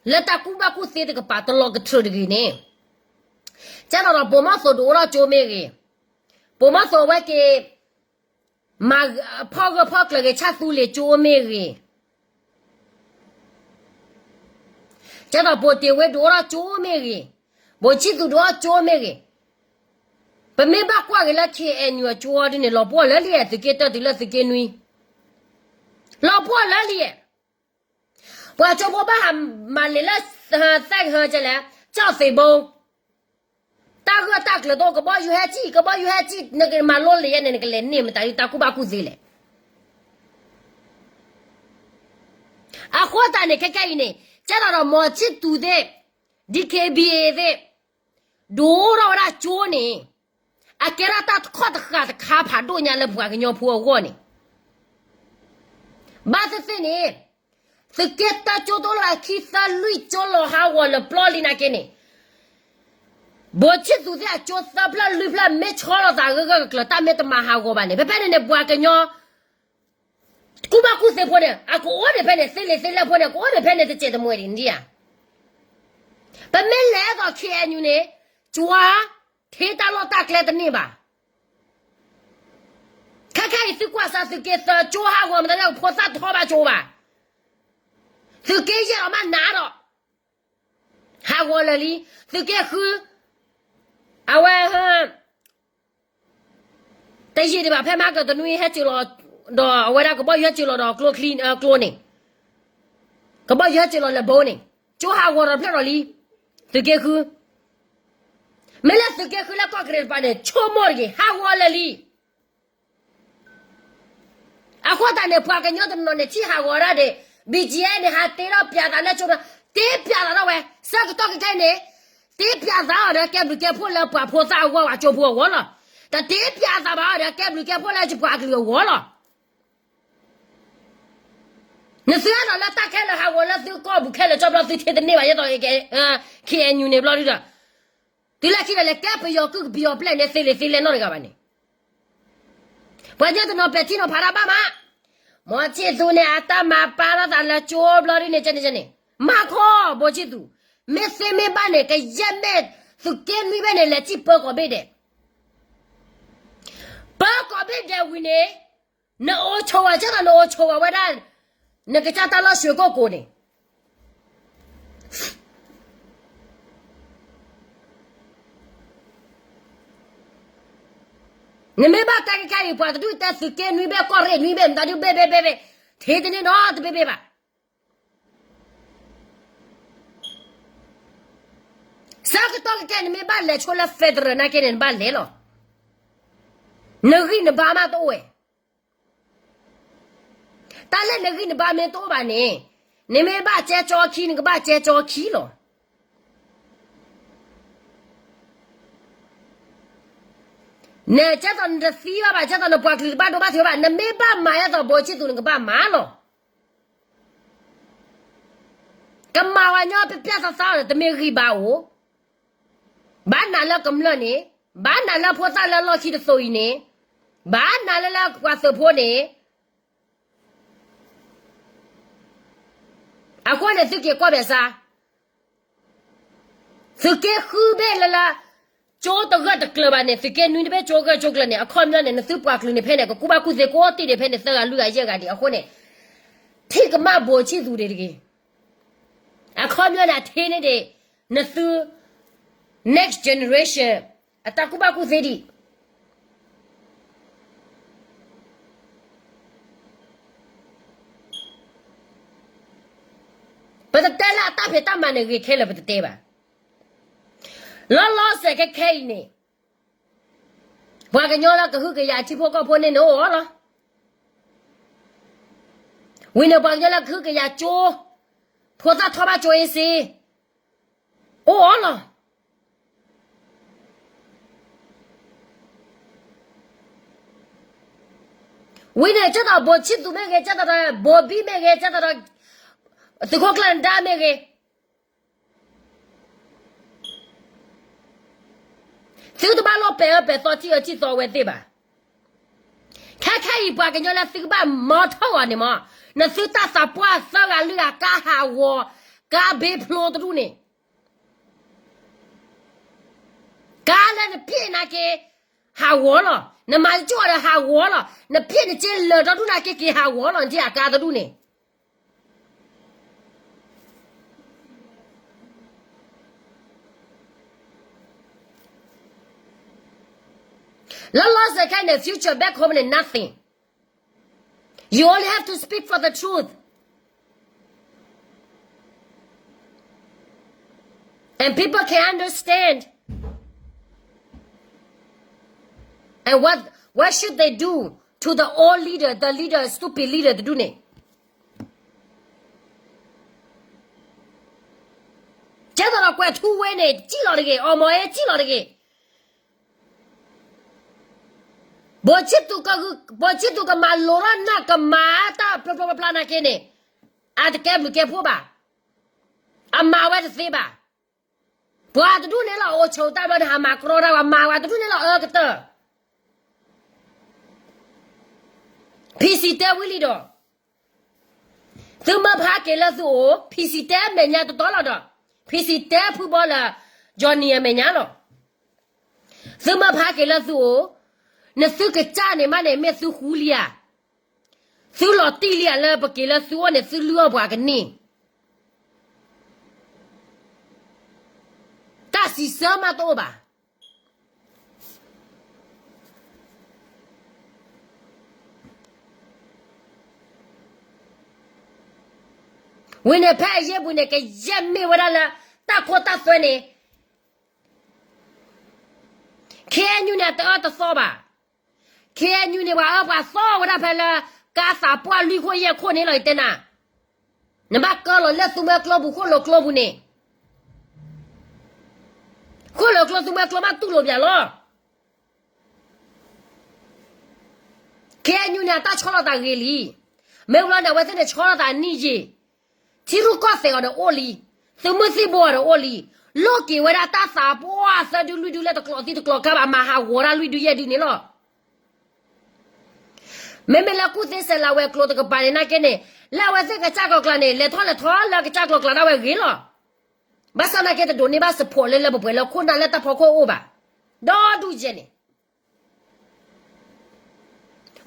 လၢတၢ်ကူၣ်ဘၣ်ကူၣ်သ့တကပၤ တလီၤကထၢၣ်တဂ့ၤန့ၣ်, ကဲထီၣ်ဒီးပိာ်မီၢ်သိးဒုးအိၣ်ထီၣ်ကၠိမ့ၢ်ဂ့ၤ, ပိာ်မီၢ်သိးအဝဲက့ၤ မၤဖီၣ်ဂၢၢ်ဖီၣ်ကျၢၤဂ့ၤ ဆၣ်သူလ့ၤကၠိမ့ၢ်ဂ့ၤ, ကဲထီၣ်ပိာ်တ့ၢ်ဝ့ဒုးအိၣ်ထီၣ်ကၠိမ့ၢ်ဂ့ၤ, ပိာ်ဆံၣ်သူးဒုးအိၣ်ကၠိမ့ၢ်ဂ့ၤ, ပမ့ၢ်ဘၣ်ကွၢ်က့ၤလၢ KNU အကၠိဒ်န့ၣ် လီၤပှီၢ်လၢလံဧါ, သုးက့တၢတုၤလၢသုးက့နွံ, လီၤပှီၢ်လၢလံဧါ. ပှၤကၠိဖိဘၣ်ဟးမၤလ့ၤလၢ သဲကဟၢကလဲၣ်, ကၠီၣ်သ့ၣ်ဘိ, တၢ်ဂၢၢ်တၢ်ကျၢၤတအိၣ်, ကဘီယူၤဟဲကံၣ် ကဘီယူၤဟဲကံၣ်, နကမၤလိလ့ၤယဲန့ၣ် နကလဲၤန့ၢ်မတၤဒ်တၢ်ကူၣ်ဘၣ်ကူၣ်သ့လဲၣ်. အဃိသတးန့ၣ် ခဲခဲအံၤန့ၣ် ကဲထီၣ်ဒီး မောင်ချစ်သူသ့ၣ်, DKBA သ့ၣ်, ဒိၣ်ထီၣ်ဝဲဒၣ်ကၠိန့ၣ်, အကဲထီၣ်တၢ်တခီၣ်တဃာ်တခါဖးဒိၣ်ညါလၢပှၤကညီဖိအဂီၢ်န့ၣ်, ဘၣ်သ့ၣ်သ့ၣ်န့ၣ် သုးက့တၢကၠိတအိၣ်လၢၤဘၣ်, ခံသၢလွံၢ်ကၠိလီၤဟးဂီၤလၢပျီလံနာ်က့န့ၣ်, ဘိၣ်ဆံၣ်သူးသ့ၣ်အကၠိသၢဖျၢၣ်လွံၢ်ဖျၢၣ် မ့ၢ်ဆီလီၤသးဂၢၢ်ဂၢၢ်ကျၢၤကျၢၤ တၢ်မ့ၢ်တမၤဟးဂီၤဘၣ်န့ၣ် ဖဲဖဲန့ၣ်န့ၣ် ပှၤကညီ ကူၣ်ဘၣ်ကူၣ်သ့ဖိန့ၣ် အကအိၣ်န့ၣ်ဖဲန့ၣ် သ့လံာ်သ့လဲၢ်ဖိန့ၣ် ကအိၣ်န့ၣ်ဖဲန့ၣ်တစဲးတမှဲၤဒံးဧါ. ပမ့ၢ်လဲၤအသိး KNU န့ၣ် ကၠွါ ထ့တၢ်လီၢ်တၢ်ကျဲတန့ၢ်ဘၣ်. ခဲခဲအံၤသုကွၢ်စၢ် သုးက့သၢကၠိဟးဂီၤမတၤဒ် ဖိသၣ်ထီၣ်ဘၣ်ကၠိဘၣ်. သုးက့ယဲၢ်အီၤမးနးဒီး ဟးဂီၤလၢာ်လံ. သုးက့ဃု အဝဲ တယံာ်ဒံးဘၣ် ဖဲမဟါကတနွံဟဲစၢၤလီၤ ဒီးအဝဲဒၣ်ကဘီယူၤဟဲစၢၤလီၤဒီးကျိချံကျိန့ၣ်, ကဘီယူၤဟဲစၢၤလီၤလၢဘိန့ၣ်, ကၠိဟးဂီၤဒီးဖျၢၣ်ဒီးလံ. သုးက့ဃု, မ့ၢ်လၢသုးက့ဃုလၢကီၢ်ကရ့ၣ်တပၤန့ၣ် ဆိကမိၣ်တဂ့ၤ ဟးဂီၤလၢာ်လံ. အဃိသတးန့ၣ် ပှၤကညီတနီၤန့ၣ် ထံၣ်ဟးဂီၤဒၣ်ဒီး BGF န့ၣ် ဟးတ့ထီၣ်ပၠးသးလၢကၠိ, တ့ပၠးသးထီၣ်ဝဲ, ဆၢကတီၢ်ခဲခဲအံၤန့ၣ် တ့ပၠးသးအီၤဒီးကဲဘျုးကဲဖှိၣ်လၢပှၤဖိသၣ်အဂီၢ် ပှၤကၠိဖိအဂီၢ်လီၤ. တတ့ပၠးသးဘၣ်အီၤဒီးကဲဘျုးကဲဖှိၣ်လၢပှၤကလုာ်အဂီၢ်လီၤ. နသုအဲၣ်ဒိးလၢတၢ်ခဲလၢာ်ဟးဂီၤလၢသုကီၢ်ပူၤခဲလၢာ်ကၠီဘျီ သုထံၣ်တန့ၢ်ဘၣ် ယဲသိး KNU န့ၣ်ဘျီဒုဒီး တုၤလၢခံဒီးလဲၤကဲပယီၤကုၢ်ကပယီၤပျဲၢ်န့ၣ် သ့လံာ်သ့လဲၢ်နီတဂၤဘၣ်န့ၣ်, ပှၤကညီတနီၤပဲာ်ထံနီၤဖးတၢ်ဘၣ်မး, မီၤဆံၣ်သူးန့ၣ် အတၢ်မၤပာ်ထီၣ်သးလၢကၠိဘျီဒုန့ၣ် ကန့ၣ်န့ၣ်, မၤခီ ဘိးဆံၣ်သူး, မ့ၢ်သ့မ့ၢ်ဘၣ်န့ၣ် ကယဲၢ်မဲာ် သုးက့နွံဘ့ၣ်န့ၣ် လဲၤစံၣ်ပၢကီၢ်ဘ့ၣ်ဒဲး, ပၢကီၢ်ဘ့ၣ်ဒဲးဝံၤန့ၣ် နအိၣ်ဆိးဝဲ ကဲသိးနအိၣ်ဆိးဝဲဝဲဒၣ် နကစၢ်တၢ်လီၢ်ဆှၢကိၢ်ကိၢ်န့ၣ် ပ နမ့ၢ်ဘၣ်တဲခဲခဲအံၤ ပှၤတဒူၣ်တဲသုးက့နွံဘ့ၣ် ကီၢ်ရ့ၣ်နွံဘ့ၣ် မတၤဒုဘ့ၣ်ဘ့ၣ်ဘ့ၣ်ဘ့ၣ်, ထဲတန့ၢ်နီတဘ့ၣ်ဘ့ၣ်ဘၣ်. ဆၢကတီၢ်ခဲခဲ နမ့ၢ်ဘၣ်လဲၤဆိလၢ federal နာ်က့န့ၣ် နဘၣ်လဲၤလီၤ. နဂံၢ်နဘါမးတအိၣ်ဝဲ. တၢ်လၢနဂံၢ်နဘါမ့ၢ်တအိၣ်ဘၣ်န့ၣ်, နမ့ၢ်ဘၣ်ကဲကၠီခံ နကဘၣ်ကဲကၠီခံလီၤ. နကဲသိးနတသံဘၣ်ဘၣ်, ကဲသိးနပှၤကလုာ်တဘၣ်ဒိဘၣ်ထံးဘၣ်, နမ့ၢ်ဘၣ်မၤဒ်သိးဘိးဆံသူး နကဘၣ်မၤလီၤ. ကမၤဝဲညီပျဲၢ်သီသီန့ၣ် တမ့ၢ်ဂံၢ်ဘါအိၣ်, ဘၣ်နာ်လၢကမျၢၢ်န့ၣ်, ဘၣ်နာ်လၢဖိသၣ်လၢလီၢ်ခံတသိးအံၤန့ၣ်, ဘၣ်နာ်လၢလၢပှၤသုးဖိန့ၣ်, အဃိန့ၣ် သုက့ၤကွၢ်ဘၣ်ဆၣ်, သုးက့ဃုဘ့ၣ်လၢလၢ ကၠိတဂၢၢ်တကျၢၤဘၣ်န့ၣ်, သုးက့နွံတဘ့ၣ်ကၠိဂၢၢ်ကၠိကျၢၤန့ၣ်, အခီပညီန့ၣ် နသုပှၤကလုာ်န့ၣ်ဖဲန့ၣ် ကကူၣ်ဘၣ်ကူၣ်သ့ကိးတ့ၢ်ဒံးဖဲန့ၣ် သၢဂၤလွံၢ်ဂၤယဲၢ်ဂၤဒံးအဃိန့ၣ်, ထံၣ်ကမၣ်ဘိးဆံသူးဒံးတဂ့ၤ. အခီပညီန့ၣ် အထဲန့ၣ်ဒံး နသု next generation အတၢ်ကူၣ်ဘၣ်ကူၣ်သ့ဒံး. ပတတဲလၢအတၢ်ဖံးတၢ်မၤန့ၣ်ဂ့ၤခဲလၢာ် ပတတဲဘၣ်. လီၤလီၤဆဲးခဲခဲအံၤန့ၣ်, ပှၤကညီလၢကဟုကယာ်ထံဖိကီၢ်ဖိန့ၣ်န့ၣ်အိၣ်အီၤလီၤ. ဝံၤန့ၣ်ပှၤကညီလၢကဟုကယာ်ကၠိ, ဖိသၣ်ထီၣ်ဘၣ်ကၠိအ့စ့, အိၣ်အီၤလီၤ. ဝံၤန့ၣ် ကဲသိးဘိးဆံသူးမ့ၢ်ဂ့ၤ, ကဲသိးဒီးဘိးဘံၣ်မ့ၢ်ဂ့ၤ, ကဲသိးဒီး သုးခိၣ်ကျၢၢ်နဒါမ့ၢ်ဂ့ၤ, သုတဘၣ်လိၣ်ပဲာ်အၢပဲာ်သီ ထံၣ်အၢထံၣ်သီဝဲသ့ၣ်ဘၣ်. ခဲခဲအံၤပှၤကညီလၢသုကဘၣ်မၤထီၣ်အီၤန့ၣ်မ့ၢ်, နသုတၢ်သးပှၢ်သၢဂၤလွံၢ်ဂၤ ကါဟးဂီၤ, ကါဘ့ဖျိတဒူၣ်န့ၣ်, ကါလၢနဖံးနာ်က့ ဟးဂီၤလီၤ, နမၤတကၠိၣ်ဒီးဟးဂီၤလီၤ, နဖံးနက့လၢာ်တဒူၣ်နာ်က့ က့ၤဟးဂီၤလီၤ, နထံၣ်အကါတဒူၣ်န့ၣ် လီၤလီၤဆဲးခဲအံၤန့ၣ် future back home န့ၣ် nothing. You only have to speak for the truth. And people can understand. And what, what should they do to the old leader, the leader, stupid leader တဒူၣ်န့ၣ်. ကဲသိးဒီးကွဲးထူဝဲန့ၣ် စံၣ်လီၤတဂ့ၤ, အီၣ်မီၤအ့ စံၣ်လီၤတဂ့ၤ. ဘိးဆံသူးကမၤလိၤထီၣ်နၢ်ကမၤတၢ်ပျီပျီပျီပျီနာ်က့န့ၣ်, အတကဲဘျုးကဲဖှိၣ်ဘၣ်, အမၤဝဲတသ့ဘၣ်. ပှၤတဒူၣ်န့ၣ်လီၤ အိၣ်ဆိးတၢ်ဘျီန့ၣ် ဟးမၤကြီတၢ်ဝဲ မၤဝဲတဒူၣ်န့ၣ်လီၤ အၢကတၢၢ်. ဖံစံးတဲဝံၤလံဒီး, သုမၢဖးက့ၤလၢသုအိၣ်, ဖံစံးတဲမဲာ်ညါတတီလီၤဒီး, ဖံစံးတဲဖုဘီလၢ Johnny အမဲာ်ညါလီၤ. သုမၢဖးက့ၤလၢသုအိၣ်, နသုကစၢ်န့ၣ်မးန့ၣ် မ့ၢ်သုဃူလံဧါ, သုလီၤတံၢ်လံဧါ လၢပက့ၤလၢသုအိၣ်န့ၣ် သုလုၢ်အီၣ်ပှၤကန့ၢ် တၢ်စံးဆၢမးတအိၣ်ဘၣ်. ဝံၤန့ၣ်ဖဲအယဲၢ်ပူၤန့ၣ် ကယဲၢ်မ့ၢ်ဝဲဒၣ်လၢ တၢ်ခိတၢ်သွဲန့ၣ် ခ့ၣ်အဲၣ်ယူၣ်န့ၣ် အတအၢတသီဘၣ်. ခ့ၣ်အဲၣ်ယူၣ်န့ၣ် ပှၤအၢပှၤသီဝဲဒၣ်ဖဲလၢ ကါသးပှၢ်လွံၢ်ခိၣ်ယဲၢ်ခိၣ်န့ၣ်လီၤ ယတဲနၤ. နဘၣ်ကၢလီၤလၢသုမၢကျိပူၤ ဃိၣ်လိာ်ကျိပူၤန့ၣ်, ဃိၣ်လိာ်ကျိသုမၢကျိဘၣ်တူၢ်လိာ်ပၠးလီၤ. ခ့ၣ်အဲၣ်ယူၣ်န့ၣ် အတၢ်ဆီလီၤသးဂ့ၤလံ. မ့ၢ်ဘျီန့ၣ် အဝဲသ့ၣ်န့ၣ်ဆီလီၤသးအနံၣ်ယံာ်, ထံရူၢ်ကီၢ်သဲးအီၤဒီးအိၣ်လံ, သုးမုၢ်သံၣ်ဘိအီၤဒီးအိၣ်လံ, လိၣ်က့ၤဝဲဒၣ်တၢ်သးပှၢ်သၢဒုလွံၢ်ဒုလၢတကျိးသံတကျိးကါဘၣ် မၤဟးဂီၤတၢ်လွံၢ်ဒုယဲၢ်ဒုန့ၣ်လီၤ. မ့မ့ၢ်လၢကူၣ်သ့စဲးလၤဝဲၤကျိၤတကပၤန့ၣ်နာ်က့န့ၣ်, လၢအဝဲသ့ၣ်ကစၢ်ကျီၤကျါန့ၣ် လဲၤထီၣ်လဲၤထီလၢကစၢ်ကျီၤကျါဒၣ်ဝဲဂ့ၤလီၤ. ဘၣ်ဆၣ်နာ်က့တဒိးန့ၢ်ဘၣ် support လၢလၢပှဲၤပှဲၤလၢခိၣ်နၢ်လၢတၢ်ဖီခိၣ်အိၣ်ဘၣ်. ဒီဒူၣ်ယဲၢ်န့ၣ်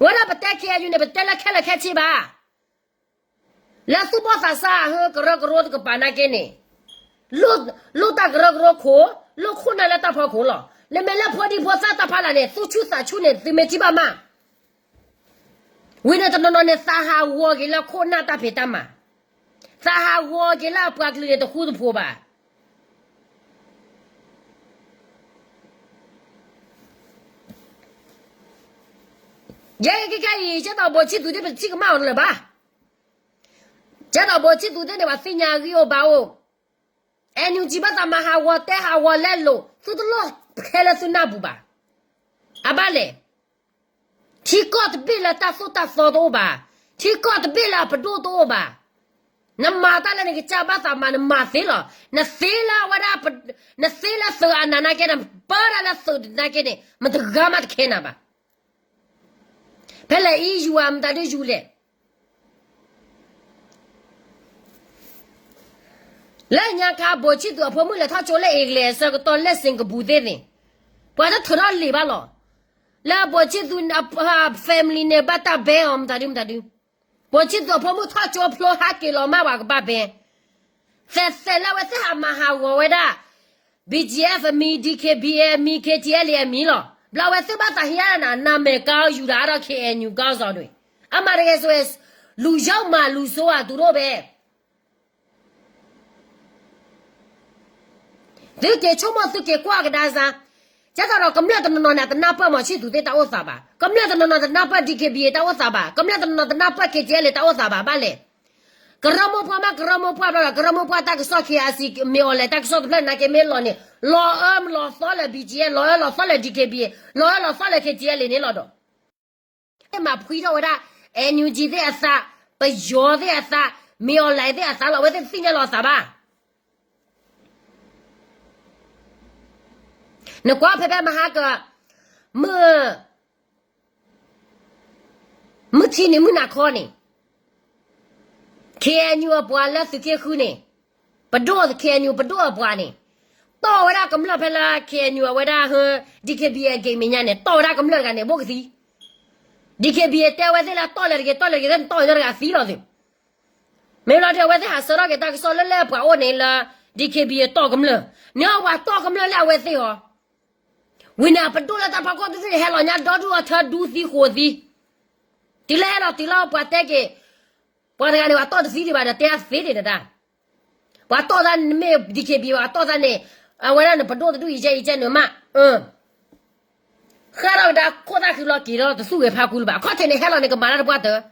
ဝဲဒၣ်ပတဲ ခ့ၣ်အဲၣ်ယူၣ်န့ၣ် ပတဲလၢခဲလၢာ်ခဲဆ့ဘၣ်. လၢသူၣ်ဘီၣ်သးစၢ်အဟၢကရၢကရိတကပၤနာ်က့န့ၣ်, လိၣ်တၢ်ကရၢကရိခိၣ်, လိၣ်ခိၣ်နၢ်လၢတၢ်ဖီခိၣ်လီၤ. လၢမ့ၢ်လၢဖိဒံဖိသၣ်တၢ်ဖီလာ်န့ၣ် သူၣ်ဆူၣ်သးဆူၣ်န့ၣ် သုမ့ၢ်ထံၣ်ဘၣ်မး, ဝံၤန့ၣ်တနီၤနီၤန့ၣ် သးဟးဂီၤက့ၤလၢခိၣ်နၢ်တၢ်ဖံးတၢ်မၤ, သးဟးဂီၤက့ၤလၢအပှၤကလုာ်န့ၣ်တဃူတဖိးဘၣ်. ယဲခဲကနံၣ်အံၤ ကဲဒီးဘိၣ်ဆံၣ်သူးသ့ၣ် ပတထံၣ်ကမၣ်အီၤလၢၤဘၣ်. ကဲဒီးဘိၣ်ဆံၣ်သူးသ့ၣ်န့ၣ် ပှၤသ့ၣ်ညါအဂံၢ်အိၣ်ဘါအိၣ်, အဲၣ်ယူၣ်ကၠံဘၣ်သးမၤဟးဂီၤတဲဟးဂီၤလဲလိာ် သုတလိၣ်ခဲလၢာ်သုနၢ်ပူၤဘၣ်. အဘၣ်လဲၣ်, ထံကီၢ်တဘ့ၣ်လၢတၢ်သိၣ်တၢ်သီတအိၣ်ဘၣ်, ထံကီၢ်တဘ့ၣ်လၢအပဒိၣ်တအိၣ်ဘၣ်. နမၤတၢ်လၢနကစၢ်ဘၣ်သးမၤ နမၤသ့လီၤ. နသ့လၢအဝဲဒၣ်, နသ့လၢသုးအနးနာ်က့ နပၢတၢ်လၢသုးနာ်က့န့ၣ် မတဂၤမးတခဲနၤဘၣ်. ဖဲလဲၣ်အံၤယူၤဧါ မတၤဒုယူၤလဲၣ်. လၢညါခါ ဘိၣ်ဆံၣ်သူးအဖိမုၣ်လဲၤထီၣ်ကၠိလၢ England အဆၢကတီၢ်လၢစ့ၣ်ကပူၤသ့ၣ်န့ၣ်, ပှၤတထုးထီၣ်လံာ်ဘၣ်လီၤ. လၢဘိၣ်ဆံၣ်သူး family န့ၣ် ဘၣ်တၢ် ban အီၤ မတၤဒုမတၤဒု. ဘိၣ်ဆံၣ်သူးအဖိမုၣ်ထီၣ်ကၠိဖျိဟးက့ၤလီၤမး ပှၤကဘၣ် ban. သဲးသဲးလၢအဝဲသ့ၣ်ဟးမၤဟးဂီၤဝဲဒၣ် BGF အမံၤ DKBA အမံၤ KTLA အမံၤလီၤ. ဘျီအဝဲသ့ၣ်ဘၣ်သးဟံးအါနၤ နမဲာ်ကါယူၤဒီးအါထီၣ် KNU ကီၢ်စီၤဒွဲၣ်, အမၤတဂဲၤစိဝဲ, လူၤယီၣ်မၤလူၤစိဧါ တူၢ်ဒိၣ်ဘဲ. သုက့ၤဆိကမိၣ် သုက့ၤကွၢ်ကဒါစါ, ကဲသိးဒီးကမျၢၢ်တနီၤနီၤန့ၣ် တနၢ်ပၢၢ်မီၤဆံၣ်သူးသ့ၣ်တၢ်အိၣ်သးဘၣ်, ကမျၢၢ်တနီၤနီၤတနၢ်ပၢၢ် DKBA တၢ်အိၣ်သးဘၣ်, ကမျၢၢ်တနီၤနီၤတနၢ်ပၢၢ် KTLA တၢ်အိၣ်သးဘၣ် ဘၣ်လဲၣ်. ကရၢမိၢ်ပှၢ်မး ကရၢမိၢ်ပှၢ်ဘျီဒီး ကရၢမိၢ်ပှၢ်တၢ်ကစီၣ် KIC မ့ၢ်အီၤလဲၣ် တၢ်ကစီၣ်တဖျၢၣ်နာ်က့မ့ၢ်လီၤန့ၣ် လီၤအၢလီၤသီလၢ BGF လီၤအၢလီၤသီလၢ DKBA လီၤအၢလီၤသီလၢ KTLA န့ၣ်လီၤဒီး မၤဖှံထီၣ်ဝဲဒၣ် NUG သ့ၣ်အသး, ပယီၤသ့ၣ်အသး, မ့ၢ်အီၤလဲၣ်သ့ၣ်အသးလီၤ. အဝဲသ့ၣ်တသ့ၣ်ညါလီၤအသးဘၣ်. နကွၢ်ဖဲဖဲမဟါက မုၢ် မုၢ်ထံန့ၣ် မုၢ်နၤခီန့ၣ် KNU အပှၤလၢသုးက့ဃုန့ၣ်, ပဒိၣ် KNU ပဒိၣ်အပှၤန့ၣ်, တီၢ်ဝဲဒၣ်ကမျၢၢ်ဖဲလၢ KNU အဝဲဒၣ်ဟၢ DKBA အဂ့ၢ်မဲာ်ညါန့ၣ် တီၢ်ဝဲဒၣ်ကမျၢၢ်တဂၤန့ၣ် ဘိၣ်ကသံ DKBA တဲဝဲသ့ၣ်လၢတီၢ်လဲၤတဂ့ၤ တီၢ်လဲၤတဂ့ၤ သ့ၣ်နတီၢ်ဝဲတဂၤသံလီၤသုး. မ့ၢ်လီၤဒီး အဝဲသ့ၣ်ဟးဆှၢထီၣ်က့ၤတၢ်ကစီၣ်လၢလၢပှၤအိၣ်န့ၣ်လၢ DKBA တီၢ်ကမျၢၢ်, န့ၢ်အီၤပှၤတီၢ်ကမျၢၢ်လၢအဝဲသ့ၣ်ဟီ ဝံၤန့ၣ် အပဒိၣ်လၢတၢ်ဖီခိၣ်တဒူၣ်န့ၣ် ဟဲလီၤညါဒီဒူၣ်အီထၢဒူသံဃိးသံ, တုၤလၢဟဲလီၤတုၤလၢပှၤတဲက့ၤ, ပှၤတဂၤန့ၣ် ပှၤတီၢ်တသံဒံးဘၣ်ဒီး တဲအသ့ဒံးတဒၣ်, ပှၤတီၢ်သးမ့ၢ် DKBA ပှၤတီၢ်သးန့ၣ်, အဝဲဒၣ်န့ၣ် ပဒိၣ်တဒူၣ်အံၤကဲအံၤကဲနုာ်မး, ဃၣ်ထီၣ်ကဒါခိၣ်သၣ်ခုလီၤက့ၤဒီးတသူၣ်ဂဲၤဖးကူလၢၤဘၣ်, အခီၣ်ထံးန့ၣ် ဟဲလီၤန့ၣ် ကမၤတၢ်တပှၢ်တၢၢ်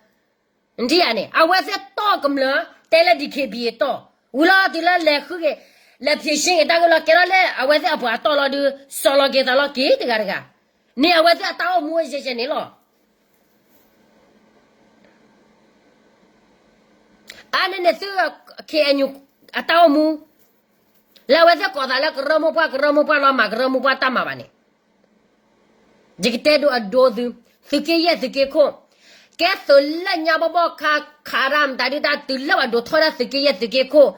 နထံၣ်ဧါန့ၣ် အဝဲသ့ၣ်တီၢ်ကမျၢၢ် တဲလၢ DKBA တီၢ်, ဝံၤလီၤတုၤလၢလဲၤဃုက့ၤ, လဲၤဖံးရှ့က့ၤတၢ်ဂ့ၢ်လီၤ ကဲထီၣ်လၢအဝဲသ့ၣ်အပှၤတီၢ်လီၤဒုး စီၤလီၤက့ၤသးလီၤက့ၤတဂၤတဂၤ, န့ၣ်အဝဲသ့ၣ်အတၢ်အိၣ်မူယဲၢ်ယဲၢ်န့ၣ်လီၤ. အါန့ၣ်န့ၣ်သု KNU အတၢ်အိၣ်မူ, လၢအဝဲသ့ၣ်ကိးသးလၢကရၢမိၢ်ပှၢ် ကရၢမိၢ်ပှၢ်လီၤ မၤကရၢမိၢ်ပှၢ်တၢ်မၤဘၣ်န့ၣ် ယကတဲဒိအဒိသု, သုးက့ယဲၢ်သုးက့ခိၣ်, ကဲသုးလၢညါဘီၣ်ဘီၣ်ခါခးတၢ်မတၤဒုတၢ်တုၤလၢပှၤဒိးထီၣ်ဒၣ်သုးက့ယဲၢ်သုးက့ခိၣ်,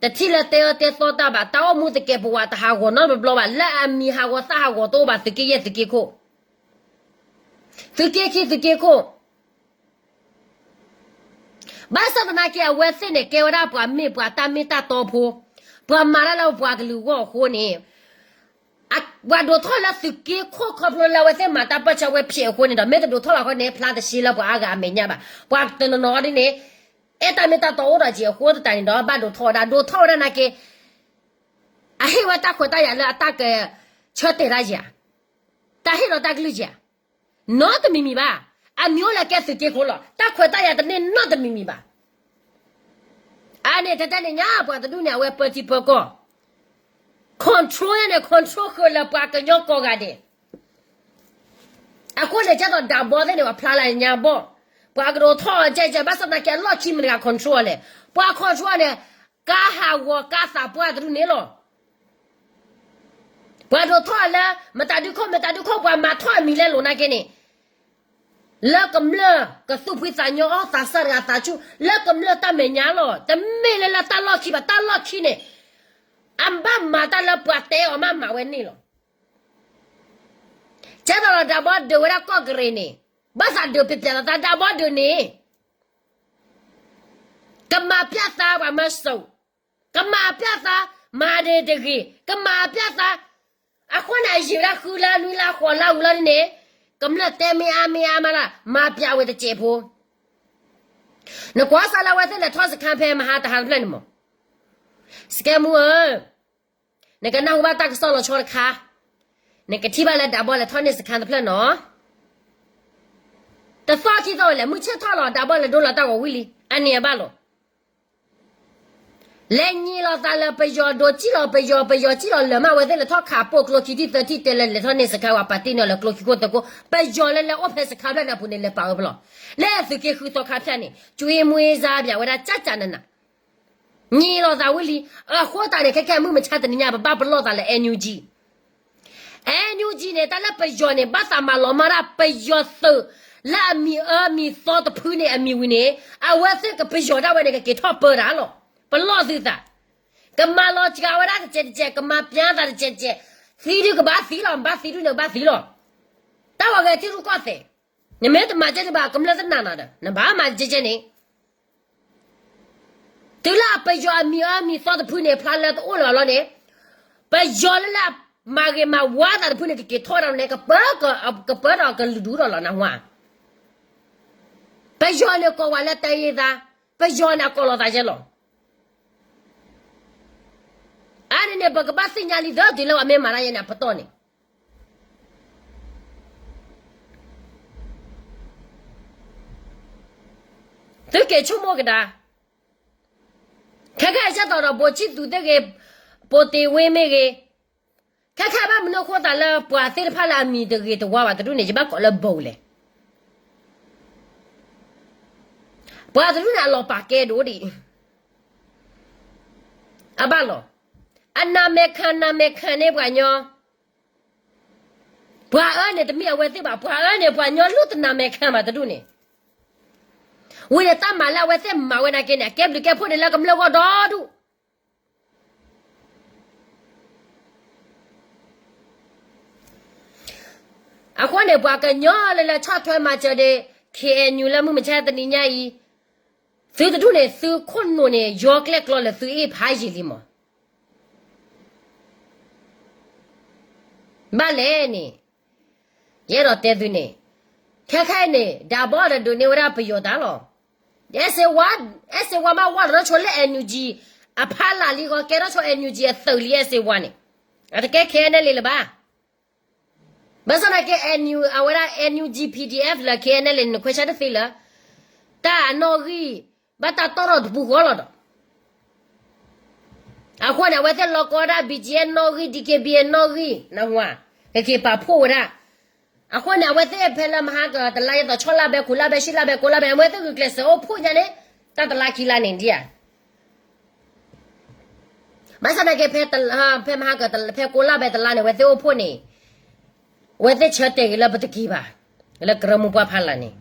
တထံၣ်လၢတဲအၢတဲသီတၢ်ဘၣ်, တၢ်အိၣ်မူသကဲးပဝးတဟးဂီၤနီတဘျီဘၣ်, လၢအမံၤဟးဂီၤသၣ်ဟးဂီၤတအိၣ်ဘၣ် သုးက့ယဲၢ်သုးက့ခိၣ်, သုးက့ခံသုးက့ခိၣ် ဘၣ်ဆၣ်သနာ်က့ အဝဲသ့ၣ်န့ၣ် ကဲဝဲဒၣ်ပှၤမ့ၢ်ပှၤတၢ်မ့ၢ်တၢ်တီဖိ, ပှၤမၤတၢ်လၢပှၤကလုာ်ဂီၢ်အဃိန့ၣ်, ပှၤဒိးထီၣ်လၢသုးက့ခိၣ်ခီဖျိလၢအဝဲသ့ၣ်မၤတၢ်ပၢၢ်ဆၢဝဲဖျဲးအဃိန့ၣ်ဒီး မ့ၢ်တဒိးထီၣ်ဘၣ်အဃိန့ၣ် ဖျါတရှဲလၢပှၤအါဂၤအမဲာ်ညါဘၣ်. ပှၤတနီၤနီၤဒ်န့ၣ် အဲၣ်တၢ်မ့ၢ်တၢ်တီအိၣ်ဒီးက့ၤအဃိသတးန့ၣ်ဒီး ဘၣ်ဒိးထီၣ်ဝဲဒၣ်, ဒိးထီၣ်ဝဲဒၣ်နာ်က့ အဟ့ၣ်ဝဲတၢ်ခွဲးတၢ်ယာ်လၢအတၢ်ကဆၢတဲာ်တၢ်ယၤ, တၢ်ဟ့ၣ်လီၤတၢ်ကလုၢ်ယၤ နီတမံၤမံၤဘၣ်. အမံၤအိၣ်လၢကဲသုးက့ခိၣ်လီၤ. တၢ်ခွဲးတၢ်ယာ်တန့ၢ်နီတမံၤမံၤဘၣ်. အန့ၣ် တဲတဲန့ၣ်ညါ ပှၤတဒူၣ်န့ၣ် အဝဲပၢထံပၢကီၢ် control န့ၣ် control ဃုာ်လၢပှၤကညီကိးဂၤဒဲး. အဃိန့ၣ် ကဲသိးဒးဘီသ့ၣ်န့ၣ် ပှၤဖျါလၢညါဘီၣ်, ပှၤကဒိးထီၣ်အီၤကဲကဲ ဘၣ်ဆၣ်သနာ်က့ အလီၢ်ခံမတၤတဂၤ control အီၤလဲၣ်. ပှၤ control န့ၣ် ကါဟးဂီၤကါသးပှၢ်တဒူၣ်န့ၣ်လီၤ. ပှၤဒိးထီၣ်လၢ မတၤဒုခိၣ် မတၤဒုခိၣ် ပှၤမၤထီၣ်အမံၤလဲလိာ်နာ်က့န့ၣ်, လၢကမျၢၢ်ကသူၣ်ဖှံသးညီအီၤ သးစၢ်တဂၤသးဆူၣ် လၢကမျၢၢ်တၢ်မဲာ်ညါလီၤ. တမ့ၢ်လၢလၢတၢ်လီၢ်ခံဘၣ် တၢ်လီၢ်ခံန့ၣ် အဘၣ်မၤတၢ်လၢပှၤတဲအီၤမးမၤဝဲန့ၣ်လီၤ. ကဲသိးဒီးဒးဘီဒုးဝဲဒၣ်ကီၢ်ကရ့ၣ်န့ၣ်, ဘၣ်သးဒုးပျဲးပျဲးသးသး ဒးဘီဒုးန့ၣ် ကမၤပျၢ်သးပှၤမၤစိး, ကမၤပျၢ်သးမၤဒ့တဂ့ၤ, ကမၤပျၢ်သး အဃိန့ၣ် အယံာ်ဝဲဒၣ်ဃုလါနွံလါဃိးလါဝံၤလီၤန့ၣ်, ကမျၢၢ်တဲမ့ၢ်အါမ့ၢ်အါမးလၢ မၤပျးဝဲတစဲးဖိ, နကွၢ်စးလၢအဝဲသ့ၣ်လဲၤထီၣ်စခါဖဲမဟါတဟါတဖျၢၣ်န့ၣ်မး, စကဲမူဧၢ, နကနၢ်ဟူဘၣ်တၢ်ကစီၣ်လီၤဆီတခါ, နကထံၣ်ဘၣ်လၢဒးဘီလဲၤထီၣ်န့ၢ်စခါတဖျၢၣ်နီၤ, တသီၣ်ခံသီၣ်ဝဲလဲၣ် မုၢ်ဆ့ၣ်ထီၣ်လီၤ ဒးဘီလဲၤဒိလီၤတၢ်ဂီၤဝံၤလံ အန့ၣ်အဘၣ်လီၤ လဲၤညံးလိာ်သးလၢပယီၤဒိးစံၣ်လီၤ ပယီၤ ပယီၤစံၣ်လီၤလၢာ်မး အဝဲသ့ၣ်လဲၤထီၣ်ခးပိာ်ကျိခံထံၣ်သၢထံၣ်တဲလၢလဲၤထီၣ်န့ၢ်စခါဝဲ ပာ်တ့ၢ်န့ၢ်လၢကျိခံခိၣ်သၢခိၣ် ပယီၤလၢလဲၤအိၣ်ဖဲစခါဖျၢၣ်န့ၣ်အပူၤန့ၣ် လဲၤပာ်ဝဲပလီၢ်, လၢသုးက့ဃုသီခါဖၠၣ်န့ၣ် ကၠွ့မွ့စါပၠးဝဲဒၣ်ကၠၢ်ကၠၢ်နးနး, ညံးလိာ်သးဝံၤလံ, အဃိသတးန့ၣ် ခဲခဲအမုၢ်မဆါတနံၤညါ ပဘၣ်ပလီၢ်သးလၢ NUG NUG န့ၣ် တၢ်လၢပယီၤန့ၣ် ဘၣ်သးမၤလီၤမၢ်ဒၣ် ပယီၤသုး လၢအမံၤအၢမံၤသီတဖုန့ၣ် အမံၤဝံၤန့ၣ် အဝဲသ့ၣ်ကပယီၤဒၣ်ဝဲန့ၣ် ကက့ၤထီၣ်ပၢတၢ်လီၤ. ပလီၢ်သုသး, ကမၤလီၤစှၤဝဲဒၣ်တစဲးတစဲး, ကမၤပျါသးတစဲးတစဲး, သံဒုကဘၣ်သံလီၤ, ဘၣ်သံဒုန့ၣ်ကဘၣ်သံလီၤ. တၢ်ဝဲဂဲၤထံရူၢ်ကီၢ်သဲး, နမ့ၢ်တမၤကဲန့ၣ်ဘၣ် ကမျၢၢ်တနာ်နၤဒီး နဘၣ်မၤကဲကဲန့ၣ် တုၤလၢပယီၤအမံၤအၢမံၤသီတဖုန့ၣ် ဖျါလၢတအိၣ်လၢၤဘၣ်လီၤန့ၣ်, ပယီၤလၢလၢမၤဂ့ၤမၤဝါသးတဖုန့ၣ် ကက့ၤထီၣ်ဒီးန့ၣ် ကပၢ, ကပၢဒီးကလုာ်ဒူၣ်ဒီးလီၤ နဟါ. ပယီၤန့ၣ်ကိးဝဲလၢတၢ်ယ့ၢ်သး, ပယီၤန့ၣ်အကိးလီၤသးယဲလီၤ. အါန့ၣ်န့ၣ် ပကဘၣ်သ့ၣ်ညါလံသုတုၤလၢပမ့ၢ်မၤတၢ်ယဲန့ၣ် အပတီၢ်န့ၣ် သုက့ၤဆိကမိၣ်ကဒါ, ခဲခဲအံၤ ကဲသိးဒီး ဗိုလ်ချစ်သူ သ့ၣ်ဂ့ၤ, ဗိုလ်တင်ဝင်း မ့ၢ်ဂ့ၤ, ခဲခဲအံၤ ဘၣ်မနုၤအဃိသးလၢပှၤသ့ၣ်တဖၣ်လၢအမံၤတဂ့ၤတဝါဘၣ်တဒူၣ်န့ၣ် ယဘၣ်ကိးလၢ ဗိုလ် လဲၣ်. ပှၤတဒူၣ်န့ၣ် အလီၤပာ်ကဲဒိၣ်ဒံး, အဘၣ်လီၤ. အနမဲာ်ခံ နမဲာ်ခံန့ၢ်ပှၤညီ, ပှၤအၢန့ၣ်တမ့ၢ်အဝဲသ့ၣ်ဘၣ်, ပှၤအၢန့ၣ် ပှၤညီလိၣ်တနမဲာ်ခံဘၣ်တဒူၣ်န့ၣ်, ဝံၤန့ၣ် တၢ်မၤလၢအဝဲသ့ၣ်မၤဝဲနာ်က့န့ၣ် အကဲဘျုးကဲဖှိၣ်န့ၣ်လၢကမျၢၢ်ဂီၢ်ဒီဒူၣ် အဃိန့ၣ် ပှၤကညီလၢလၢဆီၣ်ထွဲမၤစၢၤဒီး KNU လၢမုၢ်မဆါတနံၤညါအံၤ, သုတဒူၣ်န့ၣ် သုခိၣ်နူာ်န့ၣ် ယီၤကျဲၣ်ကျီလၢသုအ့ၣ်ဖးယံာ်လံမး. ဘၣ်လဲၣ်န့ၣ်, ယအဲၣ်ဒိးတဲသုန့ၣ်, ခဲခဲအံၤန့ၣ် ဒးဘီဒီးဒိးန့ၢ်ဝဲဒၣ်ပယီၤတၢ်လီၤ. အဲၣ်စ့ဝါ, အဲၣ်စ့ဝါမ့ၢ်ဝါလီၤတၢ်ဆိလၢ NUG အဖီလာ်လံဂီၤ ကဲထီၣ်ဆိ NUG အသုးလံ အဲၣ်စ့ဝါန့ၣ်, အတကဲ KNLA လၢၤဘၣ်. ဘၣ်ဆၣ်သနာ်က့ အဝဲဒၣ် NUG PDF လၢ KNLA န့ၣ် နခွဲးဆါတသ့လၢ တၢ်အနီၣ်ဂံၢ် ဘၣ်တၢ်တီၣ်ထီၣ်တပူၤဃီလီၤဒီး အဃိန့ၣ် အဝဲသ့ၣ်လီၤကီဝဲဒၣ် BGF နီၣ်ဂံၢ် DKBA နီၣ်ဂံၢ် နဟါ, ကက့ၤပာ်ဖှိၣ်ဝဲဒၣ်. အဃိန့ၣ် အဝဲသ့ၣ်ဖဲလၢမဟါကတလါယဲသိး ဆီလါဘဲ ခိးလါဘဲ ဆံလါဘဲ ကိးလါဘဲ အဝဲသ့ၣ်ဂုာ်ကျဲးစၢးအိၣ်ဖှိၣ်ညါန့ၣ် တၢ်တလါခံလါန့ၣ်ဒ်ဧါ. ဘၣ်ဆၣ်သနာ်က့ ဖဲမဟါက ဖဲကိးလါဘဲတလါန့ၣ် အဝဲသ့ၣ်အိၣ်ဖှိၣ်န့ၣ် အဝဲသ့ၣ်ဆၢတဲာ်ဂ့ၤလၢပတက့ၤဘၣ်, လၢကရၢမိၢ်ပှၢ်ဖီလာ်န့ၣ်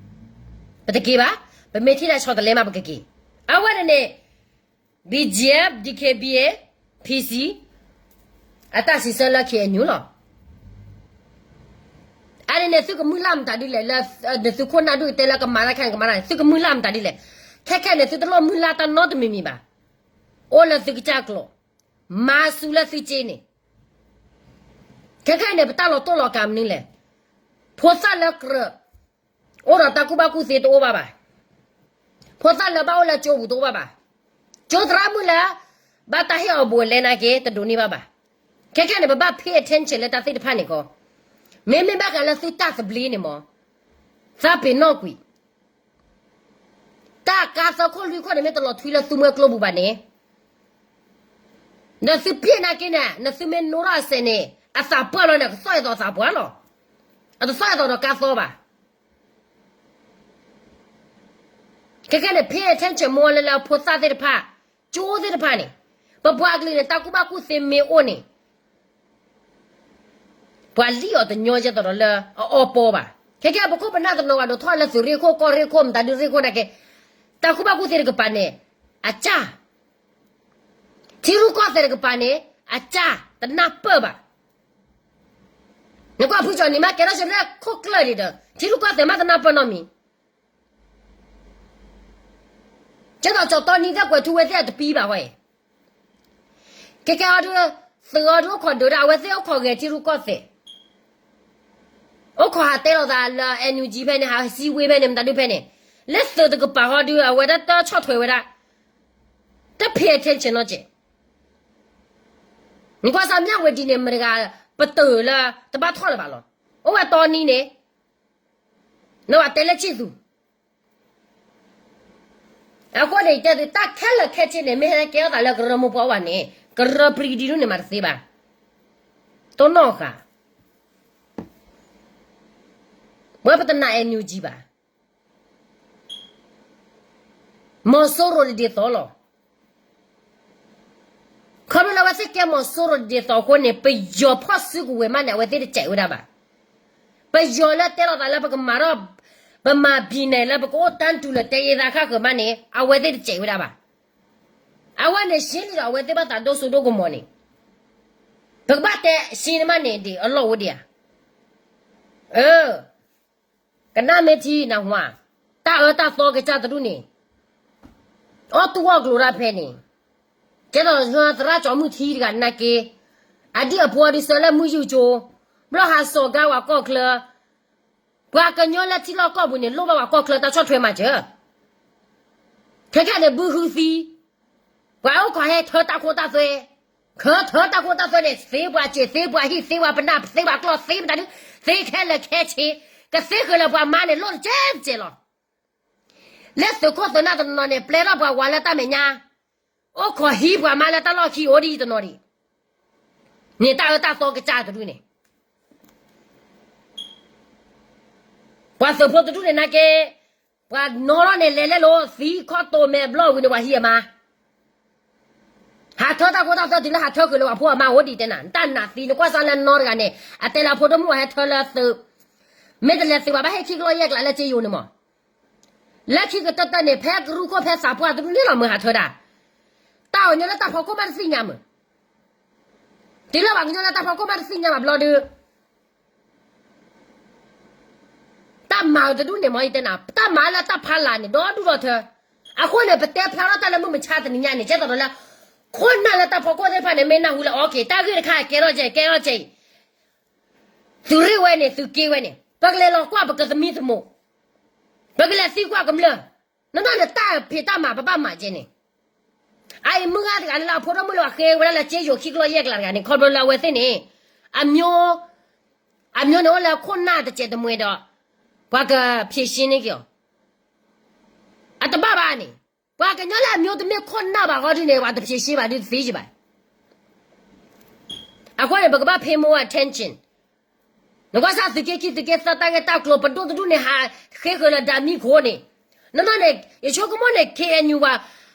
ပတက့ၤဘၣ်, ပမ့ၢ်ထံၣ်တၢ်ဆီတလဲမးပကက့ၤ. အဝဲန့ၣ်န့ၣ် BGF, DKBA, PC အတၢ်စံးဆၢလၢ KNU လီၤ. အန့ၣ်န့ၣ် သုကမုၢ်လၢ်မတၤဒ်လဲၣ်, လၢသုခိၣ်နၢ်ဒူၣ်တဲလၢကမၤတၢ်ခဲန့ၣ်ကမၤတၢ်န့ၣ် သုကမုၢ်လၢ်မတၤဒ်လဲၣ်. ခဲခဲန့ၣ် သုတလိၣ်မုၢ်လၢ်တၢ်နီတမံၤမံၤဘၣ်. အိၣ်လၢသုကစၢ်ကျိၤ, မၤစူၤလၢသုစ့န့ၣ်. ခဲခဲန့ၣ် ပတၢ်လီၤတိၢ်လီၤကၤမနုၤလဲၣ်. ဖိသၣ်လၢကြၢး အိၣ်ဒီးတၢ်ကူၣ်ဘၣ်ကူၣ်သ့တအိၣ်ဘၣ်ဘၣ်. ဖိသၣ်လၢဘၣ်အိၣ်လၢကၠိပူၤတအိၣ်ဘၣ်ဘၣ်. ကၠိသရၣ်မုၣ်လၢ ဘၣ်တၢ်ဟ့ၣ်အီၤဘူးအလဲနာ်က့ တဒိးန့ၢ်ဘၣ်ဘၣ်. ခဲခဲန့ၣ် ပဘၣ် pay attention လၢတၢ်သ့ၣ်တဖၣ်န့ၣ်ကီး. မ့မ့ၢ်ဘၣ်ဃးလၢသုတၢ်သဘျ့န့ၣ်မး သးပ့ၤနီၣ်ကွံာ် တၢ်ကါသၢခိၣ်လွံၢ်ခိၣ်န့ၣ် မ့ၢ်တလီၤထွံလၢသုမွဲကျိပူၤဘၣ်န့ၣ်, ဒီးသုပျဲနာ်က့န့ၣ် နသုမ့ၢ်နိထီၣ်အစဲးန့ၣ် အသးပှၢ်လီၤန့ၣ် အကသီၣ်အဲၣ်သိးအသးပှၢ်လီၤ. အတသီၣ်အဲၣ်သိးဒီးကါသီဘၣ်. ခဲခဲန့ၣ် pay attention မ့ၢ်လၢလၢဖိသၣ်သ့ၣ်တဖၣ်, ကၠိသ့ၣ်တဖၣ်န့ၣ်, ပပှၤကလုာ်န့ၣ် တၢ်ကူၣ်ဘၣ်ကူၣ်သ့မ့ၢ်အိၣ်န့ၣ် ပှၤလံၣ်အီၤတညီယဲသိးဒီးလၢအအီပီဘၣ်. ခဲကဲ ပခိၣ်ပနၢ်တနီၤဂၤဒိးထီၣ်လၢသုးရ့ၣ်ခိၣ် ကီၢ်ရ့ၣ်ခိၣ် မတၤဒုရ့ၣ်ခိၣ်နာ်က့, တၢ်ကူၣ်ဘၣ်ကူၣ်သ့တကပၤန့ၣ် အစၢ်, ထံရူၢ်ကီၢ်သဲးတကပၤန့ၣ် အစၢ်တနၢ်ပၢၢ်ဘၣ်. နကွၢ်ဖုကၠီနံၤမး ကဲထီၣ်ဆိလၢခိၣ်ကျၢၢ်ဒံးဒီး ထံရူၢ်ကီၢ်သဲးမးတနၢ်ပၢၢ်နီတမံၤ ကဲသိးကၠီတီနံၤသ့ၣ်ကွဲးထူဝဲသ့ၣ်အတပံဘၣ်ဝဲ, ကဲကဲအီၤဒုး, သုးအီၤဒုးအိၣ်ခိးဒုးဒၣ် အဝဲသ့ၣ်အိၣ်ခိးဂဲၤထံရူၢ်ကီၢ်သဲး, အိၣ်ခိးဟးတဲလိာ်သးလၢ NUG ဖဲန့ၣ် ဟးစံဝ့ဖဲန့ၣ် မတၤဒုးဖဲန့ၣ်, လၢသုးတကပၤဟီဒုး အဝဲဒၣ်တဆီၣ်ထွဲဝဲဒၣ်, တ pay attention နီတစဲး. နကွၢ်စၢ်မၠၣ်ဝဲဒ်န့ၣ် မတၤတဂၤ ပတုာ်လၢတဘၣ်ထီၣ်လၢၤဘၣ်လီၤ. အိၣ်ဝဲတီနံၤန့ၣ် နဘၣ်တဲလၢဆံၣ်သူ အဃိန့ၣ် ယတဲသု တၢ်ခဲလၢာ်ခဲဆ့န့ၣ် မ့ၢ်ဟဲကဲထီၣ်သးလၢကရၢမိၢ်ပှၢ်အိၣ်ဘၣ်န့ၣ် ကရၢပျံၤဒံးဒုးန့ၣ်မးတသ့ဘၣ်. တိၢ်နီၣ်ဃာ် ဝဲပတနာ် NUG ဘၣ်. မီၤစိရိၤတဒ်သိးလီၤ. ခီဖျိလၢအဝဲသ့ၣ်ကဲမီၤစိရိၤတဒ်သိးအဃိန့ၣ် ပယီၤဖီၣ်စုကဝဲၤမးန့ၣ် အဝဲသ့ၣ်တစဲးဝဲဒၣ်ဘၣ်. ပယီၤလၢတဲလိာ်သးလၢပကမၤထီၣ် ပမၤဘံၣ်နဲၣ်လၢပကအိၣ်တၢ်တူၢ်လၢတဲယဲသးခၣ်ဃၢၤမးန့ၣ် အဝဲသ့ၣ်တစဲးဝဲဒၣ်ဘၣ်. အဝဲန့ၣ်ရှဲလံဒီး အဝဲသ့ၣ်ဘၣ်သးဒိၣ်စိဒိၣ်ကမီၤန့ၣ် ပကဘၣ်တဲရှဲန့ၣ်မးန့ၣ်ဒ်အလီၢ်ဝဲဒၣ်ဧါ. အၢ ကနၣ်မ့ၢ်ထံနၢ်ဟူဧါ, တၢ်အၢတၢ်သီကစၢ်တဒူၣ်န့ၣ် အီၣ်တူၢ်အီၣ်ကျိၤတၢ်ဖဲန့ၣ်, ကဲသိးသရၣ်ကၠီမုၢ်ထံတဂၤနာ်က့, အဒံၣ်အဖိအဒုးစၢလၢမုၢ်ယူၢ်ကၠိ, ဘျီဟးစိာ်ကါဝဲကီၢ်ချၢ, ပှၤကညီလၢထံလီၢ်ကီၢ်ပူၤန့ၣ် လိၣ်ဘၣ်ပှၤကီၢ်ချၢတၢ်ဆီၣ်ထွဲမၤစၢၤ, ခဲကနံၣ်န့ၣ် ဘုဟုသံ ပှၤအိၣ်ခိးဟဲထၢတၢ်ခိတၢ်သွဲ, ခၢထၢတၢ်ခိတၢ်သွဲန့ၣ် သ့ပှၤစဲး သ့ပှၤဟံၣ် သ့ပှၤပနၢ် သ့ပှၤကျီၢ် သ့ပတၢ်ဒုး သ့ခဲလၢာ်ခဲဆ့, ကသ့ဃုာ်လၢပှၤမါန့ၣ် လိၣ်တကဲးတကဲးလီၤ. လၢသုးခိၣ်သုးနၢ်တနီၤန့ၣ် ပျဲထီၣ်ပှၤဝၤလၢတၢ်မဲာ်ညါ, အိၣ်ခိးဟံးပှၤမါလၢတၢ်လီၢ်ခံအိၣ်ဒ်အံၤတနီၤဒံး, န့ၣ်တၢ်အၢတၢ်သီကစၢ်တဒူၣ်န့ၣ် ပှၤသုးဖိတဒူၣ်န့ၣ်နာ်က့, ပှၤနီၣ်ထီၣ်န့ၣ် လဲၤလဲၣ်လိၤ သံခီၣ်တိာ်မဲာ်ဘျီၣ်ဝံၤန့ၣ် ပှၤဟံးအမါ, ဟးထၢတၢ်ခိတၢ်သွဲတုၤလၢဟးထၢဃုာ်လၢပှၤဖိအမါအိၣ်ဒံးတဲနၤ, တၢ်နးသံ နကွၢ်စၢ်လၢနီတဂၤန့ၣ် အတဲလၢအဖိဒိၣ်မုၣ်အဟဲထၢလၢသုး, မ့ၢ်တလဲၤသုးဘၣ် ဘၣ်ဟ့ၣ်ခံကလီၢ်ယဲၢ်ကျးလၢက့ယိၤန့ၣ်မး, လၢခံကတၢၢ်တၢၢ်န့ၣ် ဖဲကရူၢ်ခိၣ်ဖဲသးပှၢ်တဒူၣ်န့ၣ်လီၤ မ့ၢ်ဟးထၢဒၣ်, တၢ်အီၤညီလၢတၢ်ဖီခိၣ်မးတသ့ၣ်ညါမး, တုၤလၢပှၤကညီလၢတၢ်ဖီခိၣ်မးတသ့ၣ်ညါဘၣ်ဘျီဒုး တၢ်မၤအၢတဒူၣ်န့ၣ်မ့ၢ်ယတဲနၤ တၢ်မၤလၢတၢ်ဖးလၢ်န့ၣ် ဒီဒူၣ်ဒီထၢ, အဃိန့ၣ် ပတဲဖျါထီၣ်တၢ်လၢမုၢ်မဆါတနံၤညါန့ၣ် ကဲသိးဒီးလၢ ခိၣ်နၢ်လၢတၢ်ဖီခိၣ်သ့ၣ်တဖၣ်န့ၣ် မ့ၢ်နၢ်ဟူလၢ okay တၢ်ဂ့ၢ်တခါကဲထီၣ်ကဲ ကဲထီၣ်ကဲအံၤ, သုးရ့ၣ်ဝဲန့ၣ် သုးက့ဝဲန့ၣ် ပကလဲၤလီၤကွၢ်ပကသမံသမိး, ပကလဲၤသံကွၢ်ကမျၢၢ်, နီၢ်နီၢ်န့ၣ်တၢ်ဖံးတၢ်မၤပဘၣ်မၤကဲန့ၣ်, အအံၤမုၢ်ဂၤတဂၤလၢအဖိဒိၣ်မုၣ်လၢအဃ့ဝဲဒၣ်လၢက့ယိၤခံကလီၢ်ယဲၢ်ကျးတဂၤန့ၣ် ခီဖျိလၢအဝဲသ့ၣ်န့ၣ် အ အမျိုးန့ၣ်အိၣ်လၢခိၣ်နၢ်တစဲးတမှဲၤဒီး ပှၤကဖြေရှင်းန့ၢ်က့ၤအီၤ, အတဘၣ်ဘၣ်န့ၣ်, ပှၤကညီလၢအမျိုးတမ့ၢ်ခိၣ်နၢ်ဘၣ်ဃီဒုန့ၣ် ပှၤတဖြေရှင်းဘၣ်ဒုတသ့ယဘၣ်. အဃိန့ၣ် ပကဘၣ် pay more attention. နကွၢ်စၢ်သုးက့ခံသုးက့သၢတၢ်ဂ့ၢ်တၢ်ကျိၤ ပဒိၣ်တဒူၣ်န့ၣ် ဟးဃ့ဃုာ်လၢဒၣ်မံခိၣ်န့ၣ်, နီၢ်နီၢ်န့ၣ် ယဆိကမိၣ်န့ၣ် KNU ပှၤ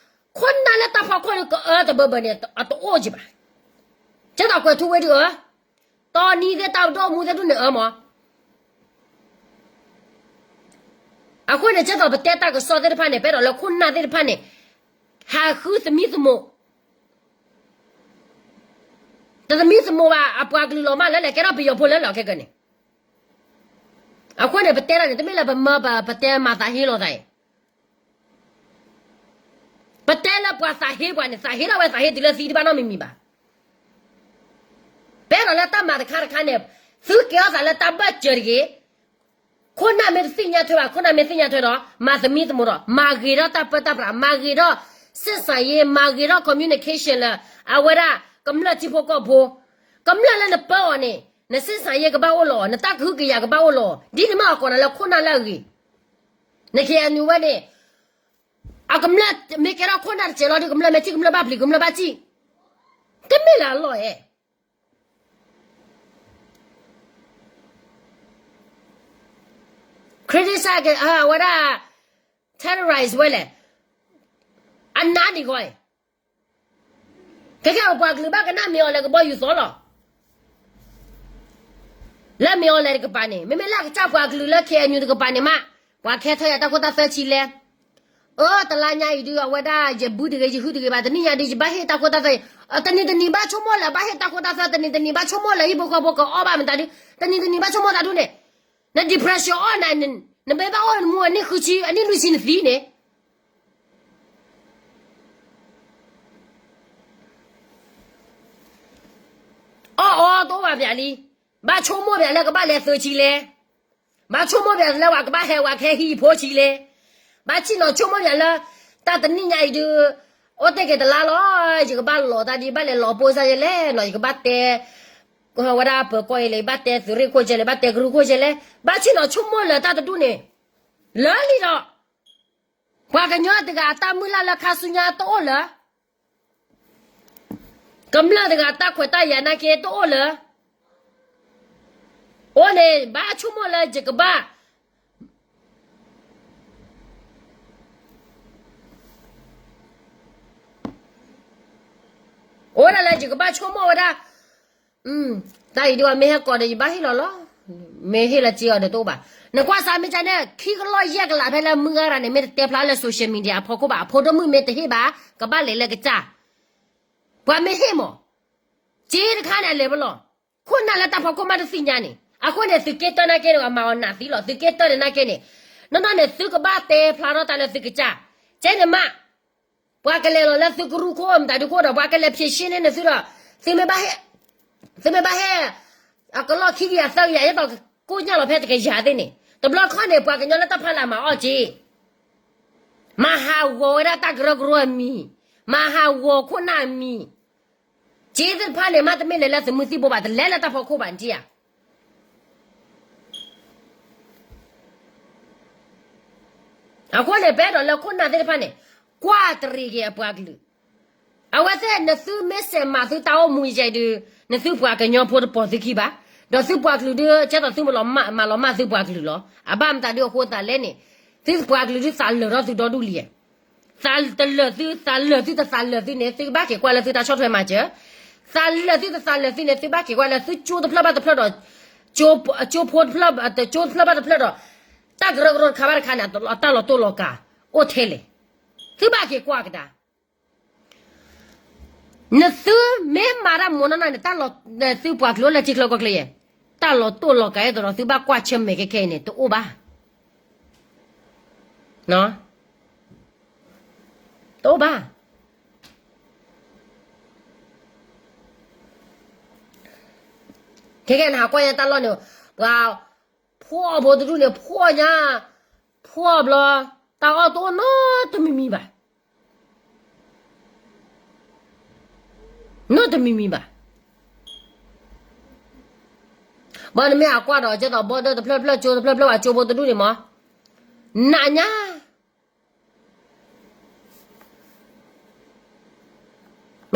ခိၣ်နၢ်လၢတၢ်ဖီခိၣ်န့ၣ် ကအၢတဘၢဘၢန့ၣ် အတအိၣ်က့ဘၣ်. ကဲသိးကွဲၤထူဝ့ဒုအၢ, တီနံၤသ့ၣ်တၢ်ဒိၣ်မူသ့ၣ်ဒုန့ၣ်အၢမး. အဃိန့ၣ် ကဲသိးပတဲတၢ်ကစီၣ်သ့ၣ်တဖၣ်န့ၣ် ပအဲၣ်ဒိးလၢခိၣ်နၢ်သ့ၣ်တဖၣ်န့ၣ် ဟးဃုသမံသမိး, တသမံသမိးဘၣ် အပှၤကလုာ်လီၤမးလၢလဲၤကဲထီၣ်ပယီၤဖိလၢလီၤခဲကနံၣ်န့ၣ်. အဃိန့ၣ် ပတဲတၢ်န့ၣ် တမ့ၢ်လၢပမၢပတဲမၤသးဟ့လီၤသးအံၤ ပတဲလၢပှၤသးဟ့ပှၤန့ၣ် သးဟ့ထီၣ်ဝဲသးဟ့တုၤလၢသံတဘၣ်နီတမံၤမံၤဘၣ်. ပအဲၣ်ဒိးလၢတၢ်မၤတခါတခါန့ၣ် သုကဲထီၣ်သးလၢတၢ်ဘၢၣ်စၢၤတဂ့ၤ, ခိၣ်နၢ်မ့ၢ်တသ့ၣ်ညါထွဲဘၣ် ခိၣ်နၢ်မ့ၢ်သ့ၣ်ညါထွဲဒီး မၤသမံသမိးဒီး မၤဂ့ၤထီၣ်တၢ်ပၢတၢ်ပြး မၤဂ့ၤထီၣ် ဆက်ဆံရေး မၤဂ့ၤထီၣ် communication လၢ အဝဲဒၣ်ကမျၢၢ်ထံဖိကီၢ်ဖိ, ကမျၢၢ်လၢနပၢအီၤန့ၣ် န ဆက်ဆံရေး ကဘၣ်အိၣ်လီၤအီၤ နတၢ်ကဟုကယာ်ကဘၣ်အိၣ်လီၤအီၤ ဒ်နမ့ၢ်အကိးနၤလၢခိၣ်နၢ်လၢအဂ့ၤ, န KNU ဝဲန့ၣ် အကမျၢၢ်မ့ၢ်ကဲထီၣ်ခိၣ်နၢ်တစဲးလီၤဒီး ကမျၢၢ်မ့ၢ်ထံၣ်ကမျၢၢ်ဘၣ်ပျံၤ ကမျၢၢ်ဘၣ်စံၣ်, တမ့ၢ်လၢအလီၢ်ဧါ. ခရံာ်စကဝဲဒၣ် terrorize ဝဲလဲၣ်, အနးဒံးဂီၢ်အံၤ, ကဲကဲပှၤကလုာ်ဘၣ်ကနၣ်မ့ၢ်အီၤလဲၤကဘီယူၤသီလီၤ. လၢမ့ၢ်အီၤလဲၤတကပၤန့ၣ် မ့မ့ၢ်လၢအကစၢ်ပှၤကလုာ်လၢ KNU တကပၤန့ၣ်မး, ပှၤခဲထၢၣ်ယၤတၢ်ခိတၢ်သွဲဆံလဲၣ် အၢ တလါညါအံၤဒုး အဝဲဒၣ်ယဘုတဂ့ၤ ယဟုတဂ့ၤဘၣ် တနံၣ်ညါဒုး ယဘၣ်ဟ့ၣ်တၢ်ခိတၢ်သွဲ, တနံၤတနံၤဘၣ်ဆိကမိၣ်လၢဘၣ်ဟ့ၣ်တၢ်ခိတၢ်သွဲ တနံၤတနံၤဘၣ်ဆိကမိၣ်လၢဟံၣ်ဖိဃီဖိကအီၣ်ဘၣ်မတၤဒုး တနံၤတနံၤဘၣ်ဆိကမိၣ်သးဒုးန့ၣ်, န depression အီၣ်နၤ, နမ့ၢ်ဘၣ်အိၣ်မူအနံၣ်ဃုဆံ အနံၣ်လွံၢ်ဆံနသံန့ၣ်, အီၣ်အီတအိၣ်ဘၣ်ပၠးလံ. ဘၣ်ဆိကမိၣ်ပၠးလၢကဘၣ်လဲၤသုးဆံလဲၣ်. ဘၣ်ဆိကမိၣ်ပၠးလၢပှၤကဘၣ်ဟဲဝၤခဲဟံၣ်ဖိဆံလဲၣ်. ဘၣ်ဆ့ၣ်နီၤဆိကမိၣ်ပၠးလၢ တၢ်တနံၣ်ညါအံၤဒုး အိၣ်တ့ၢ်က့ၤတလါလီၤ. ယကဘၣ်လီၤတၢ်ဒ် ဘၣ်လဲၤလီၤပိၢ်စၢ်ယဲလဲၣ်နီၤ, ယကဘၣ်တဲ ဝဲဒၣ်ပၢၤကီၢ်အံၤလဲၣ်, ယဘၣ်တဲသုးရ့ၣ်ခိၣ်ကဲလဲၣ်, ဘၣ်တဲကရူၢ်ခိၣ်ကဲလဲၣ်. ဘၣ်ဆ့ၣ်နီၤဆိကမိၣ်လၢတၢ်တဒူၣ်န့ၣ် လၢလံဒီး ပှၤကညီတဂၤအတၢ်မုၢ်လၢ်လၢခါဆူညါတအိၣ်လၢ ကမျၢၢ်တဂၤတၢ်ခွဲးတၢ်ယာ်နာ်က့တအိၣ်လၢ အိၣ်န့ၣ် ဘၣ်ဆိကမိၣ်လၢယကဘၣ် အိၣ်ဒၣ်လၢယကဘၣ်ဆိကမိၣ်ဝဲဒၣ်, တၢ်အံၤဒ်ဝဲမ့ၢ်ဟဲကိးဒီးယဘၣ်ဟ့ၣ်လီၤလီၤ. မ့ၢ်ဟ့ၣ်လီၤစ့အီၤဒီးတအိၣ်ဘၣ်. နကွၢ်စးမ့ၢ်ကန့ၣ် ခံကလီၢ်ယဲၢ်ကလးဖဲလၢမုၢ်ဂၤရၤန့ၣ် မ့ၢ်တတဲဖျါလၢ social media အဖီခိၣ်ဘၣ်, အဖိဒိၣ်မုၣ်မ့ၢ်တဟ့ၣ်ဘၣ် ကဘၣ်လဲၤလၢကစၢ် ပှၤမ့ၢ်ဟ့ၣ်မး, စ့တခါန့ၣ်အလဲၤပလီၢ်, ခိၣ်နၢ်လၢတၢ်ဖီခိၣ်မးတသ့ၣ်ညါန့ၣ်. အဃိန့ၣ် သုးက့တၢၢ်နာ်က့န့ၣ် မၤအီၤနးသံလီၤ. သုးက့တၢၢ်န့ၣ်နာ်က့န့ၣ် နီၢ်နီၢ်န့ၣ် သုကဘၣ်တဲဖျါထီၣ်တၢ်လၢသုကစၢ်, ကဲန့ၣ်မး ပှၤကလဲၤလီၤလၢသုကရူၢ်ခိၣ် မတၤဒုခိၣ်ဒီး ပှၤကလဲၤဖံးရှ့န့ၢ်နသုဒီး, သုမ့ၢ်ဘၣ်ဟ့ၣ်, သုမ့ၢ်ဘၣ်ဟ့ၣ် အကလီၢ်ခံကယၤသၢကယၤ ယဲသိးကိၣ်ညၣ်လီၤဖဲတကယၤသ့ၣ်န့ၣ် တဘျီခီန့ၣ် ပှၤကညီလၢတၢ်ဖီလာ်မၤအီၣ်က့ မၤဟးဂီၤဝဲဒၣ်တၢ်ကရၢကရိအမံၤ, မၤဟးဂီၤခိၣ်နၢ်အမံၤ, စ့သ့ၣ်တဖၣ်န့ၣ် မ့တမ့ၢ်လဲၤလၢသုးမုၢ်သံၣ်ဘိဘၣ် တလဲၤလၢတၢ်ဖီခိၣ်ဘၣ် နထံၣ်ဧါ. အဃိန့ၣ် ပအဲၣ်ဒိးလၢခိၣ်နၢ်သ့ၣ်တဖၣ်န့ၣ် ကွၢ်တရံးက့ၤအပှၤကလုာ်, အဝဲသ့ၣ်နသုမ့ၢ်စဲးမၤသုတၢ်အိၣ်မူယဲဒုး နသုပှၤကညီဖိတပိာ်သုခံဘၣ်, ဒီးသုပှၤကလုာ်ဒုး ကဲသိးသုမၤလီၤမၢ်သုပှၤကလုာ်လီၤ. အဘၣ်မတၤဒုးအဃိသးလဲၣ်န့ၣ်, သုပှၤကလုာ်ဒုးသးလၢာ်ထီၣ်သုဒီဒူၣ်လံ. သးတလၢာ်သု သးလၢာ်သုတသးလၢာ်သုန့ၣ် သုကဘၣ်က့ၤကွၢ်လၢသုတၢ်ဆီၣ်ထွဲမၤစၢၤ, သးလၢာ်သုတသးလၢာ်သုန့ၣ် သုဘၣ်က့ၤကွၢ်လၢသုကၠိတဖျၢၣ်ဘၣ်တဖျၢၣ်ဒီး ကၠိဖိတဖျၢၣ်, ကၠိတဖျၢၣ်ဘၣ်တဖျၢၣ်ဒီး တၢ်ကရၢကရိတခါဘၣ်တခါန့ၣ် တၢ်လီၤတိၢ်လီၤကၤအိၣ်ထဲလဲၣ်, သုဘၣ်က့ၤကွၢ်ကဒါ. နသုမ့ၢ်မၤတၢ်မ့ၢ်နီၢ်နီၢ်န့ၣ် တၢ်လီၤ, သုပှၤကလုာ်အိၣ်လၢထံချၢကီၢ်ချၢယဲ, တၢ်လီၤတိၢ်လီၤကၤအဲၣ်သိးဒီး သုဘၣ်ကွၢ်ဆၢၣ်မဲာ်ခဲခဲအံၤန့ၣ် တအိၣ်ဘၣ်, တအိၣ်ဘၣ်. ခဲကဲနဟးကွၢ်ညါတၢ်လီၢ်န့ၣ်, ပှၤဖှီၣ်ဖိတဒူၣ်န့ၣ် ဖှီၣ်ညါ, ဖှီၣ်ဘျီ, တၢ်အီၣ်တအိၣ်နီတမံၤမံၤဘၣ်, နီတမံၤမံၤဘၣ်. ဘၣ်နမ့ၢ်ဟးကွၢ်ဒီး ကဲသိးဘီဒၢတဖျၢၣ်ဖျၢၣ် ကၠိတဖျၢၣ်ဖျၢၣ်ဘၣ် ကၠိဖိတဒူၣ်န့ၣ်မး, နးည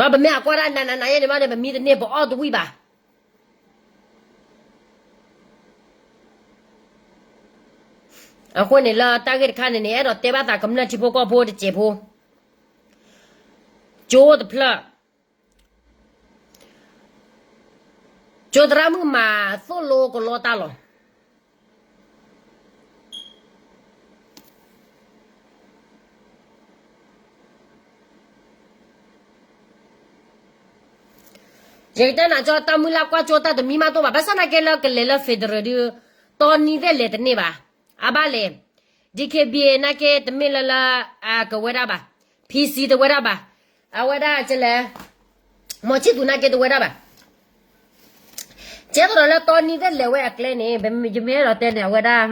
ါ ဘၣ်ပမ့ၢ်ဟးကွၢ်တၢ်နးနးနးယဲန့ၣ်ဘၣ်န့ၣ် ပမံတန့ၢ်ပအီၣ်တဝံၣ်ဘၣ်. အဃိန့ၣ်လၢတၢ်ဂ့ၢ်တခါန့ၣ်န့ၣ် အဲၣ်ဒိးတဲဘၣ်သးကမျၢၢ်ထံဖိကီၢ်ဖိတစဲးဖိ, ကၠိတဖျၢၣ် ကၠိသရၣ်မုၣ်မၤသိၣ်လိကလီတၢ်လီၤ. ယကတဲနၤကၠီ တၢ်မုၢ်လၢ်ကွၢ်ကၠိတၢ်တမံမးတအိၣ်ဘၣ်, ဘၣ်ဆၣ်နာ်က့လၢကလဲၤလၢ federal ဒုး တီနံၤသ့ၣ်လဲၤတန့ၢ်ဘၣ်. အဘၣ်လဲၣ်, DKBA နာ်က့တမ့ၢ်လၢလၢ ကဝဲဒၣ်ဘၣ်, PC တဝဲဒၣ်ဘၣ်, အဝဲဒၣ်ကလဲၤ မီၤဆံၣ်သူနာ်က့တဝဲဒၣ်ဘၣ်. ကဲသိးဒီးလၢတီနံၤသ့ၣ်လဲၤဝဲအကျဲန့ၣ် ယမ့ၢ်အဲၣ်ဒိးတဲန့ၣ် အဝဲဒၣ်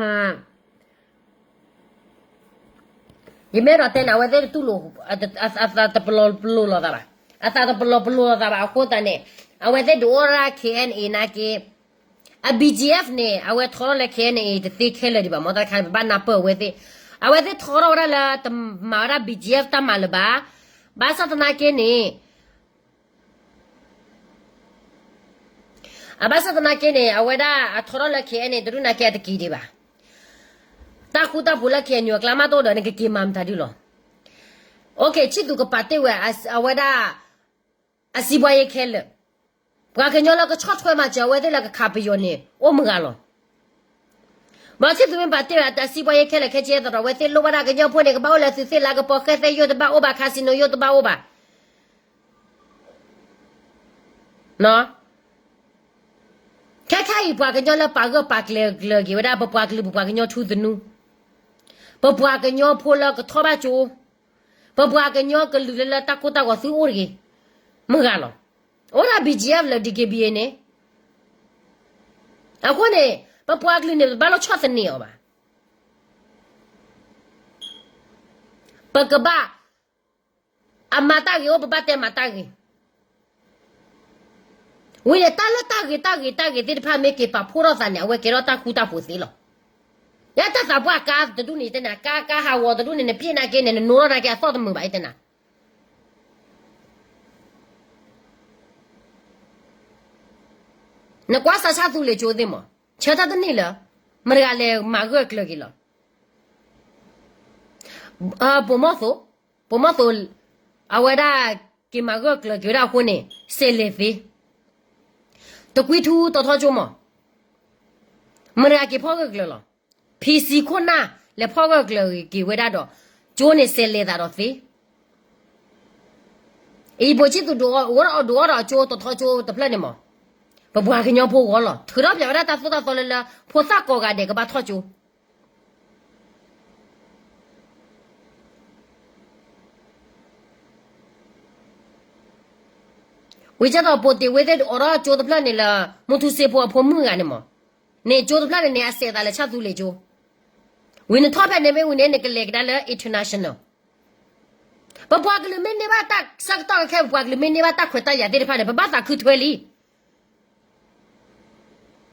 ယမ့ၢ်အဲၣ်ဒိးတဲန့ၣ် အဝဲသ့ၣ်တတူၢ်လိာ် အသးတပလီၤပလိာ်လိာ်သးဘၣ်, အသးတပလီၤပလိာ်လိာ်သးဘၣ်အဃိသတးန့ၣ် အဝဲသ့ၣ်ဒုးအိၣ်ဒၣ် KNA နာ်က့ အ BGF န့ၣ် အဝဲထီထီၣ်လၢ KNA တသ့ခဲလၢာ်ဒံးဘၣ်, မ်တခါန့ၣ် ပဘၣ်နၢ်ပၢၢ်အဝဲသ့ၣ်, အဝဲသ့ၣ်ထီထီၣ်ဝဲဒၣ်လၢတမၤဝဲဒၣ် BGF တၢ်မၤလၢၤဘၣ်. ဘၣ်ဆၣ်သနာ်က့န့ၣ် အဘၣ်ဆၣ်သနာ်က့န့ၣ် အဝဲဒၣ်အထီထီၣ်လၢ KNA တဒူၣ်နာ်က့အတက့ၤဒံးဘၣ်. တၢ်ဃူတၢ်ဖိးလၢ KNU အကျါမးတအိၣ်ဒီး နကက့ၤမၤမတၤဒုလီၤ. ဆံၣ်သူးကပာ်တ့ၢ်ဝဲ အဝဲဒၣ် အစံးဘှါယဲခဲလၢာ်, ပှၤကညီလၢကဆီၣ်ထွဲမၤစၢၤအဝဲသ့ၣ်လၢကခးပယီၤန့ၣ် အိၣ်မုၢ်ဂၤလီၤ. ဘၣ်ဆံၣ်သူးမ့ၢ်ပာ်တ့ၢ်ဝဲအစံးဘှါယဲခဲလၢာ်ခဲဆ့အသိးဒီး အဝဲသ့ၣ်လိၣ်ဘၣ်ဒၣ်ကညီဖိန့ၣ် ကဘၣ်အိၣ်လၢသုးသ့ၣ်လၢကပီၤဃဲသဲယိာ်တဘၣ်အိၣ်ဘၣ် casino ယိာ်တဘၣ်အိၣ်ဘၣ်. ခဲခါအံၤ ပှၤကညီလၢပာ်ဂၢၢ်ပာ်ကျၢၤက့ၤဝဲဒၣ် ပပှၤကလုာ် ပပှၤကညီထူသနူ, ပပှၤကညီဖိလၢကထီၣ်ဘၣ်ကၠိ, ပပှၤကညီကလုာ်လၢလၢတၢ်ကိၢ်တၢ်ဂီၤသုအိၣ်တဂ့ၤ, မုၢ်ဂၤလီၤ. အိၣ်ဒၣ် BGF လၢ DKBA န့ၣ် အဃိန့ၣ် ပပှၤကလုာ်န့ၣ် ပဘၣ်လီၤဆီၣ်သနံးအီၤဘၣ်. ပကဘၣ် အမၤတၢ်ဂ့ၤအိၣ် ပဘၣ်တဲမၤတၢ်ဂ့ၤ. ဝံၤန့ၣ် တၢ်လၢတၢ်ဂ့ၤ တၢ်ဂ့ၤ တၢ်ဂ့ၤသ့ၣ်တဖၣ်မ့ၢ်က့ၤပာ်ဖှိၣ်ထီၣ်သးန့ၣ် အဝဲကဲထီၣ်တၢ်ဃူတၢ်ဖိးသ့လီၤ. ယဲတၢ်သးပှၢ်ကါတဒူၣ်န့ၣ်တဲနၤ ကါ ကါဟးဂီၤတဒူၣ်န့ၣ် နပျ့ၣ်နာ်က့န့ၣ် နနိထီၣ်နာ်က့ အသီၣ်တမုာ်ဘၣ် ယတဲနၤ. နကွၢ်စးဆါသူလ့ၤကၠိသ့ၣ်မး, ဆၢထၢၣ်တန့ၢ်လၢ မတၤတဂၤလဲၤမၤဂၢၢ်ကျၢၤက့ၤလီၤ. ပိာ်မီၢ်သိး, ပိာ်မီၢ်သိး, အဝဲဒၣ် က့ၤမၤဂၢၢ်ကျၢၤက့ၤဝဲဒၣ်အဃိန့ၣ် စဲးလဲၤသ့. တကွံထူတီထီကၠိမး, မတၤတဂၤက့ၤဖီၣ်ဂၢၢ်ကျၢၤလီၤ. ဖံဆံခိၣ်နၢ် လဲၤဖီၣ်ဂၢၢ်ကျၢၤက့ၤဝဲဒၣ်ဒီး ကၠိန့ၣ်စဲးလဲၤသးဒီးသ့ အံၤဘိးဆံၣ်သူးဒုးအီၣ်ဒုးအီၣ်ဒီးအကၠိတထီကၠိတဖျၢၣ်န့ၣ်မး, ပပှၤကညီဖိဂီၢ်လီၤ. ထုးထီၣ်ပၠးဝဲဒၣ်တၢ်သိၣ်တၢ်သီလၢလၢ ဖိသၣ်ကိးဂၤဒဲးကဘၣ်ထီၣ်ကၠိ ဝံၤကၠဲသိးပိာ်တ့ၢ်ဝ့သ့ၣ်အိးထီၣ်ကၠိတဖျၢၣ်န့ၣ်လၢ မူထူစ့ဖိအဖိမုၣ်ဂၤန့ၣ်မး, န့ၣ်ကၠိတဖျၢၣ်န့ၣ်န့ၣ် အစဲးသးလၢဆၣ်သူလ့ၤကၠိ, ဝံၤနထီၣ်ဖဲန့ၣ်မ့ၢ်ဝံၤန့ၣ် နကလဲၤကဒါလၢ international. ပပှၤကလုာ်မ့ၢ်န့ၢ်ဘၣ်တၢ်ဆၢကတီၢ်ခဲခဲ ပပှၤကလုာ်မ့ၢ်န့ၢ်ဘၣ်တၢ်ခွဲးတၢ်ယာ်သ့ၣ်တဖၣ်န့ၣ် ပဘၣ်သးခုထွဲလံ.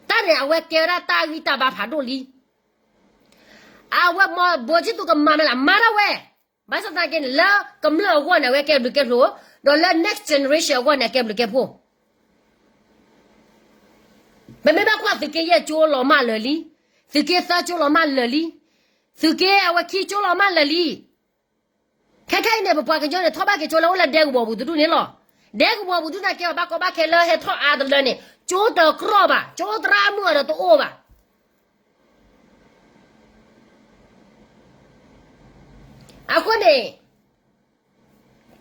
တၢ်န့ၣ် အဝဲကဲဝဲဒၣ်တၢ်ဂံၢ်တၢ်ဘါဖးဒိၣ်လံ. အဝဲမ့ၢ်ဘိးဆံသူကမၤမ့ၢ်လၢမၤထီၣ်ဝဲ, ဘၣ်ဆၣ်သနာ်က့န့ၣ် လၢကမျၢၢ်အဂီၢ်န့ၣ် အဝဲကဲဘျုးကဲဖျိ, ဒီးလၢ next generation အဂီၢ်န့ၣ် အကဲဘျုးကဲဖှိၣ်. ပမ့ၢ်ဘၣ်ကွၢ်သုးက့ယဲၢ်ကၠိလီၤမၢ်လၢာ်လံ, သုးက့သၢကၠိလီၤမၢ်လၢာ်လံ, သုးက့အဝဲခံကၠိလီၤမၢ်လၢာ်လံ. ခဲခဲအံၤန့ၣ် ပပှၤကညီန့ၣ် ထီၣ်ဘၣ်က့ၤကၠိလၢအိၣ်လၢဒဲကဝီၤပူၤတဒူၣ်န့ၣ်လီၤ. ဒဲကဝီၤပူၤဒူၣ်န့ၣ်ကဲအီၤဘၣ်ကီဘၣ်ခဲလၢဟဲထီၣ်အါတလၢန့ၣ် ကၠိတကြီဘၣ်, ကၠိသရၣ်မုၣ်အဒီးတအိၣ်ဘၣ်. အဃိန့ၣ်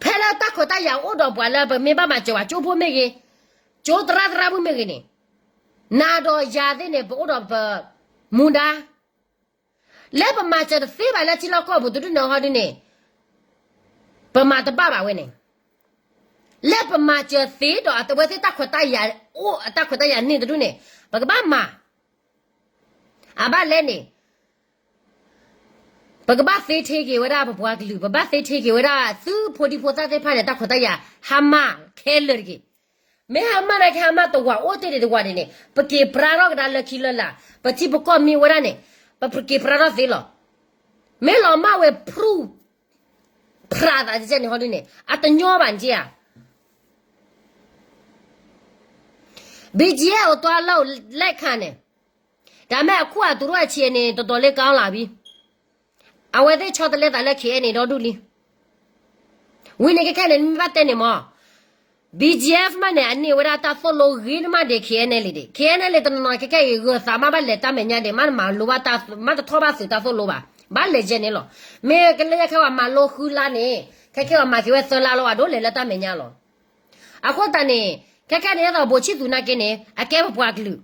ဖဲလၢတၢ်ခွဲးတၢ်ယာ်အိၣ်ဒီးပှၤလၢပမ့ၢ်ဘၣ်မၤစၢၤဘၣ် ကၠိဖိမ့ၢ်ဂ့ၤ, ကၠိသရၣ်သရၣ်မုၣ်မ့ၢ်ဂ့ၤန့ၣ်, နၤဒီးယၤသ့ၣ်န့ၣ် ပအိၣ်ဒီးပမူဒါ လၢပမၤစၢၤတသ့ဘၣ်လၢထံလီၢ်ကီၢ်ပူၤတဒူၣ်န့ၣ်ဟီဒ်န့ၣ်, ပမၤတဘၣ်ဘၣ်ဝဲန့ၣ်, လၢပမၤစၢၤသ့ဒီးအဝဲသ့ၣ်တၢ်ခွဲးတၢ်ယာ်အိၣ် အတၢ်ခွဲးတၢ်ယာ်န့ၢ်တဒူၣ်န့ၣ် ပကဘၣ်မၤ, အဘၣ်လဲၣ်န့ၣ် ပကဘၣ်သ့ထံက့ၤဝဲဒၣ်ပပှၤကလုာ်, ပဘၣ်သ့ထံက့ၤဝဲဒၣ်သုးဖိဒံဖိသၣ်သ့ၣ်တဖၣ်န့ၣ် တၢ်ခွဲးတၢ်ယာ် ဟါမၢ်ခဲလၢာ်တက့ၢ်. မ့ၢ်ဟါမၢ်နာ်က့ ဟါမၢ်တဝာ်အိၣ်တ့ၢ်ဒံးတဝာ်ဒံးန့ၣ် ပက့ၤပြါထီၣ်ကဒါလၢခံလၢလာ်, ပထံပကီၢ်မ့ၢ်ဝဲဒၣ်န့ၣ် ပက့ၤပြါထီၣ်သ့လီၤ. မ့ၢ်လီၤမၢ်ဝဲ proof ပြးသးကဲန့ၣ်ဟီဒ်န့ၣ် အတညီဘၣ်က့ဧါ. BGF အိၣ်တွါလၢလဲၣ်ခါန့ၣ်, တၢ်မ့ၢ်အခိၣ်အသူးတအိၣ်အဆံးန့ၣ် တတီၤလၢကီလၢ်ဘံ, အဝဲသ့ၣ်ဆီတလဲသးလၢ KNA ဒီဒူၣ်လံ. ဝံၤန့ၣ်ခဲခဲန့ၣ် မ့ၢ်ဘၣ်တဲန့ၣ်မး, BGF မးန့ၣ် အန့ၢ်ဝဲဒၣ်တၢ်သိၣ်လိဂ့ၤန့ၣ်မးဒံး KNLA ဒံး, KNLA တနီၤနီၤခဲခဲအံၤ ဂၢၤသးမးဘၣ်လဲၤတၢ်မဲာ်ညါဒံး မးမၤလိဘၣ်တၢ်, မးတထီၣ်ဘၣ်သုးတၢ်သိၣ်လိဘၣ်, ဘၣ်လဲၤယဲန့ၣ်လီၤ. မ့ၢ်ကလၢယဲခဲဝဲမၤလိဃုလါန့ၣ် ခဲခဲဝဲမၤက့ၤဝဲသၢလါလီၤ အဒိလဲၤလၢတၢ်မဲာ်ညါလီၤ. အဃိသတးန့ၣ် ခဲခဲန့ၣ် ယဲသိးဘိးဆံၣ်သူနာ်က့န့ၣ် အကဲပပှၤကလုာ်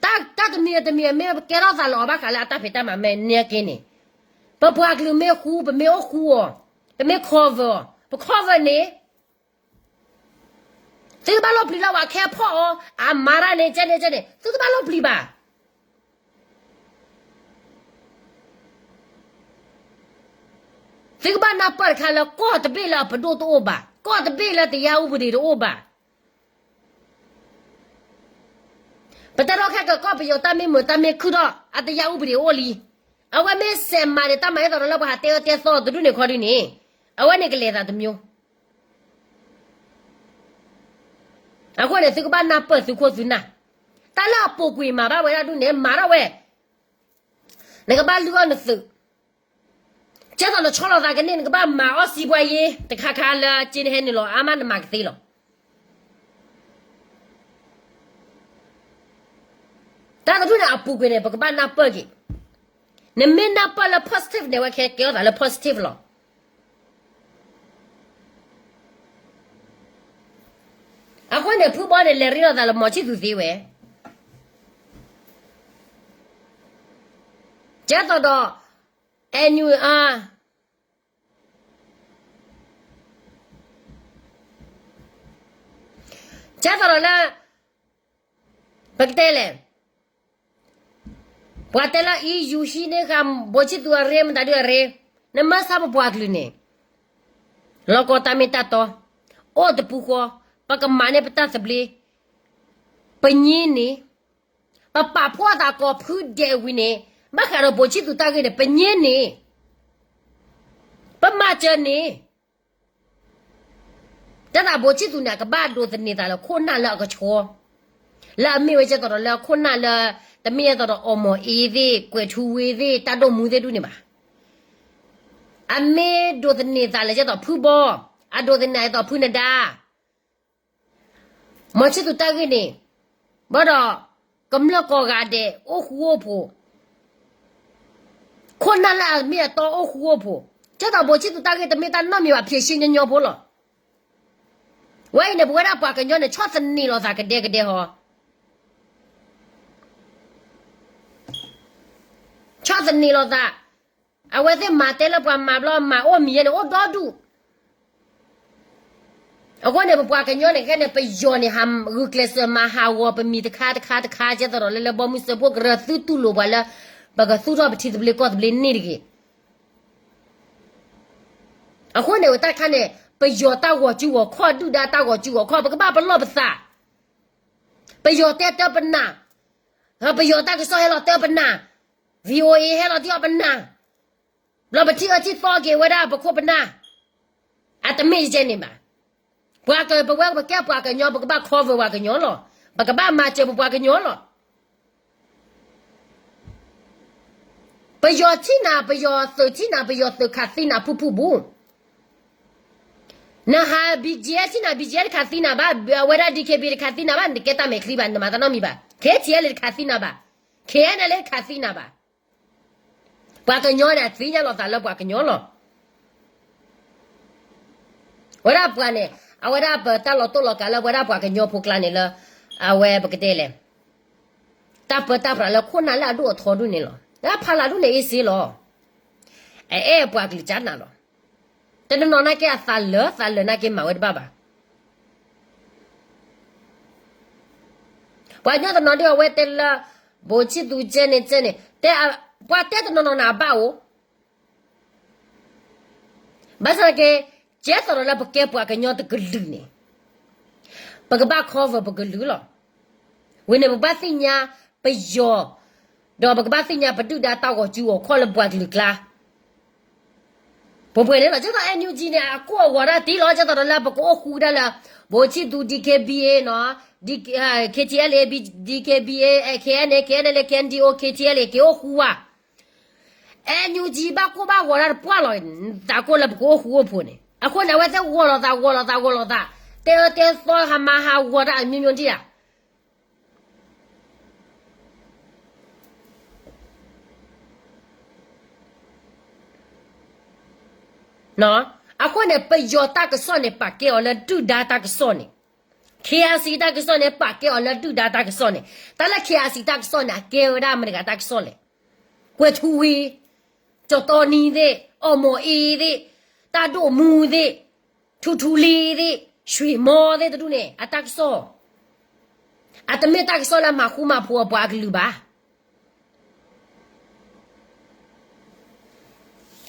တၢ်တမံၤတမံၤ မ့ၢ်ပကဲထီၣ်သးလၢအီၤဘၣ်ဃးလၢအတၢ်ဖံးတၢ်မၤမ့ၢ်န့ၢ်က့န့ၣ်, ပပှၤကလုာ်မ့ၢ်ဃူ ပမ့ၢ်အိၣ်ဃူအီၤ, ပမ့ၢ် cover အီၤ, ပ cover န့ၣ်, သုကဘၣ်လီၤပျံၤလီၤဝဲခဲဖီၣ်အီၤ, အမၤတၢ်န့ၣ် ကဲန့ၣ်ကဲန့ၣ် သုတဘၣ်လီၤပျံၤဘၣ်. သုကဘၣ်နၢ်ပၢၢ်တခါလၢ ကီၢ်တဘ့ၣ်လၢအပဒိၣ်တအိၣ်ဘၣ်, ကီၢ်တဘ့ၣ်လၢတရားဥပဒေတအိၣ်ဘၣ်. ပတဲထီၣ်ခဲကကီၢ်ပယီၤတၢ်မ့ၢ်မုာ်တၢ်မ့ၢ်ခုၣ်ထီၣ် အတရားဥပဒေအိၣ်လံ. အဝဲမ့ၢ်စဲးမၤဒီးတၢ်မၤဟဲသိးဒီးလၢပှၤဟးတဲအၢတဲသီတဒူၣ်န့ၣ်ခီဒ်န့ၣ်, အဝဲန့ၣ်ကလဲၤသးတမျိုး. အဃိန့ၣ် သုကဘၣ်နၢ်ပၢၢ်သုးခိၣ်သုးနၢ်, တၢ်လၢအပူၤကွံာ်မၤဘၣ်ဝဲဒၣ်ဒ်န့ၣ် မၤထီၣ်ဝဲ, နကဘၣ်လုၢ်အီၣ်နသုး ကဲသိးနဆီလီၤသးကန့ၢ် နကဘၣ်မၤအီၣ်စံးပှၤယ့ တခါခါလၢက့နဟဲနုာ်လီၤအါမး နမၤကသ့လီၤ. တၢ်တဒူၣ်န့ၣ်အပူၤကွံာ်န့ၣ် ပကဘၣ်နၢ်ပၢၢ်က့ၤ. နမ့ၢ်နၢ်ပၢၢ်လၢ positive န့ၣ် အဝဲကဲကဲထီၣ်သးလၢ positive လီၤ. အဃိန့ၣ် ဖုဘီန့ၣ် လဲၤရ့လိာ်သးလၢမီၤဆံၣ်သူးသ့ဝဲ, ကဲသိးဒီး NUG ကဲသိးဒီးလၢ ပကတဲလဲၣ်, ပှၤတဲလၢအံၤ ယူၤဟံးန့ၢ်ဃာ် ဘိၣ်ဆံၣ်သူးအရ့ မတၤဒုအရ့, နမၢဆါပပှၤကလုာ်န့ၣ် လီၤကီတၢ်မ့ၢ်တၢ်တီ, အိၣ်တပူၤဃီ, ပကမၤန့ၢ်ပတၢ်သဘျ့, ပညိန့ၣ်, ပပာ်ဖှိၣ်သးကိးဖုဒဲးဝံၤန့ၣ်, ဘၣ်ဃးဒီးဘိၣ်ဆံၣ်သူးတၢ်ဂ့ၢ်န့ၣ် ပညိန့ၣ်, ပမၤစၢၤန့ၣ် တၢ်သးဘိၣ်ဆံၣ်သူးန့ၣ် အကဘၣ်ဒိးသန့ၤသးလၢခိၣ်နၢ်လၢအကဆှီ, လၢအမ့ၢ်ဝဲကဲသိးဒီးလၢခိၣ်နၢ်လၢ တမ့ၢ်ကဲသိးဒီးအီၣ်မီၢ်အ့သ့ၣ် ကွဲးထူဝ့သ့ၣ် တၢ်ဒိၣ်မူသ့ၣ်ဒူၣ်န့ၣ်ဘၣ်. အမ့ၢ်ဒိးသန့ၤသးလၢကဲသိးဖုဘီ, အဒိးသန့ၤကဲသိးဖုနဒါ မီၢ်ဆံၣ်သူးတၢ်ဂ့ၢ်န့ၣ်, ဘၣ်ဒီး ကမျၢၢ်ကိးဂၤဒဲး အိၣ်ဃူအိၣ်ဖိး, ခိၣ်နၢ်လၢအမ့ၢ်အတီအိၣ်ဃူအိၣ်ဖိး, ကဲသိးဘိၣ်ဆံၣ်သူးတၢ်ဂ့ၢ်တမ့ၢ်တၢ်နီတမံၤဘၣ် ဖံးဆ့ညီညီဖိလီၤ. ဝဲအံၤန့ၣ် ပဝဲဒၣ်ပှၤကညီန့ၣ် ဆီၣ်သနံးလိာ်သးကဒဲကဒဲဟီ, ဆီၣ်သနံးလိာ်သး, အဝဲသ့ၣ်မၤတဲလၢပှၤမၤဘျီ မၤအိၣ်မံၤယဲန့ၣ် အိၣ်ဒီဒူၣ် အဃိန့ၣ် ပပှၤကညီန့ၣ် ခဲန့ၣ် ပယီၤန့ၣ် ဟးဂုာ်ကျဲးစၢးမၤဟးဂီၤပမံၤတခါတခါတခါ ကဲသိးဒီးလၢလၢဘီမုၢ်စၢဖှိၣ်ကရၢ သုတူၢ်လိာ်ပှၤလၢ ပကသူၣ်ထီၣ်ပထံသဘျ့ကီၢ်သဘျ့န့ၣ်တဂ့ၤ. အဃိန့ၣ် ဝဲတၢ်တခါန့ၣ် ပယီၤတၢ်ဂီၤစုဂီၤခီၣ် ဒုၣ်ဒါတၢ်ဂီၤစုဂီၤခီၣ် ပကဘၣ်ပလီၢ်ပသး, ပယီၤတဲတၢ်ပနၢ်, ပယီၤတၢ်ကစီၣ်ဟဲလီၤတၢ်ပနၢ်, VOA ဟဲလီၤတၢ်ပနၢ် ဘျီပထံၣ်အၢထံၣ်သီက့ၤဝဲဒၣ်ပခိၣ်ပနၢ်, အတမ့ၢ်ယဲန့ၣ်ဘၣ်. ပှၤက ပဝဲပကဲပှၤကညီ ပကဘၣ် cover ပှၤကညီလီၤ. ပကဘၣ်မၤစၢၤပပှၤကညီလီၤ. ပယီၤထံၣ်နၤ ပယီၤသုးထံၣ်နၤ ပယီၤသုးခးသံနၤဖုၣ်ဖုၣ်ဘူး. နဟး BGF ထံၣ်နၤ BGF တခးသံနၤဘၣ်, အဝဲဒၣ် DKB တခးသံနၤဘၣ်, နကဲတၢ်မဲာ်ချံဘၣ်, နမၤတၢ်နီတမံၤဘၣ်. KTLA တခးသံနၤဘၣ်, KNLA တခးသံနၤဘၣ်. ပှၤကညီန့ၣ် အသ့ၣ်ညါလီၤသးလၢပှၤကညီလီၤ. ဝဲဒၣ်ပှၤန့ၣ် အဝဲဒၣ်ပတၢ်လီၤတိၢ်လီၤကးလၢပဝဲဒၣ်ပှၤကညီဖိကျါန့ၣ်လၢ အဝဲပကတဲလဲၣ် တၢ်ပၢတၢ်ပြးလၢခိၣ်နၢ်လၢအဒိၣ်အထီဒူၣ်န့ၣ်လီၤ. လၢဖးလးဒူၣ်န့ၣ်အ့စ့လီၤ. အအဲၣ်ပှၤကလုာ်ကၠါနၤလီၤ. တနီၤနီၤနာ်က့အသးလၢာ် သးလၢာ်နာ်က့မၤဝဲတဘၣ်ဘၣ်. ပှၤကညီတနီၤဒ်အဝဲတဲလၢ ဘိၣ်ဆံၣ်သူးကဲန့ၣ်ကဲန့ၣ် တဲ ပှၤတဲတနီၤနီၤန့ၣ်အဘၣ်အိၣ် ဘၣ်ဆၣ်သနာ်က့ ကဲသိးဒီးလၢပကဲပှၤကညီတကလုာ်န့ၣ် ပကဘၣ် cover ပကလုာ်လီၤ. ဝံၤန့ၣ် ပကဘၣ်သ့ၣ်ညါပယီၤ ဒီးပကဘၣ်သ့ၣ်ညါပဒုၣ်ဒါတၢ်ဂီၤစုဂီၤခီၣ် လၢပှၤကလုာ်ကျါ ပှဲၤပှဲၤန့ၣ်လီၤ. ကဲသိး NUG န့ၣ် အကိၢ်အဂီၤဒၣ်တံၢ်လီၤ. ကဲသိးဒီးလၢပကအိၣ်ဃူဒၣ်လၢ ဘိၣ်ဆံၣ်သူး DKBA နီၤ KTLA DKBA KNA KNLA KNDO KTLA က့ၤအိၣ်ဃူဝဲ NUG ဘၣ်ကိၢ်ဘၣ်ဂီၤဒၣ်တပှၢ်လီၤ. သးကိၢ်လၢပကအိၣ်ဃူအိၣ်ဖိးန့ၣ် အဃိန့ၣ် အဝဲသ့ၣ်ဂီၤလိာ်သး ဂီၤလိာ်သး ဂီၤလိာ်သး တဲအၢတဲသီ ဟးမၤဟးဂီၤတၢ်အမျိုးမျိုးဒံးဧါ အဃိန့ၣ် ပယီၤတၢ်ကစီၣ်န့ၣ် ပာ်ကဲအီၤလၢဒုၣ်ဒါတၢ်ကစီၣ်န့ၣ်, KIC တၢ်ကစီၣ်န့ၣ် ပာ်ကဲအီၤလၢဒုၣ်ဒါတၢ်ကစီၣ်န့ၣ်, တၢ်လၢ KIC တၢ်ကစီၣ်န့ၣ် အကဲဝဲဒၣ်မတၤတဂၤတၢ်ကစီၣ်လဲၣ်. ကွဲၤထူဝ့, ကၠီၤတီနံသ့ၣ်, အီၣ်မီၣ်အ့သ့ၣ်, တၢ်ဒိၣ်မူသ့ၣ်, ထူထူလ့သ့ၣ်, ရွှေမောသ့ၣ်တဒူၣ်န့ၣ် အတၢ်ကစီၣ်, အတမ့ၢ်တၢ်ကစီၣ်လၢမၤဃူမၤဖိးအပှၤအကလုာ်ဘၣ်.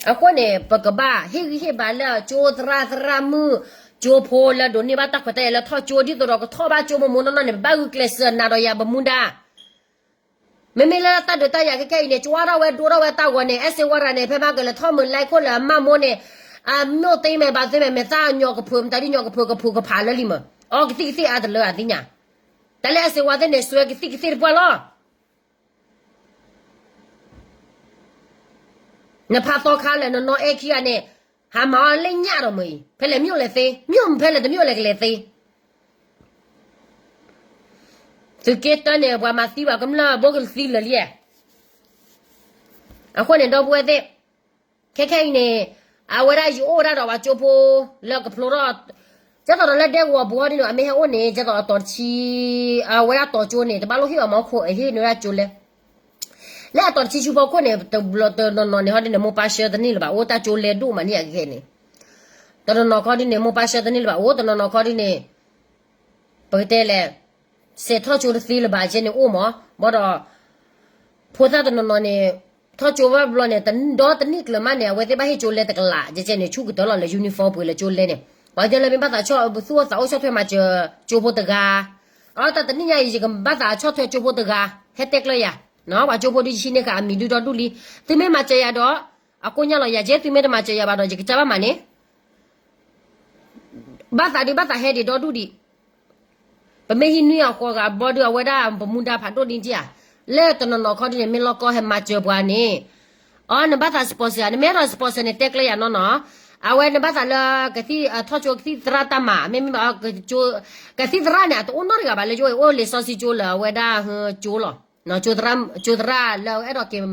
အဃိန့ၣ် ပကဘၣ်ဟ့ၣ်ဂံၢ်ဟ့ၣ်ဘါလၢကၠိသရၣ်သရၣ်မုၣ်, ကၠိဖိလၢဒိးန့ၢ်ဘၣ်တၢ်ခွဲးတၢ်ယာ်လၢထီၣ်ကၠိ ဒ်သိးဒီးကထီၣ်ဘၣ်ကၠိမိၢ်မိၢ်နီၢ်နီၢ်န့ၣ် ပဘၣ်ဂုာ်ကျဲးစၢးနၤဒီးယၤ ပမူဒါ. မ့မ့ၢ်လၢတၢ်ဒုးတၢ်ယၤခဲခဲအံၤန့ၣ် ကၠိဝါထီၣ်ဝဲဒိထီၣ်ဝဲတၢ်ဂီၤန့ၣ် အဲၣ်စ့ဝါရၤန့ၣ် ဖဲမၤကလဲၤထီၣ်မုာ်လဲခိၣ်လၢအမၢ်မိၢ်န့ၣ်, အမိၢ်သ့မဲာ်ဘၣ်သ့မဲာ် မဲာ်သၣ်ညီကဖုး မတၤဒ်ညီကဖုးကဖုးကဖးလၢလံမး, အီကသံၣ်ကသ့ၣ်အါတလၢအသ့ၣ်ညါ, တၢ်လၢအဲၣ်စ့ဝါသ့ၣ်န့ၣ် စွဲကသံၣ်ကသ့ၣ်တပှၢ်လီၤ. နဖးသီခါလၢနနီၢ်အဲၣ်ခံဂၤန့ၣ် ဟးမၤအီၤလၢညၣ်ဒီးမ့ၢ်အံၤ ဖဲလဲၣ်မ့ၢ်အိၣ်လဲၣ်သ့, မ့ၢ်အိၣ်ဖဲလဲၣ်တမ့ၢ်အိၣ်လဲၣ်ကလဲၤသ့. သုးက့တၢန့ၣ် ပှၤမၤသံဘၣ်ကမျၢၢ်ဘိကသံလၢာ်လံ. အဃိန့ၣ် ဒီပုၢ်ဝဲၢ်သ့ၣ်, ခဲခဲအံၤန့ၣ် အဝဲဒၣ်ယအိၣ်ဝဲဒၣ်ဒီးပှၤကၠိဖိလၢကဖျိထီၣ်, ကဲသိးဒီးလၢဒဲကဝီၤပူၤဟီဒ်န့ၣ် အမ့ၢ်ဟဲအိၣ်န့ၣ် ကဲသိးအတီၤတဆံ, အဝဲဒၣ်တီၤကၠိန့ၣ် တဘၣ်လိၣ်ဟ့ၣ်အီၤမၤခိၣ် အဟ့ၣ်န့ၢ်ဝဲဒၣ်ကၠိလဲၣ်. လၢအတီၤတဆံဆူဖီခိၣ်န့ၣ် တဘျီတနီၤနီၤန့ၣ် ဟီဒ်န့ၣ် မိၢ်ပၢ်ဆှၢတန့ၢ်လၢၤဘၣ် အိၣ်တၢ်ကၠိလဲၤဒိၣ်မးန့ၣ်အဂ့ၢ်န့ၣ်, တနီၤနီၤခီဒ်န့ၣ် မိၢ်ပၢ်ဆှၢတန့ၢ်လၢၤဘၣ် အိၣ်တနီၤနီၤခီဒ်န့ၣ်, ပကတဲလဲၣ်, စဲးထီၣ်ကၠိတသ့လၢၤဘၣ်ကဲန့ၣ်အိၣ်မး, ဘၣ်ဒီး ဖိသၣ်တနီၤနီၤန့ၣ် ထီၣ်ကၠိဘၣ်ဘျီန့ၣ် ဒီတနံၣ်ကျၢၤမးန့ၣ် အဝဲသ့ၣ်ဘၣ်ဟ့ၣ်ကၠိလဲတကလး ကဲကဲန့ၣ် ဆူၣ်ကတၢၢ်လီၤလၢ uniform ပှ့ၤလၢကၠိလဲန့ၣ်, ပှၤကညီလၢမ့ၢ်ဘၣ်သးဆီၣ် သူၣ်အိၣ်သးအိၣ်ဆီၣ်ထွဲမၤစၢၤကၠိဖိတဂၤ, အတၢ်တနံၣ်ညါအံၤ ယကဘၣ်သးဆီၣ်ထွဲကၠိဖိတဂၤ ဟဲတဲကျၢၤယၤ, ပှၤကၠိဖိဒုးဆံန့ၢ်ဃာ်အမံၤဒုဒီဒူၣ်လံ, သုမ့ၢ်မၤစၢၤယၤဒီး အကိညါလီၤယၤကဲ သုမ့ၢ်တမၤစၢၤယၤဘၣ်ဒီး ယကစၢ်ဘၣ်မၤန့ၣ် ဘၣ်သးဒုးဘၣ်သးဟဲဒံးဒီဒူၣ်ဒံး, ပမ့ၢ်ဟံးနွံအဃိဂၤဘီဒုးအဝဲဒၣ်ပမူဒါဖးဒိၣ်ဒ်ထံၣ်ဧါ, လၢတနီၤနီၤခီဒ်န့ၣ် မ့ၢ်လီၢ်ကီၢ်ဟဲမၤစၢၤပှၤန့ၣ်, အီ နဘၣ်သး sponsor ဧါ, နမ့ၢ်အဲၣ်ဒိး sponsor န့ၣ် တဲကျၢၤယၤနီၢ်နီၢ်, အဝဲနဘၣ်သးလၢ ကသံၣ်ထီၣ်ကၠိကသံၣ်သရၣ်တၢ်မၤ မ့မ့ၢ် ကသံၣ်သရၣ်န့ၣ် အတအိၣ်နီတဂၤဘၣ်လၢယအိၣ် အိၣ်လံာ်စီဆှံကၠိလၢအဝဲဒၣ်ကၠိလီၤ, ကၠိသရၣ်လၢအဲၣ်ဒိးက့ၤ ထီၣ်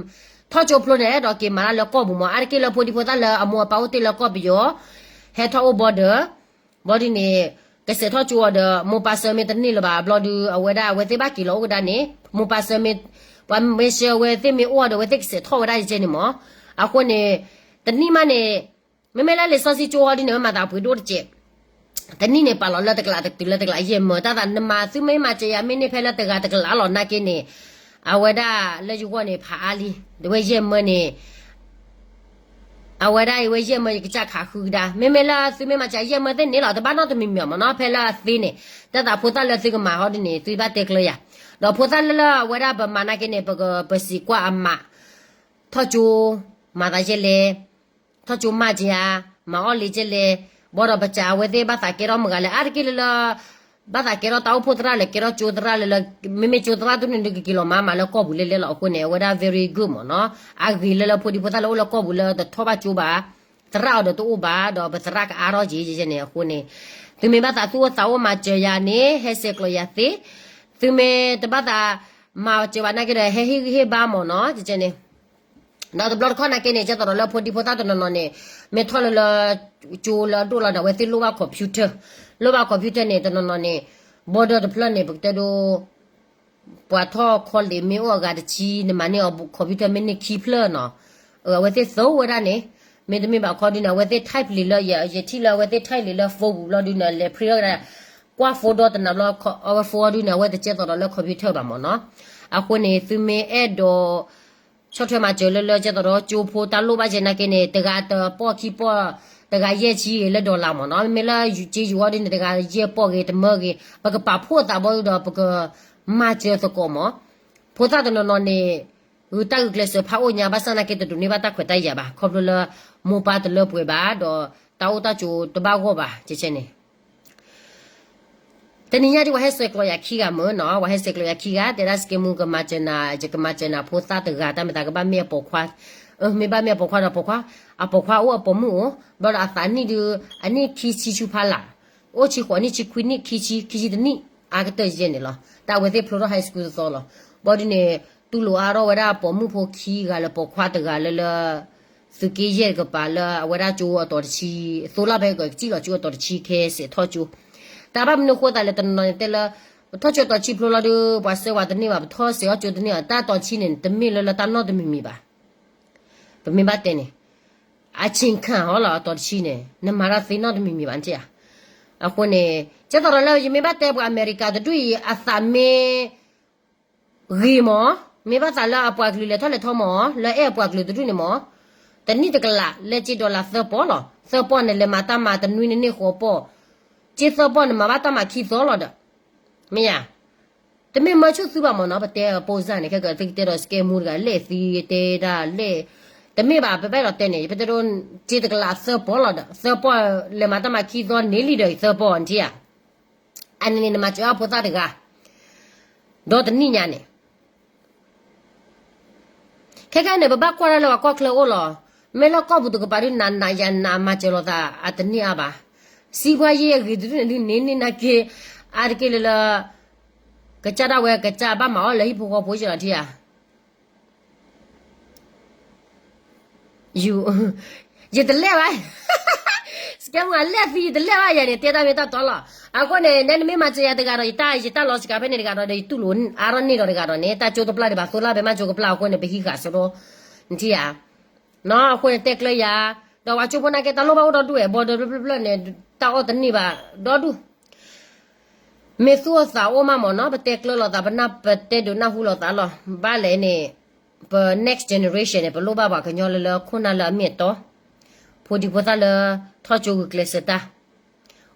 ကၠိဖျိန့ၣ် အဲၣ်ဒိးက့ၤမၤတၢ်လၢကီၢ်ပူၤမး, အါတက့ၢ်လၢဖိဒံဖိသၣ်လၢအမိၢ်အပၢ်အိၣ်တ့ၢ်လၢကီၢ်ပယီၤ ဟဲထီၣ်အိၣ် border ဘီဒုးန့ၣ် ကစဲးထီၣ်ကၠိအီၤဒီး မိၢ်ပၢ်ဆၢမ့ၢ်တန့ၢ်လၢၤဘၣ်ဘျီဒုး အဝဲဒၣ်အဝဲသ့ၣ်ဘၣ်က့ၤလီၤအိၣ်ကဒါန့ၣ် မိၢ်ပၢ်ဆၢမ့ၢ် ပှၤမ့ၢ်ဆှၢအဝဲသ့ၣ်မ့ၢ်အိၣ်အီၤဒီး အဝဲသ့ၣ်ကစဲးထီၣ်ဝဲဒၣ်ယကဲန့ၣ်မး, အဃိန့ၣ် တနံၣ်မးန့ၣ် မ့မ့ၢ်လၢလံာ်စီဆှံကၠိဟီဒ်န့ၣ် မၤသးပှ့ၤဒိၣ်တကဲး, တနံၣ်န့ၣ် ပာ်လီၤလၢတကလးတတုၤလၢတကလးယဲၢ်မၢ တၢ်သးနမၤသုမ့ၢ်မၤစၢၤယၤမ့ၢ်န့ၢ်ဖဲလၢတဂၤတကလးလီၤနာ်က့န့ၣ်, အဝဲဒၣ်လၢယဂီၢ်န့ၣ် ဖးအါလံ, တဝဲယဲၢ်မၢန့ၣ် အဝဲဒၣ်အံၤဝဲယဲၢ်မၢယကစၢ်ခးဃုကဒါ, မ့မ့ၢ်လၢသုမ့ၢ်မၤစၢၤယဲၢ်မၢသ့ၣ်န့ၣ်လီၤ တဘၣ်နီတမံၤမံၤမ့ၢ်နီၤ ဖဲလၢအသ့န့ၣ်, တၢ်သးဖိသၣ်လၢသုကမၤဟီဒ်န့ၣ် သုဘၣ်တဲကျၢၤယၤ, ဒီးဖိသၣ်လၢလၢအဝဲဒၣ်ပမၤနာ်က့န့ၣ် ပကပစံးကွၢ်အမး, ထီၣ်ကၠိ, မၤသးယဲၢ်လဲၣ်, ထီၣ်ကၠိမးကဲဧါ, မၤအီၣ်လံကဲလဲၣ်, ဘၣ်ဒီးပစံးအဝဲသ့ၣ်ဘၣ်သးကဲထီၣ်မုၢ်ဂၤလဲၣ် အါတက့ၢ်လၢလၢ ဘၣ်သးကဲထီၣ်တၢ်အိၣ်ဖှိၣ်သရၣ်လၢကဲထီၣ်ကၠိသရၣ်လၢလၢ, မ့မ့ၢ်ကၠိသရၣ်တန့ၣ်ဒုးကက့ၤလီၤမၤမးလၢကီၢ်ပူၤလဲၣ်လဲၣ်လီၤ အဃိန့ၣ် အဝဲဒၣ် very good မ့ၢ်နီၤ, အဂ့ၤလၢလၢဖိဒံဖိသၣ်လၢအိၣ်လၢကီၢ်ပူၤလၢတထီၣ်ဘၣ်ကၠိဘၣ်, သရၣ်အီၤဒီးတအိၣ်ဘၣ် ဒီးပသရၣ်ကအါထီၣ်က့ၤယဲန့ၣ်အဃိန့ၣ်, သုမ့ၢ်ဘၣ်သးသူၣ်အိၣ်သးအိၣ်မၤစၢၤယၤန့ၣ် ဟဲဆဲးကျိးယၤသ့, သုမ့ၢ်တဘၣ်သး မၤစၢၤဘၣ်နာ်က့ဒီး ဟဲဟ့ၣ်ဂံၢ်ဟ့ၣ်ဘါမ့ၢ်နီၤ ယဲန့ၣ် ဒီးတဘျီတခီၣ်နာ်က့န့ၣ် ကဲသိးဒီးလၢဖိဒံဖိသၣ်တနီၤနီၤန့ၣ် မ့ၢ်ထီၣ်လၢလၢ ကၠိလၢအဒိၣ်လီၤဒီး အဝဲသ့ၣ်လိၣ်ဘၣ် computer, လိၣ်ဘၣ် computer န့ၣ် တနီၤနီၤန့ၣ် border တဖျၢၣ်န့ၣ် ပကတဲဒိ ပှၤထီၣ် college မ့ၢ်အိၣ်အဂၤတဆံ နမၤန့ၢ်အီၤ computer မ့ၢ်န့ၢ်ခံဖျၢၣ်နီၤ, အဝဲသ့ၣ်သိဝဲဒၣ်န့ၣ်, မ့တမ့ၢ်ဘၣ်ခီဒုန့ၣ် အဝဲသ့ၣ် type လံာ်လၢ ယထံၣ်လၢအဝဲသ့ၣ် type လံာ်လၢ phone ပူၤဘျီဒုန့ၣ် လဲၤ print ထီၣ်ကဒါ ကွၢ် phone ဒီတနၤဘျီ အဝဲ phone ဒုန့ၣ် အဝဲတကဲသိးဒီးလၢ computer ဘၣ်မ့ၢ်နီၤ, အဃိန့ၣ် သုမ့ၢ်အဲၣ်ဒိး ဆီၣ်ထွဲမၤစၢၤလၢလၢကဲသိးဒီးကၠိဖိတၢ်လိၣ်ဘၣ်ကဲနာ်က့န့ၣ် တဂၤတပီၢ်ခံပီၢ် တဂၤယဲၢ်ဆံဂ့ၤလၢ dollar မ့ၢ်နီၤ, မ့မ့ၢ်လၢယူၤကၠ့ယူၤအီၤဒ်န့ၣ် တဂၤယဲၢ်ပီၢ်ဂ့ၤ တမၢဂ့ၤ ပကပာ်ဖှိၣ်သးဘီဒုဒီး ပကမၤစၢၤသကိးမ့ၢ်, ဖိသၣ်တနီၤနီၤန့ၣ် ဂုာ်တၢ်ဂုာ်ကျဲးစၢးဖးအိၣ်ညါ ဘၣ်ဆၣ်နာ်က့တဒိးန့ၢ်ဘၣ်တၢ်ခွဲးတၢ်ယာ်ဘၣ် ခီဖျိလၢ မိၢ်ပၢ်တလၢပှဲၤဘၣ်ဒီး တၢ်အိၣ်တၢ်ကၠိတဘၣ်ဂီၢ်ဘၣ် ကဲန့ၣ် တနံၤညါဒ် ပှၤဟဲဆဲးကျိးယၤခံဂၤမ့ၢ်နီၤ, ပှၤဟဲဆဲးကျိးယၤခံဂၤ တဲဒၣ်စကဲမူကမၤစၢၤနၤ ယကမၤစၢၤနၤဖိသၣ်တဂၤ တၢ်မ့ၢ်သးကဘၣ်မ့ၢ်အပိာ်ခွါ, မ့ၢ်ဘၣ်မ့ၢ်အပိာ်ခွါဒီးပိာ်ခွါ, အပိာ်ခွါအိၣ်အပိာ်မုၣ်အိၣ်, ဘျီဒီးအသးနံၣ်ဒုး အနံၣ်ခံဆံဆူဖးလၢ်, အိၣ်ဆံဃိးနံၣ် ဆံခွံနံၣ် ခံဆံ ခံဆံတနံၣ် အါကတၢၢ်ယဲန့ၣ်လီၤ. တၢ်အဝဲသ့ၣ်ဖျိထီၣ် high school တသီလီၤ. ဘျီဒုန့ၣ် တူၢ်လိာ်အါထီၣ်ဝဲဒၣ်ပိာ်မုၣ်ဖိခံဂၤလၢပိာ်ခွါတဂၤလၢလၢ သုးက့ယဲၢ်တကပၤလၢအဝဲဒၣ်ကၠိအတီၤတဆံ, သိလၢဖဲကစံၣ်လီၤကၠိအတီၤတဆံခဲစဲးထီၣ်ကၠိ, တၢ်ဘၣ်မနုၤဃိသးလဲၣ် တနီၤနီၤန့ၣ်တဲလၢ ပထီၣ်ကၠိတီၤဆံဖျိလီၤဒုး ပှၤဆှၢဝဲတန့ၢ်ဘၣ်, ပထီၣ်စဲးအီၣ်ကၠိတန့ၢ်ဘၣ်, တၢ်တီၤဆံန့ၣ် တမ့ၢ်လၢလၢတၢ်နီတမံၤမံၤဘၣ်. ပမ့ၢ်ဘၣ်တဲန့ၣ် အဆ့ၣ်ခၣ်ဟီလီၤ အတီၤတဆံန့ၣ် နမၤတၢ်သ့နီတမံၤမံၤဘၣ်နထံၣ်ဧါ. အဃိန့ၣ် ကဲသိးဒီးလၢယမ့ၢ်ဘၣ်တဲပှၤအမဲရကၤတဒူၣ်အံၤ အသးမ့ၢ် ဂ့ၤမး, မ့ၢ်ဘၣ်သးလၢအပှၤကလုာ်လဲၤထီၣ်လဲၤထီမး, လၢအဲၣ်အပှၤကလုာ်တဒူၣ်န့ၣ်မး, တနံၣ်တကလး လဲက့ dollar သၢပီၢ်လီၤ. သၢပီၢ်န့ၣ် လဲၤမၤတၢ်မၤတနွံန့ၣ်န့ၢ်ဃိးပီၢ်, က့သၢပီၢ်န့ၣ် မၤဘၣ်တၢ်မၤခံသီလီၤဒီး, မ့ၢ်ဧါ. တမ့ၢ်မၢဆူၣ်သုဘၣ်မးနီၤ, ပတဲအပိစၢ်န့ၣ် ခဲကသ့ကတဲဒီး စကဲမူတဂၤ လဲၣ်သံတဲဒၣ်လဲၣ်, တမ့ၢ်ဘၣ် ပဘၣ်ဒီးတဲန့ၣ် ပတဲဒိ က့တကလးသၢပီၢ်လီၤဒီး သၢပီၢ်လဲၤမၤတၢ်မၤခံသီန့ၢ်လံဒီး သၢပီၢ်နထံၣ်ဧါ. အန့ၣ်န့ၣ် နမၤစၢၤအဖိသၣ်တဂၤ, ဒီးတနံၣ်ညါန့ၣ်, ခဲခဲန့ၣ် ပဘၣ်ကွၢ်ဒၣ်လၢပှၤကီၢ်ချၢအိၣ်လီၤ. မ့ၢ်လၢကီၢ်ပူၤတကပၤဒုး နးနးယၤနးမၤစၢၤလိာ်သး အတန့ၢ်အါဘၣ်. စံးပှၤယဲၢ်အဂ့ၤတဒူၣ်န့ၣ်ဒုး န့ၢ်န့ၢ်နာ်က့ အါတက့ၢ်လၢလၢ ကစၢ်ဒၣ်ဝဲကစၢ်ဘၣ်မၤအီၣ်လၢဟံၣ်ဖိဃီဖိယဲၢ်လီၤထံၣ်ဧါ. ယတလဲၣ်ဘၣ်, စကဲမူအလဲၣ်သံ ယတလဲၣ်ဘၣ်ယၤန့ၣ် တဲတၢ်မ့ၢ်တၢ်တီလီၤ. အဃိန့ၣ် နဲနမ့ၢ်မၤစၢၤယၤတဂၤဒီး ယတၢ် ယတၢ်လီၤစှၤဖဲန့ၣ်တဂၤဒီး ယတူၢ်လိာ်အါထီၣ်န့ၢ်ဒီးတဂၤဒီးန့ၣ် တၢ်ကၠိတပျၢ်ဒံးဘၣ် သိလၢဘဲမးကၠိကပျၢ်အဃိန့ၣ် ပဟံးဃာ်ဆိဒီး နထံၣ်ဧါ. အဃိန့ၣ် တဲကျၢၤယၤ, ဒီးပှၤကၠိဖိနာ်က့ တၢ်လိၣ်ဘၣ်အိၣ်ဒီဒူၣ်ဝဲ ဘီဒၢဖျၢၣ်ဖျၢၣ်န့ၣ် တၢ်အီၣ်တန့ၢ်ဘၣ်ဒီဒူၣ် မ့ၢ်သူၣ်အိၣ်သးအိၣ်မးမ့ၢ်နီၤ, ပတဲကျၢၤလိာ်သး, ပနၢ်ပတဲဒုးနၢ်ဟူလိာ်သးလီၤ. ဘၣ်လဲၣ်န့ၣ်, ပ next generation န့ၣ် ပလိၣ်ဘၣ်ပှၤကညီလၢလၢခိၣ်နၢ်လၢအမ့ၢ်အတီ, ဖိဒံဖိသၣ်လၢထီၣ်ကၠိဂုာ်ကျဲးစၢးတၢ်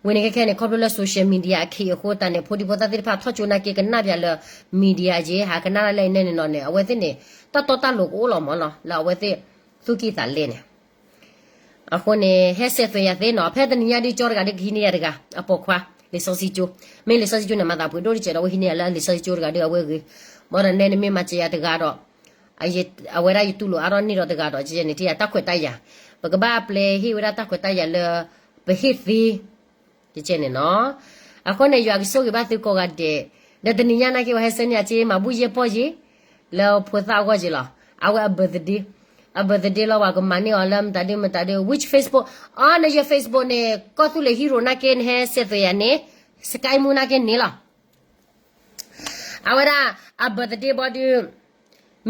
ဝံၤန့ၣ်ခဲခဲန့ၣ် ခီဖျိလၢ social media အခ့အဃိသတးန့ၣ် ဖိဒံဖိသၣ်သ့ၣ်တဖၣ်ထီၣ်ကၠိနာ်က့ကနၣ်ပၠးလၢ media က့ ဟးကနၣ်ဒၣ်လဲာ်အံၤန့ၣ်နီၤန့ၣ် အဝဲသ့ၣ်န့ၣ် တၢ်တီတၢ်လိၤကအိၣ်လီၤမ့ၢ်နီၤ လၢအဝဲသ့ၣ်သူၣ်ကံၢ်သးလဲန့ၣ် အဃိန့ၣ် ဟဲစဲးသွဲးယၤသ့နီၤ, ဖဲတနံၤညါဒ်ကၠီတဂၤဒီးကဟံးန့ၢ်ယၤတဂၤ အပိာ်ခွါ လံာ်စီဆှံကၠိ, မ့ၢ်လံာ်စီဆှံကၠိန့ၣ် မၤသးပှ့ၤဒိၣ်တကဲးဒီး အဝဲဟံးန့ၢ်ယၤလၢလံာ်စီဆှံကၠိတဂၤဒီးအဝဲဂ့ၤ, ဘၣ်ဒီးနဲနမ့ၢ်မၤစၢၤယၤတဂၤဒီး အဝဲဒၣ်ယတူၢ်လိာ်အါထီၣ်န့ၢ်ဒီးတဂၤဒီး ကဲန့ၣ် တယၤတၢ်ခွဲးတၢ်ယာ်, ပကဘၣ်ပျဲဟ့ၣ်ဝဲဒၣ်တၢ်ခွဲးတၢ်ယာ်လၢ ပဟ့ၣ်သ့ ကဲန့ၣ်နီၤ. အဃိန့ၣ် ယွၤကဆိၣ်ဂ့ၤဘၣ်သုကိးဂၤဒဲး, ဒီးတနံၤညါနာ်က့ ဝဲဟဲဆှၢန့ၢ်အက့ မၤဘူၣ်ယဲၢ်ပီၢ်ယဲၢ် လၢဖိသၣ်အဂီၢ်က့လီၤ. အဝဲအ birthday, အ birthday လီၤ ပှၤကမၤန့ၢ်အီၤလၢမတၤဒုမတၤဒု which Facebook, အ နယ Facebook န့ၣ် ကီၢ်သူလ့ၤဟံၣ်ရိၤနာ်က့ နဟဲစဲးသွဲးယၤန့ၣ် Skype မူနာ်က့န့ၣ်လီၤ. အဝဲဒၣ် အ birthday ဘီဒု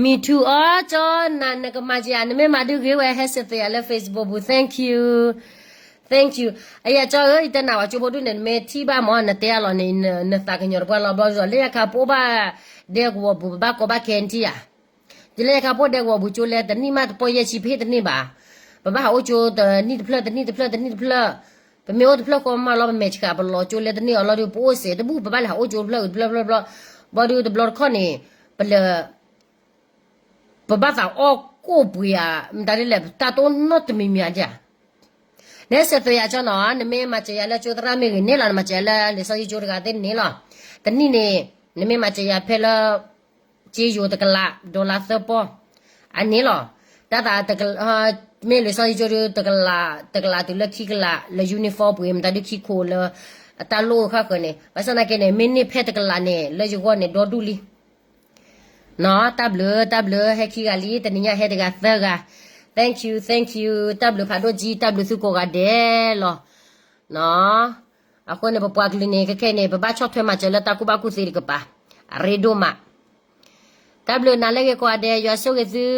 me too အီ ကၠီနၤ နကမၤက့ၤဧါ, နမ့ၢ်မၤဒုဂ့ၤဝဲ ဟဲစဲးသွဲးယၤလၢ Facebook ပူၤ thank you, thank you. အယၤကၠီဧၢ ယတဲနၤဝဲကၠိဖိဒုန့ၣ် နမ့ၢ်ထံၣ်ဘၣ်မ့ၢ် နတဲအလီၤန့ၣ် နသးကညီၤတပှၢ်လီၤ ဘျီဒ်သိး လၢယခါပအိၣ်ဘၣ်ဒဲကဝီၤပူၤ ပဘၣ်ကိးဘၣ်ခဲနထံၣ်ဧါ. ယလၢယခါပအိၣ်ဒဲကဝီၤပူၤကၠိလဲတနံၣ်မးတပီၢ်ယဲၢ်ဆံ ပဟ့ၣ်တန့ၢ်ဘၣ်. ပဘၣ်ဟးအိၣ်ကၠိတနံၣ်တဖျၢၣ် တနံၣ်တဖျၢၣ် တနံၣ်တဖျၢၣ် ပမ့ၢ်အိၣ်တဖျၢၣ်ဃီမးလီၤ ပမဲာ်ဆှး ပလီၤကၠိလဲတန့ၢ်အီၤလီၤဒီး ပအိၣ်စဲးတဘူၣ် ပဘၣ်လဲၤဟးအိၣ်ကၠိတဖျၢၣ်တဖျၢၣ်တဖျၢၣ်တဖျၢၣ်, ဘီဒုတဘျီတခီၣ်န့ၣ် ပလဲၤ ပဘၣ်သးအီၣ်ကိၣ်ပှ့ၤဧါ မတၤဒ်လဲၣ် ပတၢ်တအိၣ်နီတမံၤမံၤဧါဒၣ်. နဟဲစဲးသွဲးယၤကၠီနီၤ နမ့ၢ်မၤစၢၤယၤလၢကၠိသရၣ်မ့ၢ်ဂ့ၤန့ၣ်လီၤ နမၤစၢၤယၤလၢလံာ်စီဆှံကၠိတဂၤသ့ၣ်န့ၣ်လီၤ. တနံၣ်န့ၣ် နမ့ၢ်မၤစၢၤယၤဖဲလၢ ကၠိယိၤတကလး dollar သၢပီၢ် အန့ၣ်လီၤ. တၢ်သး မ့ၢ်လံာ်စီဆှံကၠိဒု တကလး တကလးတုၤလၢခံကလးလၢ uniform ပှ့ၤ မတၤဒုခံခိၣ်လၢ အတၢ်လိၣ်ဃၣ်ဃၢၤန့ၣ် ဘၣ်ဆၣ်နာ်က့န့ၣ် မ့ၢ်န့ၢ်ဖဲတကလးန့ၣ် လၢယဂီၢ်န့ၣ် ဒီဒူၣ်လံ နီၤ တၢ်ဘျုး တၢ်ဘျုး ဟဲခံဂၤလံ တနံၤညါဟဲတဂၤသၢဂၤ thank you, thank you တၢ်ဘျုးဖးဒိၣ်ကံ တၢ်ဘျုးသုကိးဂၤဒဲးလီၤ. နီၤ အဃိန့ၣ် ပပှၤကလုာ်န့ၣ် ခဲခဲအံၤန့ၣ် ပဘၣ်ဆီၣ်ထွဲမၤစၢၤလၢတၢ်ကူၣ်ဘၣ်ကူၣ်သ့တကပၤ အရ့ဒိၣ်မး. တၢ်ဘျုးနၤလၢဂ့ၤကိးဂၤဒဲး ယွၤဆိၣ်ဂ့ၤသု